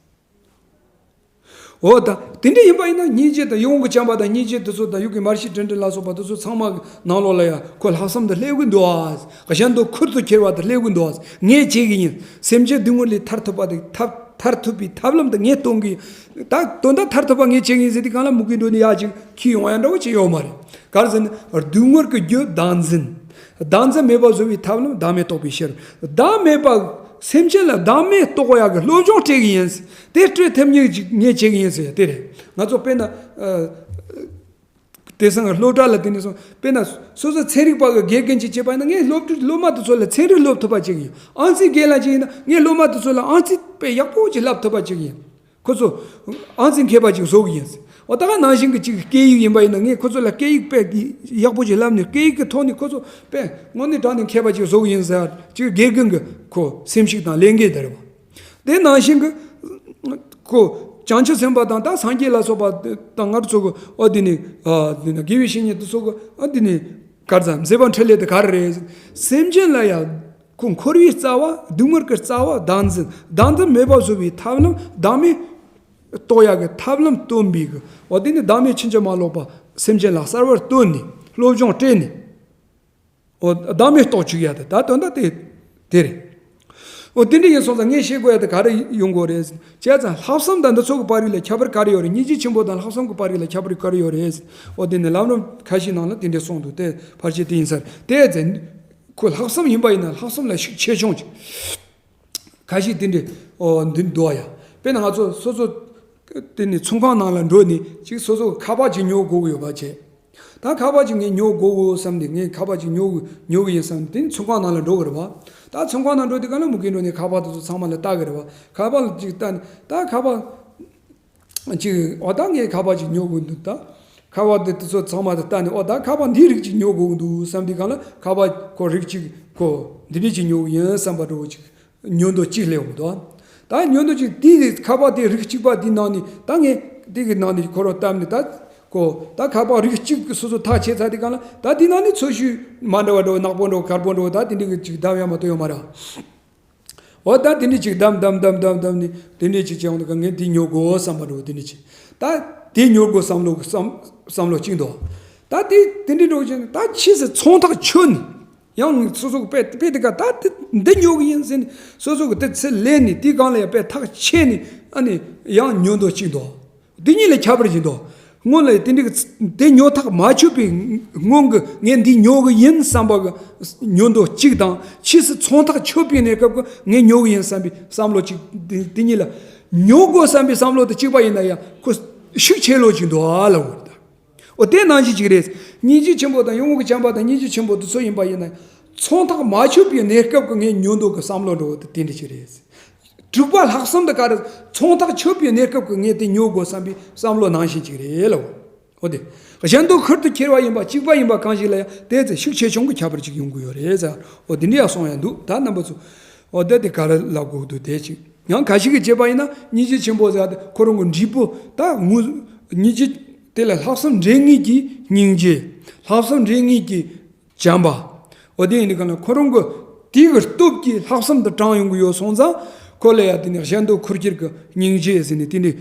འོ་ད་དེ་འདྲ་ཡིན་པ་ཡིན་ན། སྙིང་རྗེ་དང་ཡིད་འོང་གི་བྱམས་པ་དང་སྙིང་རྗེ་དེ་ཚོ་དང་། ཡུལ་གྱི་མར་ཤེས་དྲིན་དྲན་ལ་སོགས་པ་དེ་ཚོ་ཚང་མ་གི་ནང་ལོགས་ལ་ཡང་ཁོ་ལྷག་བསམ་དེ་སླེབས་ཀྱི་འདུག་ཨ། གཞན་དོན་ཁུར་དུ་འཁྱེར་བ་དེ་སླེབས་ཀྱི་འདུག་ཨ། ངས་བྱེད་ཀྱི་ཡིན། སེམས་ཅན་སྡུག་བསྔལ་ལས་ཐར་ཐུབ་པ་དེ་ཐབས། ཐར་ཐུབ་པའི་ཐབས་ལམ་དེ་ངས་སྟོན་གྱི་ཡིན། ད་དོན་དག་ཐར་ཐུབ་པ་ངས་བྱེད་ཀྱི་ཡིན་ཟེར་དུས་སྒང་ལ་མུ་གེ་འགྲོ་ནས་ཡར་ཅིག་འཁྱེར་ཡོང་བ་ཡང་འདྲ་བོ་ཅིག་ཡོད་མ་རེད། ག་རེ་ཟེར་ན། སྡུག་བསྔལ་གྱི་རྒྱུ་བདག་འཛིན། བདག་འཛིན་མེད་པར་བཟོ་བའི་ཐབས་ལམ་བདག་མེད་རྟོགས་པའི་ཕྱིར། བདག་མེད་པ། སེམས་ཅན་ལ་བདག་མེད་རྟོགས་ཡག་གི་སློབ་སྦྱོང་སྤྲད་ཀྱི་ཡིན། དེ་སྤྲད་ཐུབ་མཁན་ཅིག་ངས་བྱེད་ཀྱི་ཡིན་ཟེར་ཡ་དེ་རེད། ང་ཚོ་དཔེར་ན། ཨ། དེང་སང་གི་སློབ་གྲྭ་ལ་དེ་ནས་སོང་། དཔེར་ན་སོ་སོ་ཚན་རིག་པ་གི་དགེ་རྒན་ཅིག་བྱས་པ་ཡིན་ན། ངས་སློབ་ཕྲུག་སློབ་མ་དེ་ཚོ་ལ་ཚན་རིག་སློབ་ཐུབ་པ་བྱེད་ཀྱི་ཡིན། ཨང་རྩིས་དགེ་ལགས་ཅིག་ཡིན་ན། ངས་སློབ་མ་དེ་ཚོ་ལ་ཨང་རྩིས་དཔེ་ཡག་པོ་ཅིག་བསླབ་ཐུབ་པ་བྱེད་ཀྱི་ཡིན། ཁོ་ཚོ་ཨང་རྩིས་མཁས་པ་ཅིག་བཟོ་གི་ཡིན། འོ་ད་ག་ནང་བཞིན་གྱི་ཅིག་སྐད་ཡིག་ཡིན་པ་ཡིན་ན། ངས་ཁོ་ཚོ་ལ་སྐད་ཡིག་དཔེ་ཡག་པོ་ཅིག་བསླབ་ནས། སྐད་ཡིག་གི་ཐོག་ནས་ཁོ་ཚོ་དཔེ་དངོས་གནས་དྲང་གནས་མཁས་པ་ཅིག་བཟོ་གི་ཡིན་ཟེར་ཅིག་དགེ་རྒན་གྱི་ཁོ་སེམས་ཤུགས་དང་ལས་འགན་དེ་རེད་བ། དེ་ནང་བཞིན་གྱི་ཁོ་བྱང་ཆུབ་སེམས་དཔའ་དང་། ད་སངས་རྒྱས་ལ་སོགས་པ་དང་། ང་ཚོ་གི་འོ་དེ་ནི། ཨ། དེ་ནི་དགེ་བའི་བཤེས་གཉེན་དེ་ཚོ་གི་འོ་དེ་ནི་ག་རེ་ཟེར། མཛད་པ་འཕྲིན་ལས་དེ་ག་རེ་རེད། སེམས་ཅན་ལ་ཡང་ཁོ་འཁོར་བའི་རྩ་བ། སྡུག་བསྔལ་གྱི་རྩ་བ་བདག་འཛིན། བདག་འཛིན་མེད་པར་བཟོ་བའི་ཐབས་ལམ། བདག་མེད་རྟོགས་ཡག་གི་ཐབས་ལམ་སྟོན་པའི་གི་འོ་དེ་ནི་བདག་མེད་ཕྱིན་ཅི་མ་ལོག་པ་སེམས་ཅན་ལ་གསར་བར་སྟོན་ནས། སློབ་སྦྱོང་སྤྲད་ནས། འོ། བདག་མེད་རྟོགས་བཅུག་ཡ་དེ། ད་དོན་དག་དེ་དེ་རེད། འོ་དེ་འདྲ་ཡིན་སོང་ཙང་ངས་བཤད་དགོས་ཡ་དེ་ག་རེ་ཡོང་དགོས་རེད་ཟེར་ན། བྱས་ཙང་ལྷག་བསམ་དང་འདི་ཚོ་གི་བར་ལ་ཁྱད་པར་ག་རེ་ཡོད་རེད། སྙིང་རྗེ་ཆེན་པོ་དང་ལྷག་བསམ་གྱི་བར་ལ་ཁྱད་པར་ག་རེ་ཡོད་རེད་ཟེར་ན། འོ་དེ་ནི་ལམ་རིམ་ཁ་ཤས་ནང་ལ་དེ་འདྲ་གསུངས་འདུག་དེ་ཕལ་ཆེར་དེ་ཡིན་ས་རེད། དེ་ཚེ་ཁོ་ལྷག་བསམ་ཡིན་པ་ཡིན་ན། ལྷག་བསམ་ལ་ཤུགས་ཆེ་ཆུང་ཅིག་ཁ་ཤས་དེ་འདྲ། འོ་འདི་འདུག་ཡ། དཔེར་ན་ང་ཚོ་སོ་སོ་དེ་ནི་ཚོང་ཁང་ནང་ལ་འགྲོ་ནས་ཅིག་སོ་སོ་ཁ་པར་ཅིག་ཉོ་དགོས་ཀྱི་ཡོད་པ་བྱས། ད་ཁ་པར་ཅིག་ངས་ཉོ་དགོས་གོ་བསམ་སྟེ། ངས་ཁ་པར་ཅིག་ཉོ་དགོས་ཉོ་གི་ཡིན་བསམ་སྟེ་ཚོང་ཁང་ནང་ལ་འགྲོ་གི་རེད་བ། ད་ཚོང་ཁང་ནང་འགྲོ་དུས་སྒང་ལ་མུ་གེ་འགྲོ་ནས་ཁ་པར་དེ་ཚོ་ཚང་མ་ལ་ལྟ་གི་རེད་བ། ཁ་པར་ཅིག་ལྟ་ནས། ད་ཁ་པར་ཅིག་འོ་ད་ངས་ཁ་པར་ཅིག་ཉོ་དགོས་འདུག་ད་ཁ་པར་དེ་དེ་ཚོ་ཚང་མ་དེ་ལྟ་ནས། འོ་ད་ཁ་པར་འདི་རིགས་ཅིག་ཉོ་དགོས་འདུག་བསམ་དུས་སྒང་ལ། ཁ་པར་ཁོ་རིགས་ཅིག་ཁོ་འདི་འདྲ་ཅིག་ཉོ་གི་ཡིན་བསམ་པ་འདྲ་བོ་ཅིག་ཉོ་འདོད་ཅིག་སླེབས་འོང་དོ། ད་ཉོ་འདོད་ཅིག་དེའི་ཁ་པར་དེ་རིགས་གཅིག་པ་དེའི་ནང་ནས། ད་ངས་དེ་གི་ནང་ནས་ཁོ་རང་བཏབ་ནས། ད་ཁོ་ད་ཁ་པར་རིགས་གཅིག་གི་སོ་སོ་ཐག་ཆད་ཚར་དུས་སྒང་ལ། ད་དེའི་ནང་ནས་ཚོས་གཞི་མ་འདྲ་བ་འདྲ་བོ། ནག་པོ་འདྲ་བོ། དཀར་པོ་འདྲ་བོ། ད་དེ་འདྲ་གི་ཅིག་བདམས་ཡ་མ་གཏོགས་ཡོད་མ་རེད། འོ་ད་དེ་འདྲ་ཅིག་བདམས་བདམས་བདམས་བདམས་བདམས་ནས། དེ་འདྲ་ཅིག་བྱས་འོང་དུས་སྒང་ངས་འདི་ཉོ་དགོས་བསམ་པ་འདྲ་བོ། དེ་འདྲ་ཅིག་ད་དེ་ཉོ་དགོས་བསམ་བློ་བསམ་བསམ་བློ་གཅིག་འདུག་ད་དེ་དེ་འདྲ་འདྲ་བོ་བྱས་ནས། ད་ཕྱིས་སུ་ཚོང་ཐག་ཆོད་ནས། ཡང་སོ་སོ་གི་དཔེ་དཔེ་དེ་ག་ད་དེ་འདི་ཉོ་གི་ཡིན་ཟེར་ནས། སོ་སོ་གི་དེ་ཚེ་ལས་ནས། དེའི་སྒང་ལ་ཡང་དཔེ་ཐག་ཆད་ནས། ཨ་ནི་ཡང་ཉོ་འདོད་ཅིག་འདུག་འདི་གཉིས་ལ་ཁྱད་པར་ཅིག་འདུག་སྔོན་ལ་དེ་འདྲ་གི་དེ་ཉོ་ཐག་མ་ཆོད་པའི་སྔོན་གྱི་ངས་འདི་ཉོ་གི་ཡིན་བསམ་པ་གི་ཉོ་འདོད་གཅིག་དང་། ཕྱིས་སུ་ཚོང་ཐག་ཆོད་པའི་གནས་སྐབས་ཀྱི་ངས་ཉོ་གི་ཡིན་བསམ་པའི་བསམ་བློ་གཅིག་དེ་དེ་གཉིས་ལ། ཉོ་དགོས་བསམ་པའི་བསམ་བློ་དེ་གཅིག་པ་ཡིན་ན་ཡང་ཁོ་ཤུགས་ཆེ་ལོས་ཅིག་འདུག་ཨ་ལབ་དགོས་རེད་ད། འོ་དེ་ནང་བཞིན་ཅིག་རེད། སྙིང་རྗེ་ཆེན་པོ་དང་ཡིད་འོང་གི་བྱམས་པ་དང་སྙིང་རྗེ་ཆེན་པོ་དེ་ཚོ་ཡིན་པ་ཡིན་ན། ཚོང་ཐག་མ་ཆོད་པའི་གནས་སྐབས་ཀྱི་ངས་ཉོ་འདོད་ཀྱི་བསམ་བློ་འདྲ་བོ་དེ་དེ་འདྲ་ཅིག་རེད། དྲུག་པ་ལྷག་བསམ་དེ་ག་རེ། ཚོང་ཐག་ཆོད་པའི་གནས་སྐབས་ཀྱི་ངས་དེ་ཉོ་དགོས་བསམ་པའི་བསམ་བློ་ནང་བཞིན་ཅིག་རེད་ལ། འོ་དེ་གཞན་དོན་ཁུར་དུ་འཁྱེར་བ་ཡིན་པ་གཅིག་པ་ཡིན་པ་གང་ཞིག་ལ་ཡང་དེ་ཚེ་ཤུགས་ཆེ་ཆུང་གི་ཁྱད་པར་ཅིག་ཡོང་གི་ཡོད་རེད་ཟེར། འོ་དེ་འདྲ་ཡང་གསུངས་ཡ་འདུག་ད་རྣམ་པ་ཚོ། འོ་དེ་དེ་ག་རེ་ལབ་དགོས་འདུག་དེ་ཅིག་ཡང་ཁ་ཤས་ཀྱིས་བྱས་པ་ཡིན་ན། སྙིང་རྗེ་ཆེན་པོ་ཟེར་དེ་ཁོ་རང་གི་འབྲས་བུ། ད་ངུ་སྙིང་རྗེ། དེ་ལ་ལྷག་བསམ་འདྲེས་ངེས་ཀྱི་སྙིང་རྗེ། ལྷག་བསམ་འདྲེས་ངེས་ཀྱི་བྱམས་པ། འོ་དེ་ཡིན་དུས་སྒང་ལ་ཁོ་རང་གི་དེ་གི་སྟོབས་ཀྱིས་ལྷག་བསམ་དེ་དྲངས་ཡོང་གི་ཡོད་སོང་ཙང་། ཁོ་ལ་ཡང་དེ་ནས་གཞན་དོན་ཁུར་འཁྱེར་གྱི་སྙིང་རྗེ་ཟེར་ནས་དེ་འདྲའི་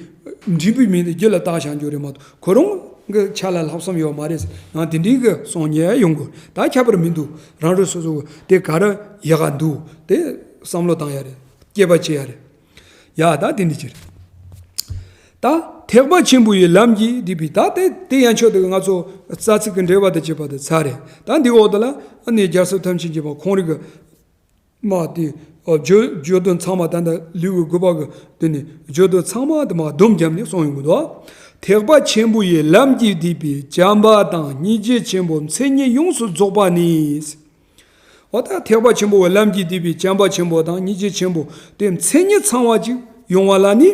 འབྲས་བུའི་མིང་དེ་རྒྱུད་ལ་བཏགས་བཞག་རྒྱུ་རེད་མ་གཏོགས། ཁོ་རང་གི་ཆ་ལ་ལྷག་བསམ་ཡོད་མ་རེད་ཟེར། ཡང་དེ་འདྲའི་གི་གསུང་མཁན་ཡོང་གི། ད་ཁྱད་པར་མི་འདུག་རང་རེ་སོ་སོ་གི་དེ་ག་རེ་ཡག་ག་འདུག་དེ་བསམ་བློ་བཏང་ཡ་རེད། དགྱེས་པ་བྱེད་ཡ་རེད། ཡ་ད་དེ་འདྲ་ཅིག་རེད། ད་ཐེག་པ་ཆེན་པོ་ཡི་ལམ་གྱིས་བསྡུས་པའི། ད་དེ་དེ་ཡན་ཆོད་དེ་ང་ཚོ་རྩ་ཚིག་གི་འགྲེལ་པ་དང་བཅས་པ་དེ་ཚར་རེད། ད་འདི་འོག་ཏུ་ལ་ཨ་ནི་རྒྱལ་སྲས་ཐམས་ཅད་མཁྱེན་པ་ཁོང་རང་གི་མ་དེ། ཨ། བརྗོད་བརྗོད་དོན་ཚང་མ། ད་ལྟ་ལེའུ་དགུ་པ་གི་དེ་ནས་བརྗོད་དོན་ཚང་མ་དེ་མར་སྡོམ་བརྒྱབ་ནས་གསུངས་ཡོང་གི་འདུག་ཐེག་པ་ཆེན་པོ་ཡི་ལམ་གྱིས་བསྡུས་པའི་བྱམས་པ་དང་སྙིང་རྗེ་ཆེན་པོའི་མཚན་ཉིད་ཡོངས་སུ་རྫོགས་པ་ནི། འོ་ད་ཐེག་པ་ཆེན་པོ་བའི་ལམ་གྱིས་བསྡུས་པའི་བྱམས་པ་ཆེན་པོ་དང་སྙིང་རྗེ་ཆེན་པོ་དེ་མཚན་ཉིད་ཚང་བ་ཅིག་ཡོང་བ་ལ་ནི།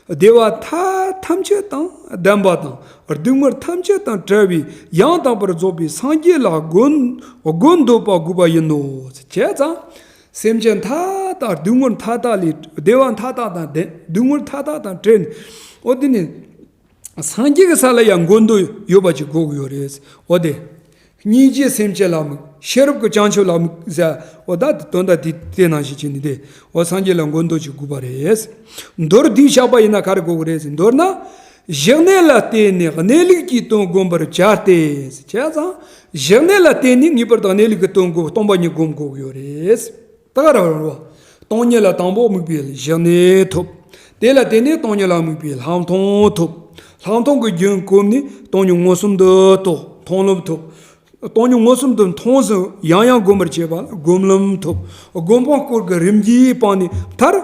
བདེ་བ་མཐའ་ཐམས་ཅད་དང་ལྡན་པ་དང་། སྡུག་བསྔལ་ཐམས་ཅད་དང་བྲལ་བའི་ཡང་དག་པར་རྫོགས་པའི་སངས་རྒྱས་ལ་མགོན་མགོན་འདོད་པ་དགོས་པ་ཡིན་ནོ། བྱས་ཙང་སེམས་ཅན་མཐའ་དག་སྡུག་བསྔལ་མཐའ་དག་ལས། བདེ་བ་མཐའ་དག་དང་ལྡན། སྡུག་བསྔལ་མཐའ་དག་དང་བྲལ་ནས། འོ་དེ་ནི། སངས་རྒྱས་ཀྱི་ས་ལ་ཡང་མགོན་འདོད་ཡོད་པ་ཅིག་དགོས་ཀྱི་ཡོད་རེད། འོ་དེ། སྙིང་རྗེ་སེམས་བསྐྱེད་ལ་དམིགས། ཤེས་རབ་ཀྱི་བྱང་ཆུབ་ལ་དམིགས་ཟེར། འོ་ད་དོན་དག་དེ་དེ་ནང་བཞིན་བྱས་ནས་དེ་འོ་སངས་རྒྱས་ལ་མགོ་འདོགས་ཀྱི་དགོས་པ་རེད། མདོར་བསྡུས་བཞག་པ་ཡིན་ན་ག་རེ་དགོས་ཀྱི་རེད་ཟེར། མདོར་ན། བཞག་གནས་ལ་བརྟེན་ནས་གནས་ལུགས་ཀྱི་དོན་བསྒོམ་པར་བྱ་སྟེ། བྱས་ཙང་། བཞག་གནས་ལ་བརྟེན་ནས་ངེས་པར་དུ་གནས་ལུགས་ཀྱི་དོན་བསྒོམ། སྟོང་པ་ཉིད་བསྒོམ་དགོས་ཀྱི་ཡོད་རེད། ད་ག་རང་རང་རེད་བ། སྟོང་ཉིད་ལ་དང་པོ་དམིགས་པའི་བཞག་གནས་ཐོབ། དེ་ལ་བརྟེན་ནས་སྟོང་ཉིད་ལ་དམིགས་པའི་ལྷག་མཐོང་ཐོབ། ལྷག་མཐོང་གི་རྒྱུན་བསྒོམས་ནས་སྟོང་ཉིད་མངོན་སུམ་དུ་རྟོགས། མཐོང་ལམ་ཐོབ། སྟོང་ཉིད་མངོན་སུམ་དུ་མཐོང་ཟིན་ཡང་ཡང་བསྒོམ་པར་བྱེད་པ་ལ་སྒོམ་ལམ་ཐོབ། སྒོམ་སྤང་སྐོར་གྱི་རིམ་གྱིས་སྤངས་ནས་མཐར་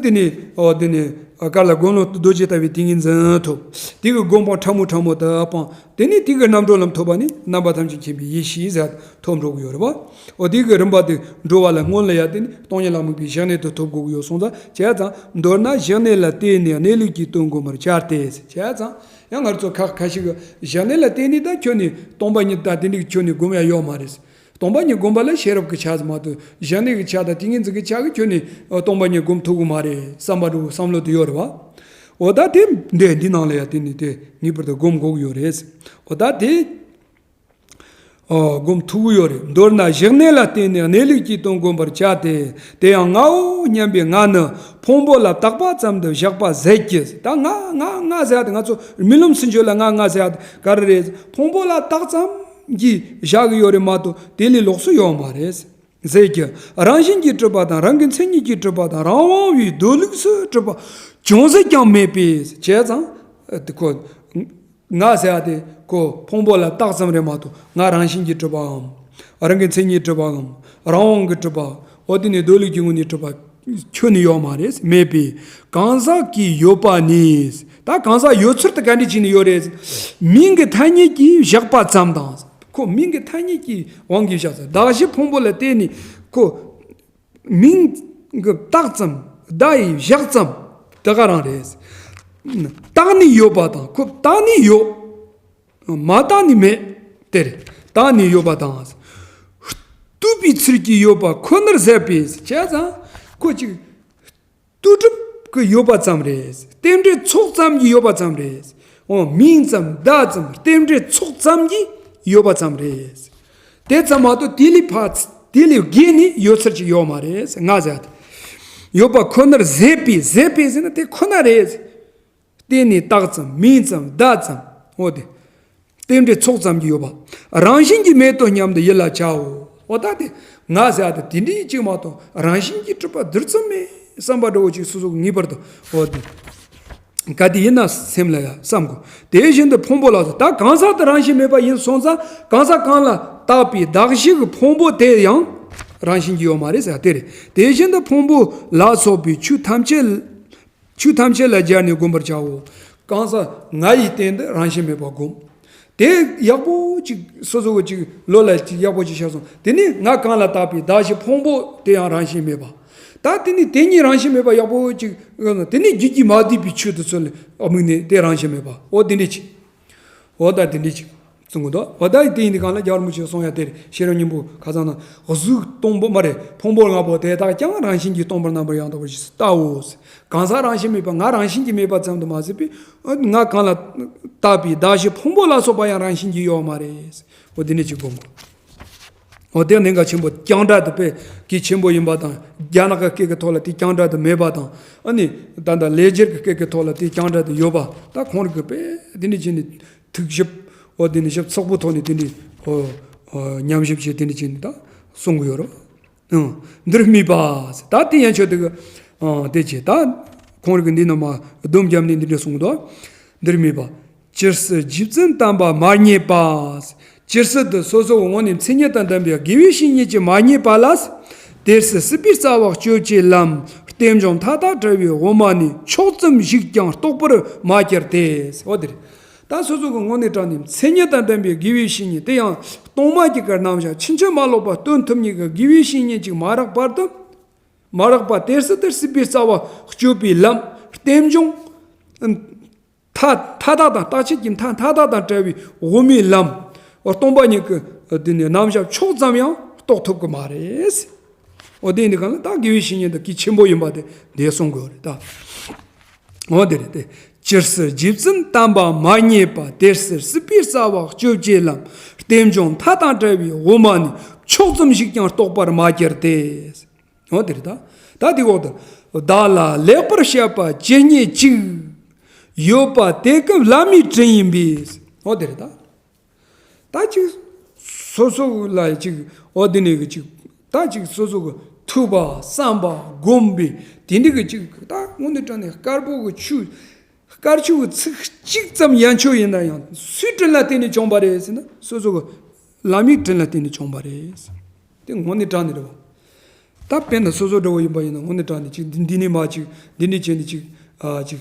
དེ་ནས་འོ་དེ་ནས་ག་ལ་སྒོམ་ལམ་རྡོ་རྗེ་ལྟ་བུའི་ཏིང་ངེ་འཛིན་ཐོབ། དེ་གི་སྒོམ་སྤང་ཕྲ་མོ་ཕྲ་མོ་དུ་སྤངས། དེ་ནས་དེ་གི་རྣམ་གྲོལ་ལམ་ཐོབ་པ་ནི་རྣམ་པ་ཐམས་ཅད་མཁྱེན་པའི་ཡེ་ཤེས་ཟེར་ཐོབ་འགྲོ་གི་ཡོད་རེད་བ། འོ་དེ་གི་རིམ་པ་དེ་འགྲོ་བ་ལ་སྔོན་ལ་ཡ་དེ་ནི་སྟོང་ཉིད་ལ་དམིགས་པའི་བཞག་གནས་དེ་ཐོབ་དགོས་ཀྱི་ཡོད་སོང་ཙང་། བྱས་ཙང་མདོར་ན་བཞག་གནས་ལ་བརྟེན་ནས་གནས་ལུགས་ཀྱི་དོན་བསྒོམ་པར་བྱ་སྟེ། བྱས་ཙང་ཡང་ང་ཚོ་ཁ་ཁ་ཤས་ཀྱིས་བཞག་གནས་ལ་བརྟེན་ནས་ད་ཁྱོད་ནི་སྟོང་པ་ཉིད་ད་དེ་འདྲའི་ཁྱོད་ནི་བསྒོམ་ཡ་ཡོད་མ་རེད། སྟོང་པ་ཉིད་བསྒོམ་པ་ལ་ཤེས་རབ་ཀྱི་ཆ་ཙམ་མ་གཏོགས་བཞག་གནས་ཀྱི་ཆ་དང་ཏིང་ངེ་འཛིན་གྱི་ཆ་གིས་ཁྱོད་ནི་སྟོང་པ་ཉིད་བསྒོམ་ཐུབ་ཀྱི་མ་རེད་བསམ་པ་འདྲ་བོ་བསམ་བློ་དེ་ཡོད་རེད་བ། འོ་ད་དེ་འདི་འདི་ནང་ལ་ཡ་དེ་ནི་དེ་ངེས་པར་དུ་བསྒོམ་དགོས་ཀྱི་ཡོད་རེད། འོ་ད་དེ། ཨོ། སྒོམ་ཐུབ་ཀྱི་ཡོད་རེད། མདོར་ན་བཞག་གནས་ལ་བརྟེན་ནས་གནས་ལུགས་ཀྱི་དོན་བསྒོམ་པར་བྱ་སྟེ། དེ་ཡང་ངའོ་སྙམ་པའི་ང་ནི་ཕུང་པོ་ལ་བཏགས་པ་ཙམ་དུ་བཞག་པ་ཟད་ཀྱི། ད་ང་ང་ང་ཟེར་ཡ་དེ་ང་ཚོ་རྨི་ལམ་ཟེར་ཆོག་ལ་ང་ང་ཟེར་ཡ་དེ་ག་རེ་རེད། ཕུང་པོ་ལ་བཏགས་ཙམ་གྱིས་བཞག་གི་ཡོད་རེད་མ་གཏོགས་དེ་ལས་ལོགས་སུ་ཡོད་མ་རེད། ཟད་ཀྱི། རང་བཞིན་གྱིས་གྲུབ་པ་དང་རང་གི་མཚན་ཉིད་ཀྱིས་གྲུབ་པ་དང་རང་དབང་བའི་སྡོད་ལུགས་སུ་གྲུབ་པ་ཅུང་ཟད་ཀྱང་མེད་པས། བྱས་ཙང་། ཨ། དེ་ཁོ། ང་ཟེར་ཡ་དེ་ཁོ་ཕུང་པོ་ལ་བཏགས་ཙམ་རེད་མ་གཏོགས་ང་རང་བཞིན་གྱིས་གྲུབ་པའམ། རང་གི་མཚན་ཉིད་གྲུབ་པའམ། རང་དབང་གིས་གྲུབ་པ། འོ་དེ་ནི་སྡོད་ལུགས་ཀྱི་ངོས་ནས་གྲུབ་པ་ཁྱོན་ནས་ཡོད་མ་རེད། མེད་པས་གང་ཟག་གི་ཡོད་པ་ནི། ད་གང་ཟག་ཡོད་ཚུལ་དེ་ག་འདྲ་བྱས་ནས་ཡོད་རེད། མིང་གི་ཐ་སྙད་ཀྱིས་བཞག་པ་ཙམ་དང་། ཁོ་མིང་གི་ཐ་སྙད་ཀྱི་དབང་གིས་བཞག་ཙམ། གདགས་གཞི་ཕུང་པོ་ལ་བརྟེན་ནས་ཁོ་མིང་གི་བཏགས་ཙམ་བརྡ་ཡིས་བཞག་ཙམ་དེ་ག་རང་རེད། བཏགས་ནས་ཡོད་པ་དང་ཁོ་བཏགས་ནས་ཡོད། མ་བཏགས་ནས་མེད། དེ་རེད། བཏགས་ནས་ཡོད་པ་དང་། བཏུབ་པའི་ཚུལ་གྱིས་ཡོད་པ་ཁོ་ནར་ཟད་པས། བྱས་ཙང་ཁོ་ཅིག་ལྟོས་གྲུབ་ཀྱི་ཡོད་པ་ཙམ་རེད། རྟེན་འབྲེལ་ཚོགས་ཙམ་གྱིས་ཡོད་པ་ཙམ་རེད། འོ། མིང་ཙམ་བརྡ་ཙམ་རྟེན་འབྲེལ་ཚོགས་ཙམ་གྱིས་ཡོད་པ་ཙམ་རེད། དེ་ཙམ་མ་གཏོགས་དེ་ལས་ཕར་དེ་ལས་བརྒལ་ནས་ཡོད་ཚུལ་ཅིག་ཡོད་མ་རེད། ང་ཟེར་ཡ་དེ། ཡོད་པ་ཁོ་ནར་ཟད་པས། ཟད་པས་ཟེར་ན་དེ་ཁོ་ན་རེད། བརྟེན་ནས་བཏགས་ཙམ་མིང་ཙམ་བརྡ་ཙམ། འོ་དེ། རྟེན་འབྲེལ་ཚོགས་ཙམ་གྱིས་ཡོད་པ། རང་བཞིན་གྱིས་མེད་དོ་སྙམ་དུ་ཡིད་ལ་བྱའོ། འོ་ད་དེ་ང་ཟེར་ཡ་དེ་དེ་འདྲའི་གཅིག་མ་གཏོགས་རང་བཞིན་གྱིས་གྲུབ་པ་དེ་ཙམ་མེད་བསམ་པ་འདྲ་བོ་ཅིག་སོ་སོ་གིས་ངེས་པར་དུ། འོ་དེ་ག་དེ་ཡིན་ན་སེམས་ལ་ཡ་བསམ་དགོས། དེ་བཞིན་དུ་ཕུང་པོ་ལ་སོགས། ད་གང་ཟག་དེ་རང་བཞིན་མེད་པ་ཡིན་སོང་ཙང་གང་ཟག་གང་ལ་བཏགས་པའི་གདགས་གཞི་གི་ཕུང་པོ་དེ་ཡང་རང་བཞིན་གྱིས་ཡོད་མ་རེད་ཟེར་ཡ་དེ་རེད། དེ་བཞིན་དུ་ཕུང་པོ་ལ་སོགས་པའི་ཆོས་ཐམས་ཅད། ཆོས་ཐམས་ཅད་ལ་སྦྱར་ནས་བསྒོམ་པར་བྱའོ། གང་ཟག་ང་ཡི་སྟེང་དུ་རང་བཞིན་མེད་པར་བསྒོམ། དེ་ཡག་པོ་ཅིག་སོ་སོ་གི་ཅིག་བློ་ལ་ཅིག་ཡག་པོ་ཅིག་ཤར་སོང་། དེ་ནས་ང་གང་ལ་བཏགས་པའི་གདགས་གཞི་ཕུང་པོ་དེ་ཡང་རང་བཞིན་མེད་པ། ད་དེ་ནས་དེ་གཉིས་རང་བཞིན་མེད་པ་ཡག་པོ་ཅིག་དེ་ནས་རྒྱུད་ཀྱིས་མ་བསྡུས་པའི་ཆོས་དེ་ཚོ་ལ་དམིགས་ནས་དེ་རང་བཞིན་མེད་པ། འོ་དེ་འདྲ་ཅིག་འོ་ད་དེ་འདྲ་ཅིག་གསུང་གི་འདུག་འོ་ད་དེ་ཡིན་དུས་གང་ལ་རྒྱལ་བ་རིན་པོ་ཆེས་གསུངས་ཡ་དེ་རེད། ཤེས་རབ་སྙིང་པོ་ཁ་སང་ན་གཟུགས་སྟོང་པ་མ་རེད། ཕུང་པོ་ལྔ་པོ་དེ་དག་ཀྱང་རང་བཞིན་གྱིས་སྟོང་པར་རྣམ་པར་ཡང་དག་པར་རྗེས་སུ་བལྟའོ། གང་ཟག་རང་བཞིན་མེད་པ་ང་རང་བཞིན་གྱིས་མེད་པ་ཙམ་དུ་མ་ཟད་པའི་ང་གང་ལ་བཏགས་པའི་གདགས་གཞི་ཕུང་པོ་ལ་སོགས་པ་ཡང་རང་བཞིན་གྱིས་ཡོད་མ་རེད། འོ་དེ་འདྲ་ཅིག་སྒོམ་དགོས། འོ་དེ་གནད་འགག་ཆེན་པོ་རྒྱང་གྲགས་དེ་དཔེ་གལ་ཆེན་པོ་ཡིན་པ་དང་རྒྱ་ནག་གི་སྐད་ཀྱི་ཐོག་ལ་དེ་རྒྱང་གྲགས་དེ་མེད་པ་དང་། ཨ་ནི་ད་ལྟ་ལེགས་སྦྱར་གྱི་སྐད་ཀྱི་ཐོག་ལ་དེ་རྒྱང་གྲགས་དེ་ཡོད་པ། ད་ཁོང་རང་གིས་དཔེ་དེ་འདྲ་བྱས་ནས་ཐུགས་ཞིབ། འོ་དེ་ནས་ཞིབ་ཚགས་པོའི་ཐོག་ནས་དེ་འདྲའི་འོ་འོ་ཉམས་ཞིབ་བྱས་དེ་འདྲ་བྱས་ནས་ད་གསུང་གི་ཡོད་རེད། ཨང་། འདིར་དམིགས་པ། ད་དེ་ཡན་ཆོད་དེ་གི་ཨང་དེ་བྱས། ད་ཁོང་རང་གིས་འདི་ནང་མ་སྡོམ་བརྒྱབ་ནས་འདི་འདྲ་གསུངས་འདུག་འདིར་དམིགས་པ། ཇི་སྲིད་རྗེ་བཙུན་དམ་པ་མ་རྙེད་པ། ཇི་སྲིད་དུ་སོ་སོའི་ངོས་ནས་མཚན་ཉིད་དང་ལྡན་པའི་དགེ་བའི་བཤེས་གཉེན་ཅིག་མ་རྙེད་པ་ལ། དེ་སྲིད་སྲིད་པའི་རྩ་བ་གཅོད་བྱེད་ལམ། རྟེན་འབྱུང་མཐའ་དག་བྲལ་བའི་དབུ་མ་ནི་ཕྱོགས་ཙམ་ཞིག་ཀྱང་རྟོགས་པར་མ་གྱུར་ཏེ། འོ་དེ་རེད། ད་སོ་སོ་གི་ངོས་ནས་དྲངས་ནས་མཚན་ཉིད་དང་ལྡན་པའི་དགེ་བའི་བཤེས་གཉེན་དེ་ཡང་སྟོང་མ་གི་གར་རྣམ་གཞག་ཕྱིན་ཅི་མ་ལོག་པ་སྟོན་ཐུབ་མཁན་གྱི་དགེ་བའི་བཤེས་གཉེན་ཅིག་མ་རག་བར་དུ། མ་རག་པ་དེ་སྲིད་དུ་སྲིད་པའི་རྩ་བ་གཅོད་པའི་ལམ། རྟེན་འབྱུང་མཐའ་མཐའ་དག་དང་རྟག་ཆད་ཀྱི་མཐའ་མཐའ་དག་དང་བྲལ་བའི་དབུ་མའི་ལམ། སྟོང་པ་ཉིད་ཀྱི་དེ་ནས་རྣམ་གཞག་ཕྱོགས་ཙམ་ཡང་རྟོགས་ཐུབ་ཀྱི་མ་རེད། འོ་དེ་ཡིན་དུས་གང་ལ་ད་དགེ་བའི་བཤེས་གཉེན་དེ་གལ་ཆེན་པོ་ཡིན་པ་དེ་འདིར་གསུང་དགོས་རེད་ད། འོ་དེ་རེད་དེ། ཇི་སྲིད་རྗེ་བཙུན་དམ་པ་མ་རྙེད་པ། དེ་སྲིད་སྲིད་པའི་རྩ་བ་གཅོད་བྱེད་ལམ། རྟེན་འབྱུང་མཐའ་དང་བྲལ་བའི་དབུ་མ་ནི། ཕྱོགས་ཙམ་ཞིག་ཀྱང་རྟོགས་པར་མ་གྱུར་ཏེ། འོ་དེ་རེད་ད། ད་དེ་འོག་ཏུ། བདག་ལ་ལེགས་པར་བཤད་པ་ཇི་སྙེད་ཅིག། ཡོད་པ་དེ་ཀུན་བླ་མའི་དྲིན་ཡིན་པས། འོ་དེ་རེད་ད། ད་ཅིག་སོ་སོ་ལ་ཅིག་འོ་དེ་ནས་ཀྱི་ཅིག་ད་ཅིག་སོ་སོ་གི་ཐོས་པ་བསམ་པ་སྒོམ་པའི་དེ་འདྲ་གི་ཅིག་ད་དངོས་གནས་དྲང་གནས་དཀར་པོ་གི་ཆོས། དཀར་ཆོས་ཀྱི་ཚིག་གཅིག་ཙམ་ཡན་ཆོད་ཡིན་ན་ཡང་སུའི་དྲིན་ལ་བརྟེན་ནས་བྱུང་བ་རེད་ཟེར་ན། སོ་སོ་གི་བླ་མའི་དྲིན་ལ་བརྟེན་ནས་བྱུང་བ་རེད། དེ་དངོས་གནས་དྲང་གནས་རེད་བ། ད་དཔེར་ན་སོ་སོ་འདྲ་བོ་ཡིན་པ་ཡིན་ན། དངོས་གནས་དྲང་གནས་ཅིག་འདི་འདི་ནས་མ་ཅིག་འདི་འདྲས་བྱས་ནས་ཅིག་ཨ་ཅིག་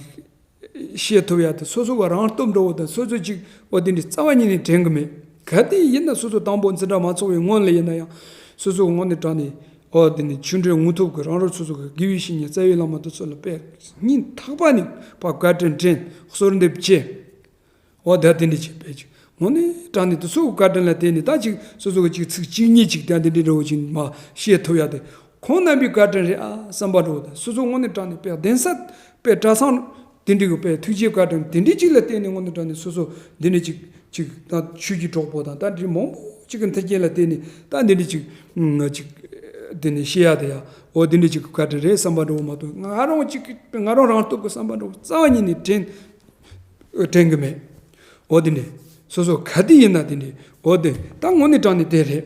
ཤེས་ཐུབ་ཡ་དེ། སོ་སོ་གི་རང་སྟོབས་འདྲ་བོ་དང་། སོ་སོ་ཅིག་འོ་དེ་འདྲས་རྩ་བ་ཉིད་ནས་དྲན་གི་མེད། ག་དེ་ཡིན་ན་སོ་སོ་དང་པོ་འཛིན་གྲྭ་མ་ཚོགས་པའི་སྔོན་ལ་ཡིན་ན་ཡང་། སོ་སོ་དངོས་གནས་དྲང་གནས་འོ་དེ་ནས་ཆོས་འབྲེལ་དངོས་ཐོབ་ཀྱི་རང་རང་སོ་སོ་གི་དགེ་བའི་བཤེས་གཉེན་རྩ་བའི་བླ་མ་དེ་ཚོ་ལ་དཔེ་སྙིང་ཐག་པ་ནས་ཕར་བཀའ་དྲིན་དྲན། གསོལ་འདེབས་བྱེད། འོ་ད་དེ་འདྲས་བྱེད་པས་ཅིག་དངོས་གནས་དྲང་གནས་དེ་ཚོ་བཀའ་དྲིན་ལ་བརྟེན་ནས། ད་ཅིག་སོ་སོ་གི་ཅིག་ཚིག་གཅིག་གཉིས་ཅིག་དང་དེ་འདྲས་འདྲ་བོ་ཅིག་མ་བཤད་ཐུབ་ཡ་དེ། ཁོང་རྣམ་པའི་བཀའ་དྲིན་རེད་ཨ་བསམ་པ་འདྲ་བོ་དང་། སོ་སོ་དངོས་གནས་དྲང་གནས་དཔེ་གདན་ས་དཔེ་གྲྭ་ཚང་དེ་འདྲས་གི་དཔེ་ཐུགས་རྗེ་བཀའ་དྲིན་དེ་འདྲས་ཅིག་ལ་བརྟེན་ནས། དངོས་གནས་དྲང་གནས་སོ་སོ་འདི་འདྲས་ཅིག་ཅིག་ད་ཆོས་ཀྱི་གྲོགས་པོ་དང་ད་འདྲས་མང་པོ་ཅིག་གི་མཐུན་རྐྱེན་ལ་བརྟེན་ནས། ད་འདི་འདྲས་ཅིག་ཅིག་དེ་ནས་བཤད་ཡ་དེ་ཡ། འོ་དེ་འདྲས་ཅིག་གི་བཀའ་དྲིན་རེད་བསམ་པ་འདྲ་བོ་མ་གཏོགས། ང་རང་ཅིག་ང་རང་རང་སྟོབས་ཀྱི་བསམ་པ་འདྲ་བོ་རྩ་བ་ཉིད་ནས་དྲན་དྲན་གི་མེད། འོ་དེ་འདྲས། སོ་སོ་ག་དུས་ཡིན་ན་དེ་འདྲས། འོ་དེ་ད་དངོས་གནས་དྲང་གནས་དེ་རེད།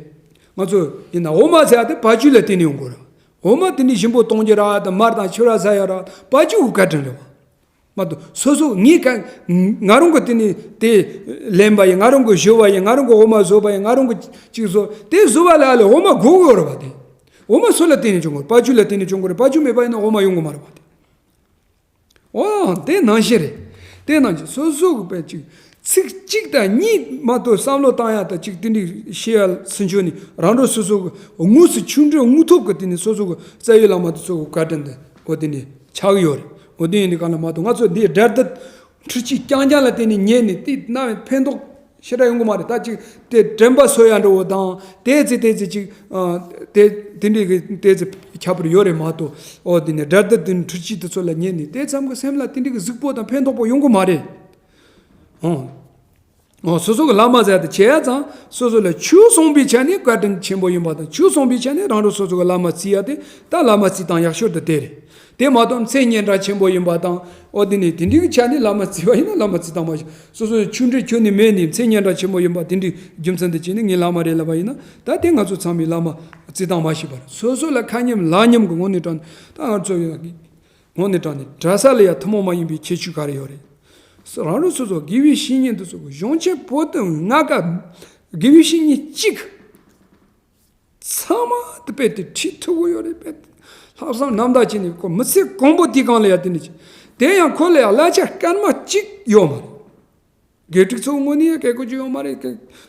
ང་ཚོ་ཡིན་ན་འོ་མ་ཟ་ཡ་དེ་བ་ཕྱུགས་ལ་བརྟེན་ནས་ཡོང་གི་རེད། འོ་མ་དེ་འདྲས་ཞིམ་པོ་གཏོང་རྒྱུ་ར་དང་། མར་དང་ཕྱུར་ར་ཟ་ཡ་ར་བ་ཕྱུགས་ཀྱི་བཀའ་དྲིན་རེད་བ། མ་གཏོགས་སོ་སོ་ངས་ག་ང་རང་གི་དེ་ནས་དེ་ལེན་པ་ཡིན། ང་རང་གི་ཞོ་བ་ཡིན། ང་རང་གི་འོ་མ་བཟོ་བ་ཡིན། ང་རང་གི་ཅིག་བཟོ་དེ་བཟོ་བ་ལ་ཨ་ལས་འོ་མ་དགོས་ཀྱི་ཡོད་རེད་བ། དེ་འོ་མ་སུ་ལ་བརྟེན་ནས་བྱུང་གི་རེད། བ་ཕྱུགས་ལ་བརྟེན་ནས་བྱུང་གི་རེད། བ་ཕྱུགས་མེད་པ་ཡིན་ན་འོ་མ་ཡོང་གི་མ་རེད་བ། དེ། འོ་དེ་ནང་བཞིན་རེད། དེ་ནང་བཞིན་སོ་སོ་གི་དཔེ་ཅིག་ཚིག་གཅིག་དང་གཉིས་མ་གཏོགས་བསམ་བློ་བཏང་ཡ་དང་ཅིག་དེ་འདྲས་བཤད་ཡ་ཚུན་ཆོད་ནས། རང་རང་སོ་སོ་གི་དངོས་སུ་ཆོས་འབྲེལ་དངོས་ཐོབ་ཀྱི་དེ་ནས་སོ་སོ་གི་རྩ་བའི་བླ་མ་དེ་ཚོ་གི་བཀའ་དྲིན་དེ་འོ་དེ་ནས་ཆགས་ཡོད་རེད། འོ་དེ་ཡིན་དུས་གང་ལ་མ་གཏོགས་ང་ཚོ་འདི་དགྲར་འདུལ་འཁྲུལ་རྩོད་རྐྱང་རྐྱང་ལ་བརྟེན་ནས་ཉན་ནས་དེ་ན་ཕན་ཐོགས་ཞེ་དྲག་ཡོང་གི་མ་རེད། ད་ཅིག་དེ་དྲན་པ་གསོ་ཡ་འདྲ་བོ་དང་། དེ་ཚེ་དེ་ཚེ་ཅིག་ཨ་དེ་དེ་འདྲའི་གི་དེ་ཚེ་ཁྱད་པར་ཡོད་རེད་མ་གཏོགས། འོ་དེ་ནས་དགྲར་འདུལ་དེ་འཁྲུལ་རྩོད་དེ་ཚོ་ལ་ཉན་ནས་དེ་ཙམ་གྱིས་སེམས་ལ་དེ་འདྲའི་གི་གཟིགས་པོ་དང་ཕན་ཐོགས་པོ་ཡོང་གི་མ་རེད། ཨོ། ཨོ་སོ་སོ་གི་བླ་མ་ཟེར་དེ་བྱས་ཡ་ཙང་། སོ་སོ་ལ་ཆོས་གསུངས་པའི་ཆ་ནས་བཀའ་དྲིན་ཆེན་པོ་ཡིན་པ་དང་། ཆོས་གསུངས་པའི་ཆ་ནས་རང་རང་སོ་སོ་གི་བླ་མ་བརྩི་ཡ་དེ་ད་བླ་མ་བརྩི་སྟངས་ཡག་ཤོས་དེ་དེ་རེད། དེ་མ་གཏོགས་མཚན་སྙན་གྲགས་ཆེན་པོ་ཡིན་པ་དང་། ཨོ་དེ་ནས་དེ་འདྲའི་གི་ཆ་ནས་བླ་མ་བརྩི་བ་ཡིན་ན་བླ་མ་བརྩི་སྟངས་མ་ཤེས། སོ་སོའི་ཆོས་འབྲེལ་ཁྱོན་ནས་མེད་ནས་མཚན་སྙན་གྲགས་ཆེན་པོ་ཡིན་པ་དེ་འདྲའི་རྒྱུ་མཚན་དེ་བྱས་ནས་ངའི་བླ་མ་རེད་ལབ་པ་ཡིན་ན། ད་དེ་ང་ཚོ་ཚང་མའི་བླ་མ་བརྩི་སྟངས་མ་ཤེས་པར། སོ་སོ་ལ་ཁ་མཉམ་ལག་མཉམ་གི་ངོ་ནས་དྲང་ད་ང་ཚོ་ཡོད། དངོས་གནས་དྲང་གནས་གྲྭ་ས་ལ་ཡ་ཐུན་མོང་མ་ཡིན་པའི་ཁྱད་ཆོས་ག་རེ་ཡོད་རེད། རང་རང་སོ་སོ་དགེ་བའི་བཤེས་གཉེན་དེ་ཚོ་གི་གཞུང་ཆེན་པོ་དང་ལྔ་ཀ་དགེ་བའི་བཤེས་གཉེན་གཅིག་ཚང་མ་དེ་དཔེ་དེ་ཁྲིད་ཐུབ་ཀྱི་ཡོད་རེད། དཔེ་ལྷག་བསམ་རྣམ་དག་བྱས་ནས་ཁོ་མི་ཚེ་གང་པོ་དེའི་སྒང་ལ་ཡ་དེ་ནས་ཅི། དེ་ཡང་ཁོ་ལ་ཡ་གླ་ཆ་སྐར་མ་གཅིག་ཡོད་མ་རེད། དགེ་ཕྲུག་ཚོ་དངོས་གནས་ཡང་སྐད་གོ་རྒྱུ་ཡོད་མ་རེད།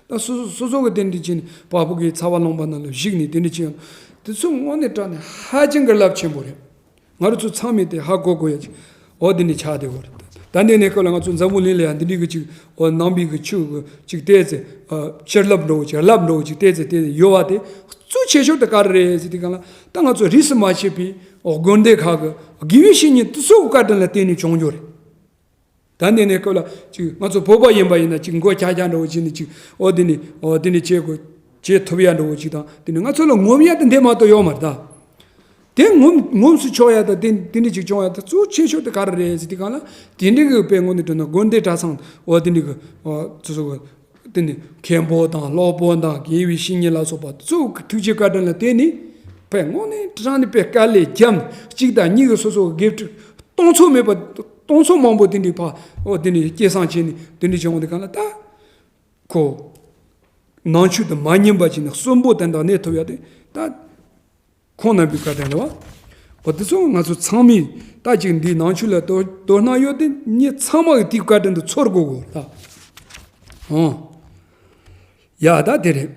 ད་སོ་སོ་སོ་སོ་གི་དེ་འདྲ་བྱས་ནས་བ་སྤུ་གུའི་ཚ་བ་ལངས་པ་ནང་ལ་བཞུགས་ནས་དེ་འདྲ་བྱས་ཡོང་། དེ་ཚོ་དངོས་གནས་དྲང་གནས་ཧ་ཅང་གི་རླབས་ཆེན་པོ་རེད། ང་རང་ཚོ་ཚང་མས་དེ་ཧ་གོ་དགོས་ཡ་ཅིག་འོ་དེ་འདྲ་ཆགས་བསྡད་ཡོད་རེད། ད་འདི་ནས་སྐབས་ལ་ང་ཚོ་འཛམ་བུ་གླིང་ལ་ཡང་འདི་འདྲའི་གི་ཅིག་འོ་ནང་པའི་གི་ཆོས་གི་ཅིག་བལྟས་ཚེ། ཨ་ཕྱིར་རླབས་འགྲོ་བ་ཅིག་རླབས་འགྲོ་བ་ཅིག་བལྟས་ཚེ་དེ་ཡོད་པ་དེ་གཙོ་ཆེ་ཤོས་དེ་ག་རེ་རེད་ཟེར་དུས་སྒང་ལ། ད་ང་ཚོ་རིས་སུ་མ་ཆད་པའི་འོ་དགོན་སྡེ་ཁག་གི་དགེ་བའི་བཤེས་གཉེན་དེ་ཚོ་གི་བཀའ་དྲིན་ལ་བརྟེན་ནས་བྱུང་རྒྱུ་རེད། ད་འདི་ནས་སྐབས་ལ་ཅིག་ང་ཚོ་བོད་པ་ཡིན་པ་ཡིན་ན་ཅིག་མགོ་ཆག་ཆག་འདྲ་བོ་བྱས་ནས་ཅིག་འོ་འདི་ནས་འོ་འདི་ནས་བྱེད་དགོས་བྱེད་ཐུབ་ཡ་འདྲ་བོ་ཅིག་དང་། འདི་ནས་ང་ཚོ་ལ་ངོམ་ཡ་དེ་འདི་མ་གཏོགས་ཡོད་མ་རེད་ད། དེ་ངོམ་ངོམས་སུ་ཆོག་ཡ་དང་དེ་འདི་འདྲ་ཅིག་བྱུང་ཡ་དེ་གཙོ་ཆེ་ཤོས་དེ་ག་རེ་རེད་ཟེར་དུས་སྒང་ལ། དེ་འདྲ་གི་དཔེ་དངོས་གནས་དྲང་གནས་དགོན་སྡེ་གྲྭ་ཚང་འོ་འདི་འདྲ་གི་འོ་སོ་སོ་གི་དེ་ནི་མཁན་པོ་དང་སློབ་དཔོན་དང་དགེ་བའི་བཤེས་གཉེན་ལ་སོགས་པ་ཚོ་གི་ཐུགས་རྗེ་བཀའ་དྲིན་ལ་བརྟེན་ནས་དཔེ་དངོས་གནས་དྲང་གནས་དཔེ་དཀའ་ལས་བརྒྱབ་ནས་གཅིག་དང་གཉིས་ཀྱི་སོ་སོ་གི་དགེ་ཕྲུག་སྟོང་ཚོ་མེད་པ་སྟོང་ཚོ་མང་པོ་དེ་འདྲའི་ཕ་འོ་དེ་ནས་སྐྱེད་སྲིང་བྱས་ནས་དེ་འདྲའི་བྱུང་བ་དེ་གང་ལ་ད་ཁོ་ནང་ཆོས་དང་མ་ཉམས་པ་བྱས་ནས་གསོན་པོ་དོན་དག་གནས་ཐུབ་ཡ་དེ་ད། ཁོང་རྣམ་པའི་བཀའ་དྲིན་རེད་བ། འོ་དེ་ཚོ་ང་ཚོ་ཚང་མས་ད་ཅིག་འདིའི་ནང་ཆོས་ལ་དོ་དོ་སྣང་ཡོད་དེ་མི་ཚང་མ་གི་དེའི་བཀའ་དྲིན་དུ་ཚོར་དགོས་གོ་ད། ཨོ། ཡ་ད་དེ་རེད།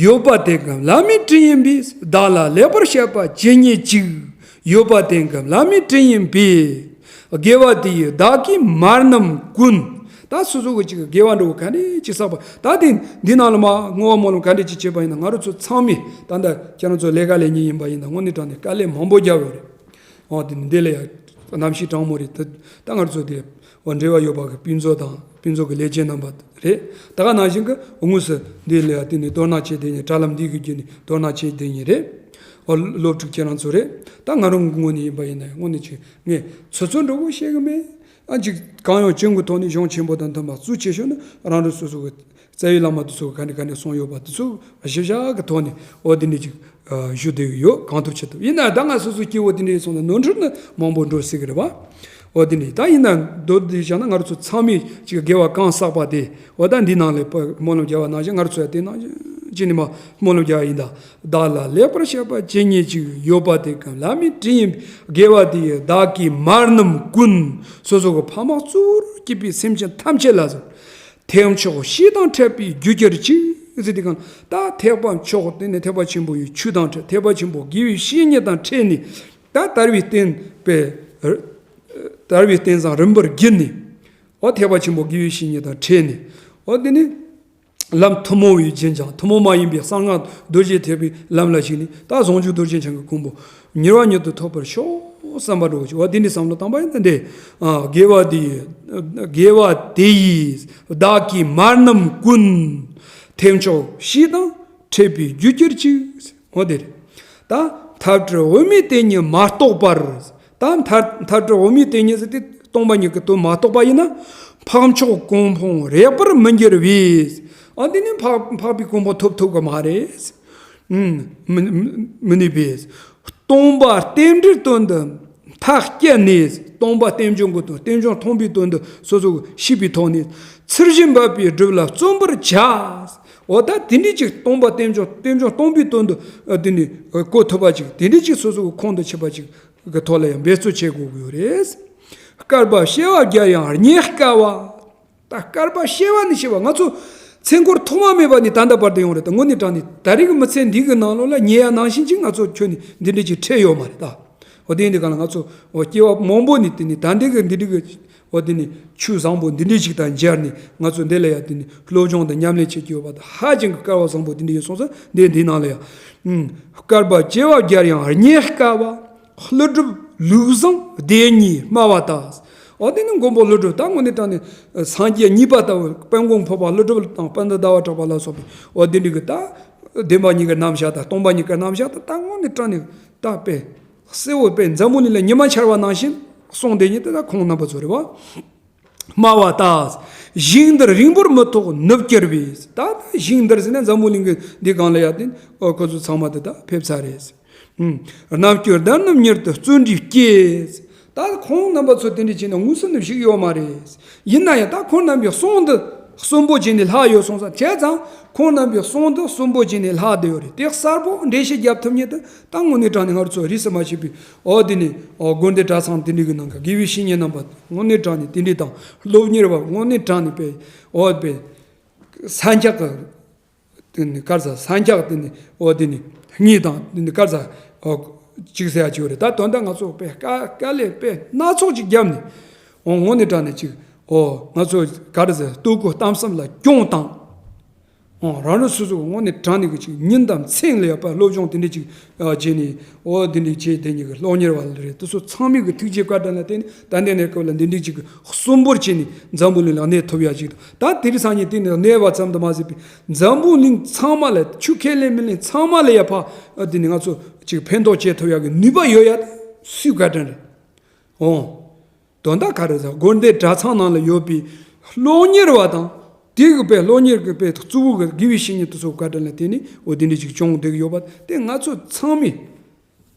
ཡོད་པ་དེ་ཀུན་བླ་མའི་དྲིན་ཡིན་པས། བདག་ལ་ལེགས་པར་བཤད་པ་ཇི་སྙེད་ཅིག། ཡོད་པ་དེ་ཀུན་བླ་མའི་དྲིན་ཡིན་པས། དགེ་བ་དེ་ཡིས་བདག་གིས་མ་རྣམས་ཀུན། ད་སོ་སོ་གི་ཅིག་དགེ་བ་འགྲོ་ག་འདྲ་ཅིག་བསགས་པ་ད་དེ་འདི་ནང་ལ་མ་བསྔོ་བ་སྨོན་ལམ་ག་འདྲ་ཅིག་བྱས་པ་ཡིན་ན། ང་རང་ཚོ་ཚང་མས་ད་ལྟ་ཁྱེད་རང་ཚོ་ལས་ཀ་ལས་མཁན་ཡིན་པ་ཡིན་ན་དངོས་གནས་དྲང་གནས་དཀའ་ལས་མང་པོ་བརྒྱབ་ཡོད་རེད། འོ་དེ་འདི་ལ་ཡ་ རྣམ་ཤེས་དྲང་མོ་རེད། ད་ད་ང་ཚོ་དེ་འོ་འབྲེལ་བ་ཡོད་པ་གི་དཔེ་མཛོད་དང་དཔེ་མཛོད་ཀྱི་ལས་བྱེད་རྣམ་པ་རེད། ད་ག་ནང་བཞིན་གྱི་དངོས་སུ་འདི་ལ་ཡ་དེ་ནས་དོ་སྣང་བྱེད་དེ་ནས་དྲ་ལམ་འདི་གི་བརྒྱུད་ནས་དོ་སྣང་བྱེད་དེ་ནས་རེད། འོ་སློབ་ཕྲུག་ཁྱེད་རང་ཚོ་རེད། ད་ང་རང་གི་ངོས་ནས་ཡིན་པ་ཡིན་ན་ཡང་དངོས་གནས་ཅིག་ངས་ཚོད་ཚོད་འགྲོ་དགོས་བཤད་གི་མེད། ཨ་ཅིག་གང་ཡོང་ཅུང་གི་ཐོག་ནས་གཞུང་ཆེན་པོ་དང་མཐུན་པ་གཙོ་ཆེ་ཤོས་ནི་རང་རང་སོ་སོ་གི་རྩ་བའི་བླ་མ་དེ་ཚོ་ག་ནས་ག་ནས་གསུངས་ཡོད་པ་དེ་ཚོ་ཞིབ་ཆ་གི་ཐོག་ནས་འོ་དེ་འདྲ་ཅིག་ཞུ་བསྡད་ཡོད། གང་ཐུབ་ཅི་ཐུབ་ཡིན་ན་ད་ང་སོ་སོ་སྐྱེ་བོ་དེ་འདྲ་ཡིན་སོང་ན་ནོར་འཁྲུལ་ནི་མང་པོ་འགྲོ་སྲིད་གི་རེད་བ། འོ་དེ་འདྲ་ད་ཡིན་ན་མདོར་བསྡུས་བྱས་ན་ང་རང་ཚོ་ཚང་མས་ཅིག་དགེ་བ་གང་བསགས་པ་དེ་འོ་ད་འདི་ནང་ལ་སྨོན་ལམ་རྒྱག་པ་ནང་བཞིན་ང་རང་ཚོ་ཡང་དེ་ནང་བཞིན་ཅི་ནས་མ་སྨོན་ལམ་རྒྱག་ཡིན་ད། བདག་ལ་ལེགས་པར་བཤད་པ་ཇི་སྙེད་ཅིག་ཡོད་པ་དེ་ཀུན་བླ་མའི་དྲིན་ཡིན་པས། དགེ་བ་འདི་ཡིས་བདག་གི་མ་རྣམས་ཀུན། སོ་སོ་གི་ཕ་མ་གཙོ་བོར་གྱུར་པའི་སེམས་ཅན་ཐམས་ཅད་ལ་ཟེར། ཐེག་མཆོག་བཤེས་དང་འཕྲད་པའི་རྒྱུར་གྱུར་ཅིག་ཟེར་དུས་གང་ད་ཐེག་པ་མཆོག་དེ་ནི་ཐེག་པ་ཆེན་པོ་ཡི་ཆོས་དང་འཕྲད། ཐེག་པ་ཆེན་པོ་དགེ་བའི་བཤེས་གཉེན་དང་འཕྲད་ནས་ད་དར་བའི་རྟེན་པའི་དར་བའི་རྟེན་བཟང་རིམ་པར་བརྒྱུད་ནས་འོ་ཐེག་པ་ཆེན་པོ་དགེ་བའི་བཤེས་གཉེན་དང་འཕྲད་ནས་འོ་དེ་ནི། ལམ་ཐུན་མོང་བའི་རྒྱུན་བཅངས། ཐུན་མོང་མ་ཡིན་པའི་གསང་སྔགས་རྡོ་རྗེ་ཐེག་པའི་ལམ་ལ་ཞུགས་ནས་ད་ཟུང་འཇུག་རྡོ་རྗེ་འཆང་གི་གོ་འཕང་མྱུར་བ་མྱུར་དུ་ཐོབ་པར་ཤོག་བསམ་པ་འགྲོ་གི་ཅིག་བ་འདི་འདྲའི་བསམ་བློ་བཏང་པ་ཡིན་ན་འདི། དགེ་བ་འདི་ཡིས་དགེ་བ་དེ་ཡིས་བདག་གི་མ་རྣམས་ཀུན། ཐེག་མཆོག་བཤེས་དང་འཕྲད་པའི་རྒྱུར་གྱུར་ཅིག་འོ་དེ་རེད། ད་མཐའ་བྲལ་དབུ་མའི་དེ་ཉིད་མ་རྟོགས་པར། ད་མཐར་མཐར་གྲོལ་འོག་མའི་དེ་ཉིད་ཟེར་ཏེ་སྟོང་པ་ཉིད་ཀྱི་དོན་མ་རྟོགས་པ་ཡིན་ན། འཕགས་མཆོག་གོ་འཕང་རེག་པར་མི་འགྱུར་བས། ཨ་འདི་ནི་འཕགས་འཕགས་པའི་གོ་འཕང་ཐོབ་ཐུབ་ཀྱི་མ་རེད། ཨུམ། མི་མི་མི་ནུས་པས། སྟོང་པ་རྟེན་འབྲེལ་དོན་དུ་མཐའ་བསྐྱལ་ནས། སྟོང་པ་རྟེན་འབྱུང་གི་དོན་རྟེན་འབྱུང་སྟོང་པའི་དོན་དུ་སོ་སོ་ཤེས་པའི་ཐོག་ནས་ཚུལ་བཞིན་འབད་པས་སྒྲུབ་ལ་བརྩོན་པར་བྱ། འོ་ད་དེ་འདྲའི་ཅིག་སྟོང་པ་རྟེན་འབྱུང་རྟེན་འབྱུང་སྟོང་པའི་དོན་དུ་ཨ་དེ་ནི་གོ་ཐུབ་པ་ཅིག་དེ་འདྲའི་ཅིག་སོ་སོ་གི་ཁོང་དུ་ཆུད་པ་ཅིག་གི་ཐོག་ལ་ཡང་འབད་རྩོལ་བྱེད་དགོས་ཀྱི་ཡོད་རེད། བསྐལ་པ་བྱེ་བ་བརྒྱར་ཡང་རྙེད་དཀའ་བ། ད་བསྐལ་པ་བྱེ་བ་ནས་བྱེ་བ་ང་ཚོ་ཚེ་འཁོར་ཐོག་མ་མེད་པ་ནས་ད་ལྟ་བར་དུ་ཡོང་རེད། ད་དངོས་གནས་དྲང་ནས་ད་རེས་ཀྱི་མི་ཚེ་འདི་གི་ནང་ལོགས་ལ་རྙེད་ཡ་ནང་བཞིན་ཅིག་ང་ཚོ་ཁྱོན་ནས་འདི་འདྲ་ཅིག་འཕྲད་ཡོད་མ་རེད་ད། འོ་དེ་ཡིན་དུས་གང་ལ་ང་ཚོ་འོ་སྐྱེ་བ་མང་པོ་ནས་དེ་ནས་ད་འདི་གི་འདི་འདྲ་གི་འོ་དེ་ནས་ཆོས་བཟང་པོ་འདི་འདྲ་ཞིག་དང་མཇལ་ནས་ང་ཚོ་འདི་ལ་ཡ་དེ་ནས་སློབ་སྦྱོང་དང་ཉམས་ལེན་བྱེད་ཀྱི་ཡོད་པ་དང་ཧ་ཅང་གི་སྐལ་བ་བཟང་པོ་འདི་འདྲ་ཡོད་སོང་ཙང་འདི་འདི་ནང་ལ་ཡ། ཨུམ། བསྐལ་པ་བྱེ་བ་བརྒྱར་ཡང་རྙེད་དཀའ་བ། ཀླུ་སྒྲུབ་ལུགས་བཟང་སྡེ་གཉིས་སྨྲ་བ་དང་། འོ་དེ་ནི་མགོན་པོ་ཀླུ་སྒྲུབ་ད་དངོས་གནས་དྲང་ནས་སངས་རྒྱས་གཉིས་པ་ལྟ་བུ་དཔལ་མགོན་འཕགས་པ་ཀླུ་སྒྲུབ་དང་དཔལ་ལྡན་ཟླ་བ་གྲགས་པ་ལ་སོགས་པའི་འོ་དེ་འདྲ་གི་ད་བདེན་པ་གཉིས་ཀྱི་རྣམ་གཞག་དང་སྟོང་པ་ཉིད་ཀྱི་རྣམ་གཞག་དང་ད་དངོས་གནས་དྲང་ནས་ད་དཔེ་གསལ་བོ་དཔེ་འཛམ་བུ་གླིང་ལ་ཉི་མ་འཆར་བ་ནང་བཞིན་གསུངས་བསྡད་མཁན་དེ་ད་ཁོང་རྣམ་པ་ཚོ་རེད་བ། སྨྲ་བ་དག། ཞིང་འདིར་རིང་པོར་མི་ཐོགས་ནུབ་གྱུར་པས། ད་ཞིང་འདིར་ཟེར་ན་འཛམ་བུ་གླིང་གི་འདི་སྒང་ལ་ཡ་དེ་ཨོ་ཁོ་ཚོ་ཚང་མ་དེ་ད་ཕེབས་ཚར་རེད། ཨུམ། རྣམ་དཔྱོད་ལྡན་རྣམས་མྱུར་དུ་བརྩོན་འགྲུས་བསྐྱེད། ད་ཁོང་རྣམ་པ་ཚོ་དེ་འདྲ་བྱས་ན་དངོས་སུ་ནི་བཞུགས་ཡོད་མ་རེད། ཡིན་ན་ཡང་ད་ཁོང་རྣམ་པའི་གསུང་འདི་གསོན་པོ་བྱས་ནས་ལྷག་ཡོད་སོང་ཙང་བྱས་ཙང་ཁོང་རྣམ་པའི་གསུང་འདི་གསོན་པོ་བྱས་ནས་ལྷག་བསྡད་ཡོད་རེད། དེ་གསར་པོ་འགྲེལ་བཤད་རྒྱབ་ཐུབ་མཁན་དེ། ད་དངོས་གནས་དྲང་ནས་ང་རང་ཚོ་རིས་སུ་མ་ཆད་པའི་འོ་དེ་ནི་འོ་དགོན་སྡེ་གྲྭ་ཚང་དེ་འདྲའི་གི་ནང་གི་དགེ་བའི་བཤེས་གཉེན་རྣམ་པ་དངོས་གནས་དྲང་ནས་དེ་འདྲའི་དང་སློབ་གཉེར་བ་དངོས་གནས་དྲང་ནས་པའི་འོ་པའི་ས་འཁྱག་གི་དེ་ནི་དཀར་ས་ས་འཁྱག་དེ་ནི་འོ་དེ་ནི་དངོས་དང་དེ་ནི་དཀར་ས་འོ་གཅིག་ཟེར་ཡ་གཅིག་རེད། ད་དོན་དག་ང་ཚོ་པའི་དཀའ་དཀའ་ལས་པའི་སྣ་ཚོགས་ཅིག་བརྒྱབ་ནས་འོ་དངོས་གནས་དྲང་ནས་ཅིག་འོ་ང་ཚོ་ག་རེ་ཟེར་ལྟོ་གོས་གཏམ་གསུམ་ལ་གྱོང་བཏང་། ཨོ། རང་རང་སོ་སོ་གི་དངོས་གནས་དྲང་གནས་ཀྱི་ཅིག་ཉིན་དང་མཚན་ལ་ཡ་པ་སློབ་སྦྱོང་དེ་འདྲས་ཅིག་ཨ་བྱས་ནས་ཨོ་དེ་འདྲས་བྱས་དེ་གཉིས་ཀྱི་སློབ་གཉེར་བ་ལ་རེད། དེ་ཚོ་ཚང་མས་ཀྱི་ཐུགས་རྗེ་བཀའ་དྲིན་ལ་བརྟེན་ནས་ད་ལྟའི་གནས་སྐབས་ལ་འདི་འདྲས་ཅིག་གི་གསོན་པོར་བྱས་ནས་འཛམ་བུ་གླིང་ལ་གནས་ཐུབ་ཡ་ཅིག་དང་། ད་དེ་རིང་སང་ཉིན་དེ་ནས་གནས་པ་ཙམ་དུ་མ་ཟད་པའི་འཛམ་བུ་གླིང་ཚང་མ་ལ་ཆོས་ཁས་ལེན་མི་ལེན་ཚང་མ་ལ་ཡ་ཕ་ཨ་དེ་ནས་ང་ཚོ་ཅིག་ཕན་ཐོགས་བྱེད་ཐུབ་ཡ་གི་ནུས་པ་ཡོད་ཡ་ད་སུའི་བཀའ་དྲིན་རེད། ཨོ། དོན་དག་ག་རེ་ཟེར་དགོན་སྡེ་གྲྭ་ཚང་ནང་ལ་ཡོད་པའི་སློབ་གཉེར་བ་དང་དེ་གི་པའི་སློབ་གཉེར་གི་པའི་གཙོ་བོ་གི་དགེ་བའི་བཤེས་གཉེན་དེ་ཚོ་བཀའ་དྲིན་ལ་བརྟེན་ནས་འོ་དེ་འདྲ་ཅིག་བྱུང་བསྡད་ཀྱི་ཡོད་པ་དེ་ང་ཚོ་ཚང་མས་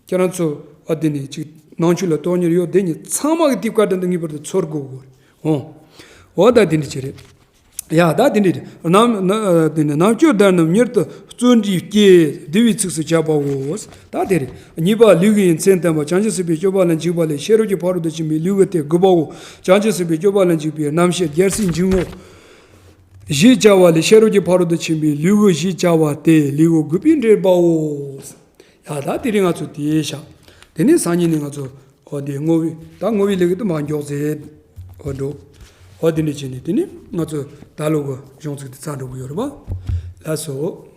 ཁྱེད་རང་ཚོ་ཨ་དེ་ནས་ཅིག་ནང་ཆོས་ལ་དོན་གཉེར་ཡོད་དེ་ཉིད་ཚང་མ་གི་དེ་བཀའ་དྲིན་དེ་ངེས་པར་དུ་ཚོར་དགོས་གོ་རེད། འོ་འོ་ད་དེ་འདྲ་ཅིག་རེད། ཡ་ད་དེ་འདྲ་རེད། རྣམ་ན་དེ་ནི་རྣམ་དཔྱོད་ལྡན་རྣམས་མྱུར་དུ་བརྩོན་འགྲུས་བསྐྱེད། འདི་བའི་ཚིགས་སུ་བཅད་པའོ། ད་དེ་རེད། གཉིས་པ་ལུས་ཀྱི་མཚན་བསྟན་པ། བྱང་ཆུབ་སེམས་དཔའི་སྤྱོད་པ་ལ་འཇུག་པ་ལས། ཤེས་རབ་ཀྱི་ཕ་རོལ་ཏུ་ཕྱིན་པའི་ལུས་ཀྱི་སྟེ་དགུ་པའོ། བྱང་ཆུབ་སེམས་དཔའི་སྤྱོད་པ་ལ་འཇུག་པའི་རྣམ་བཤད་རྒྱལ་སྲས་འཇུག་ངོགས་ཞེས་བྱ་བ་ལས། ཤེས་རབ་ཀྱི་ཕ་རོལ་ཏུ་ཕྱིན་པའི་ལུས་ཀྱི་ཞེས་བྱ་བ་སྟེ་ལུས་ཀྱི་དགུ་པའི་འགྲེལ་པའོ། ཡ་ད་དེ་རིང་ང་ཚོ་དེ་བཞག་དེ་ནས་སང་ཉིན་ནས་ང་ཚོ། ཨོ་དེ་བསྔོ་བའི་ད་བསྔོ་བའི་ལས་ཀྱི་དུ་མ་མགྱོགས་ཟེར། ཨོ་འགྲོ། ཨོ་དེ་འདྲ་བྱས་ནས་དེ་ནི་ང་ཚོ་ད་ལོ་གི་གཞུང་ཚིག་དེ་ཚར་འགྲོ་གི་ཡོད་རེད་པ། ལགས་སོ།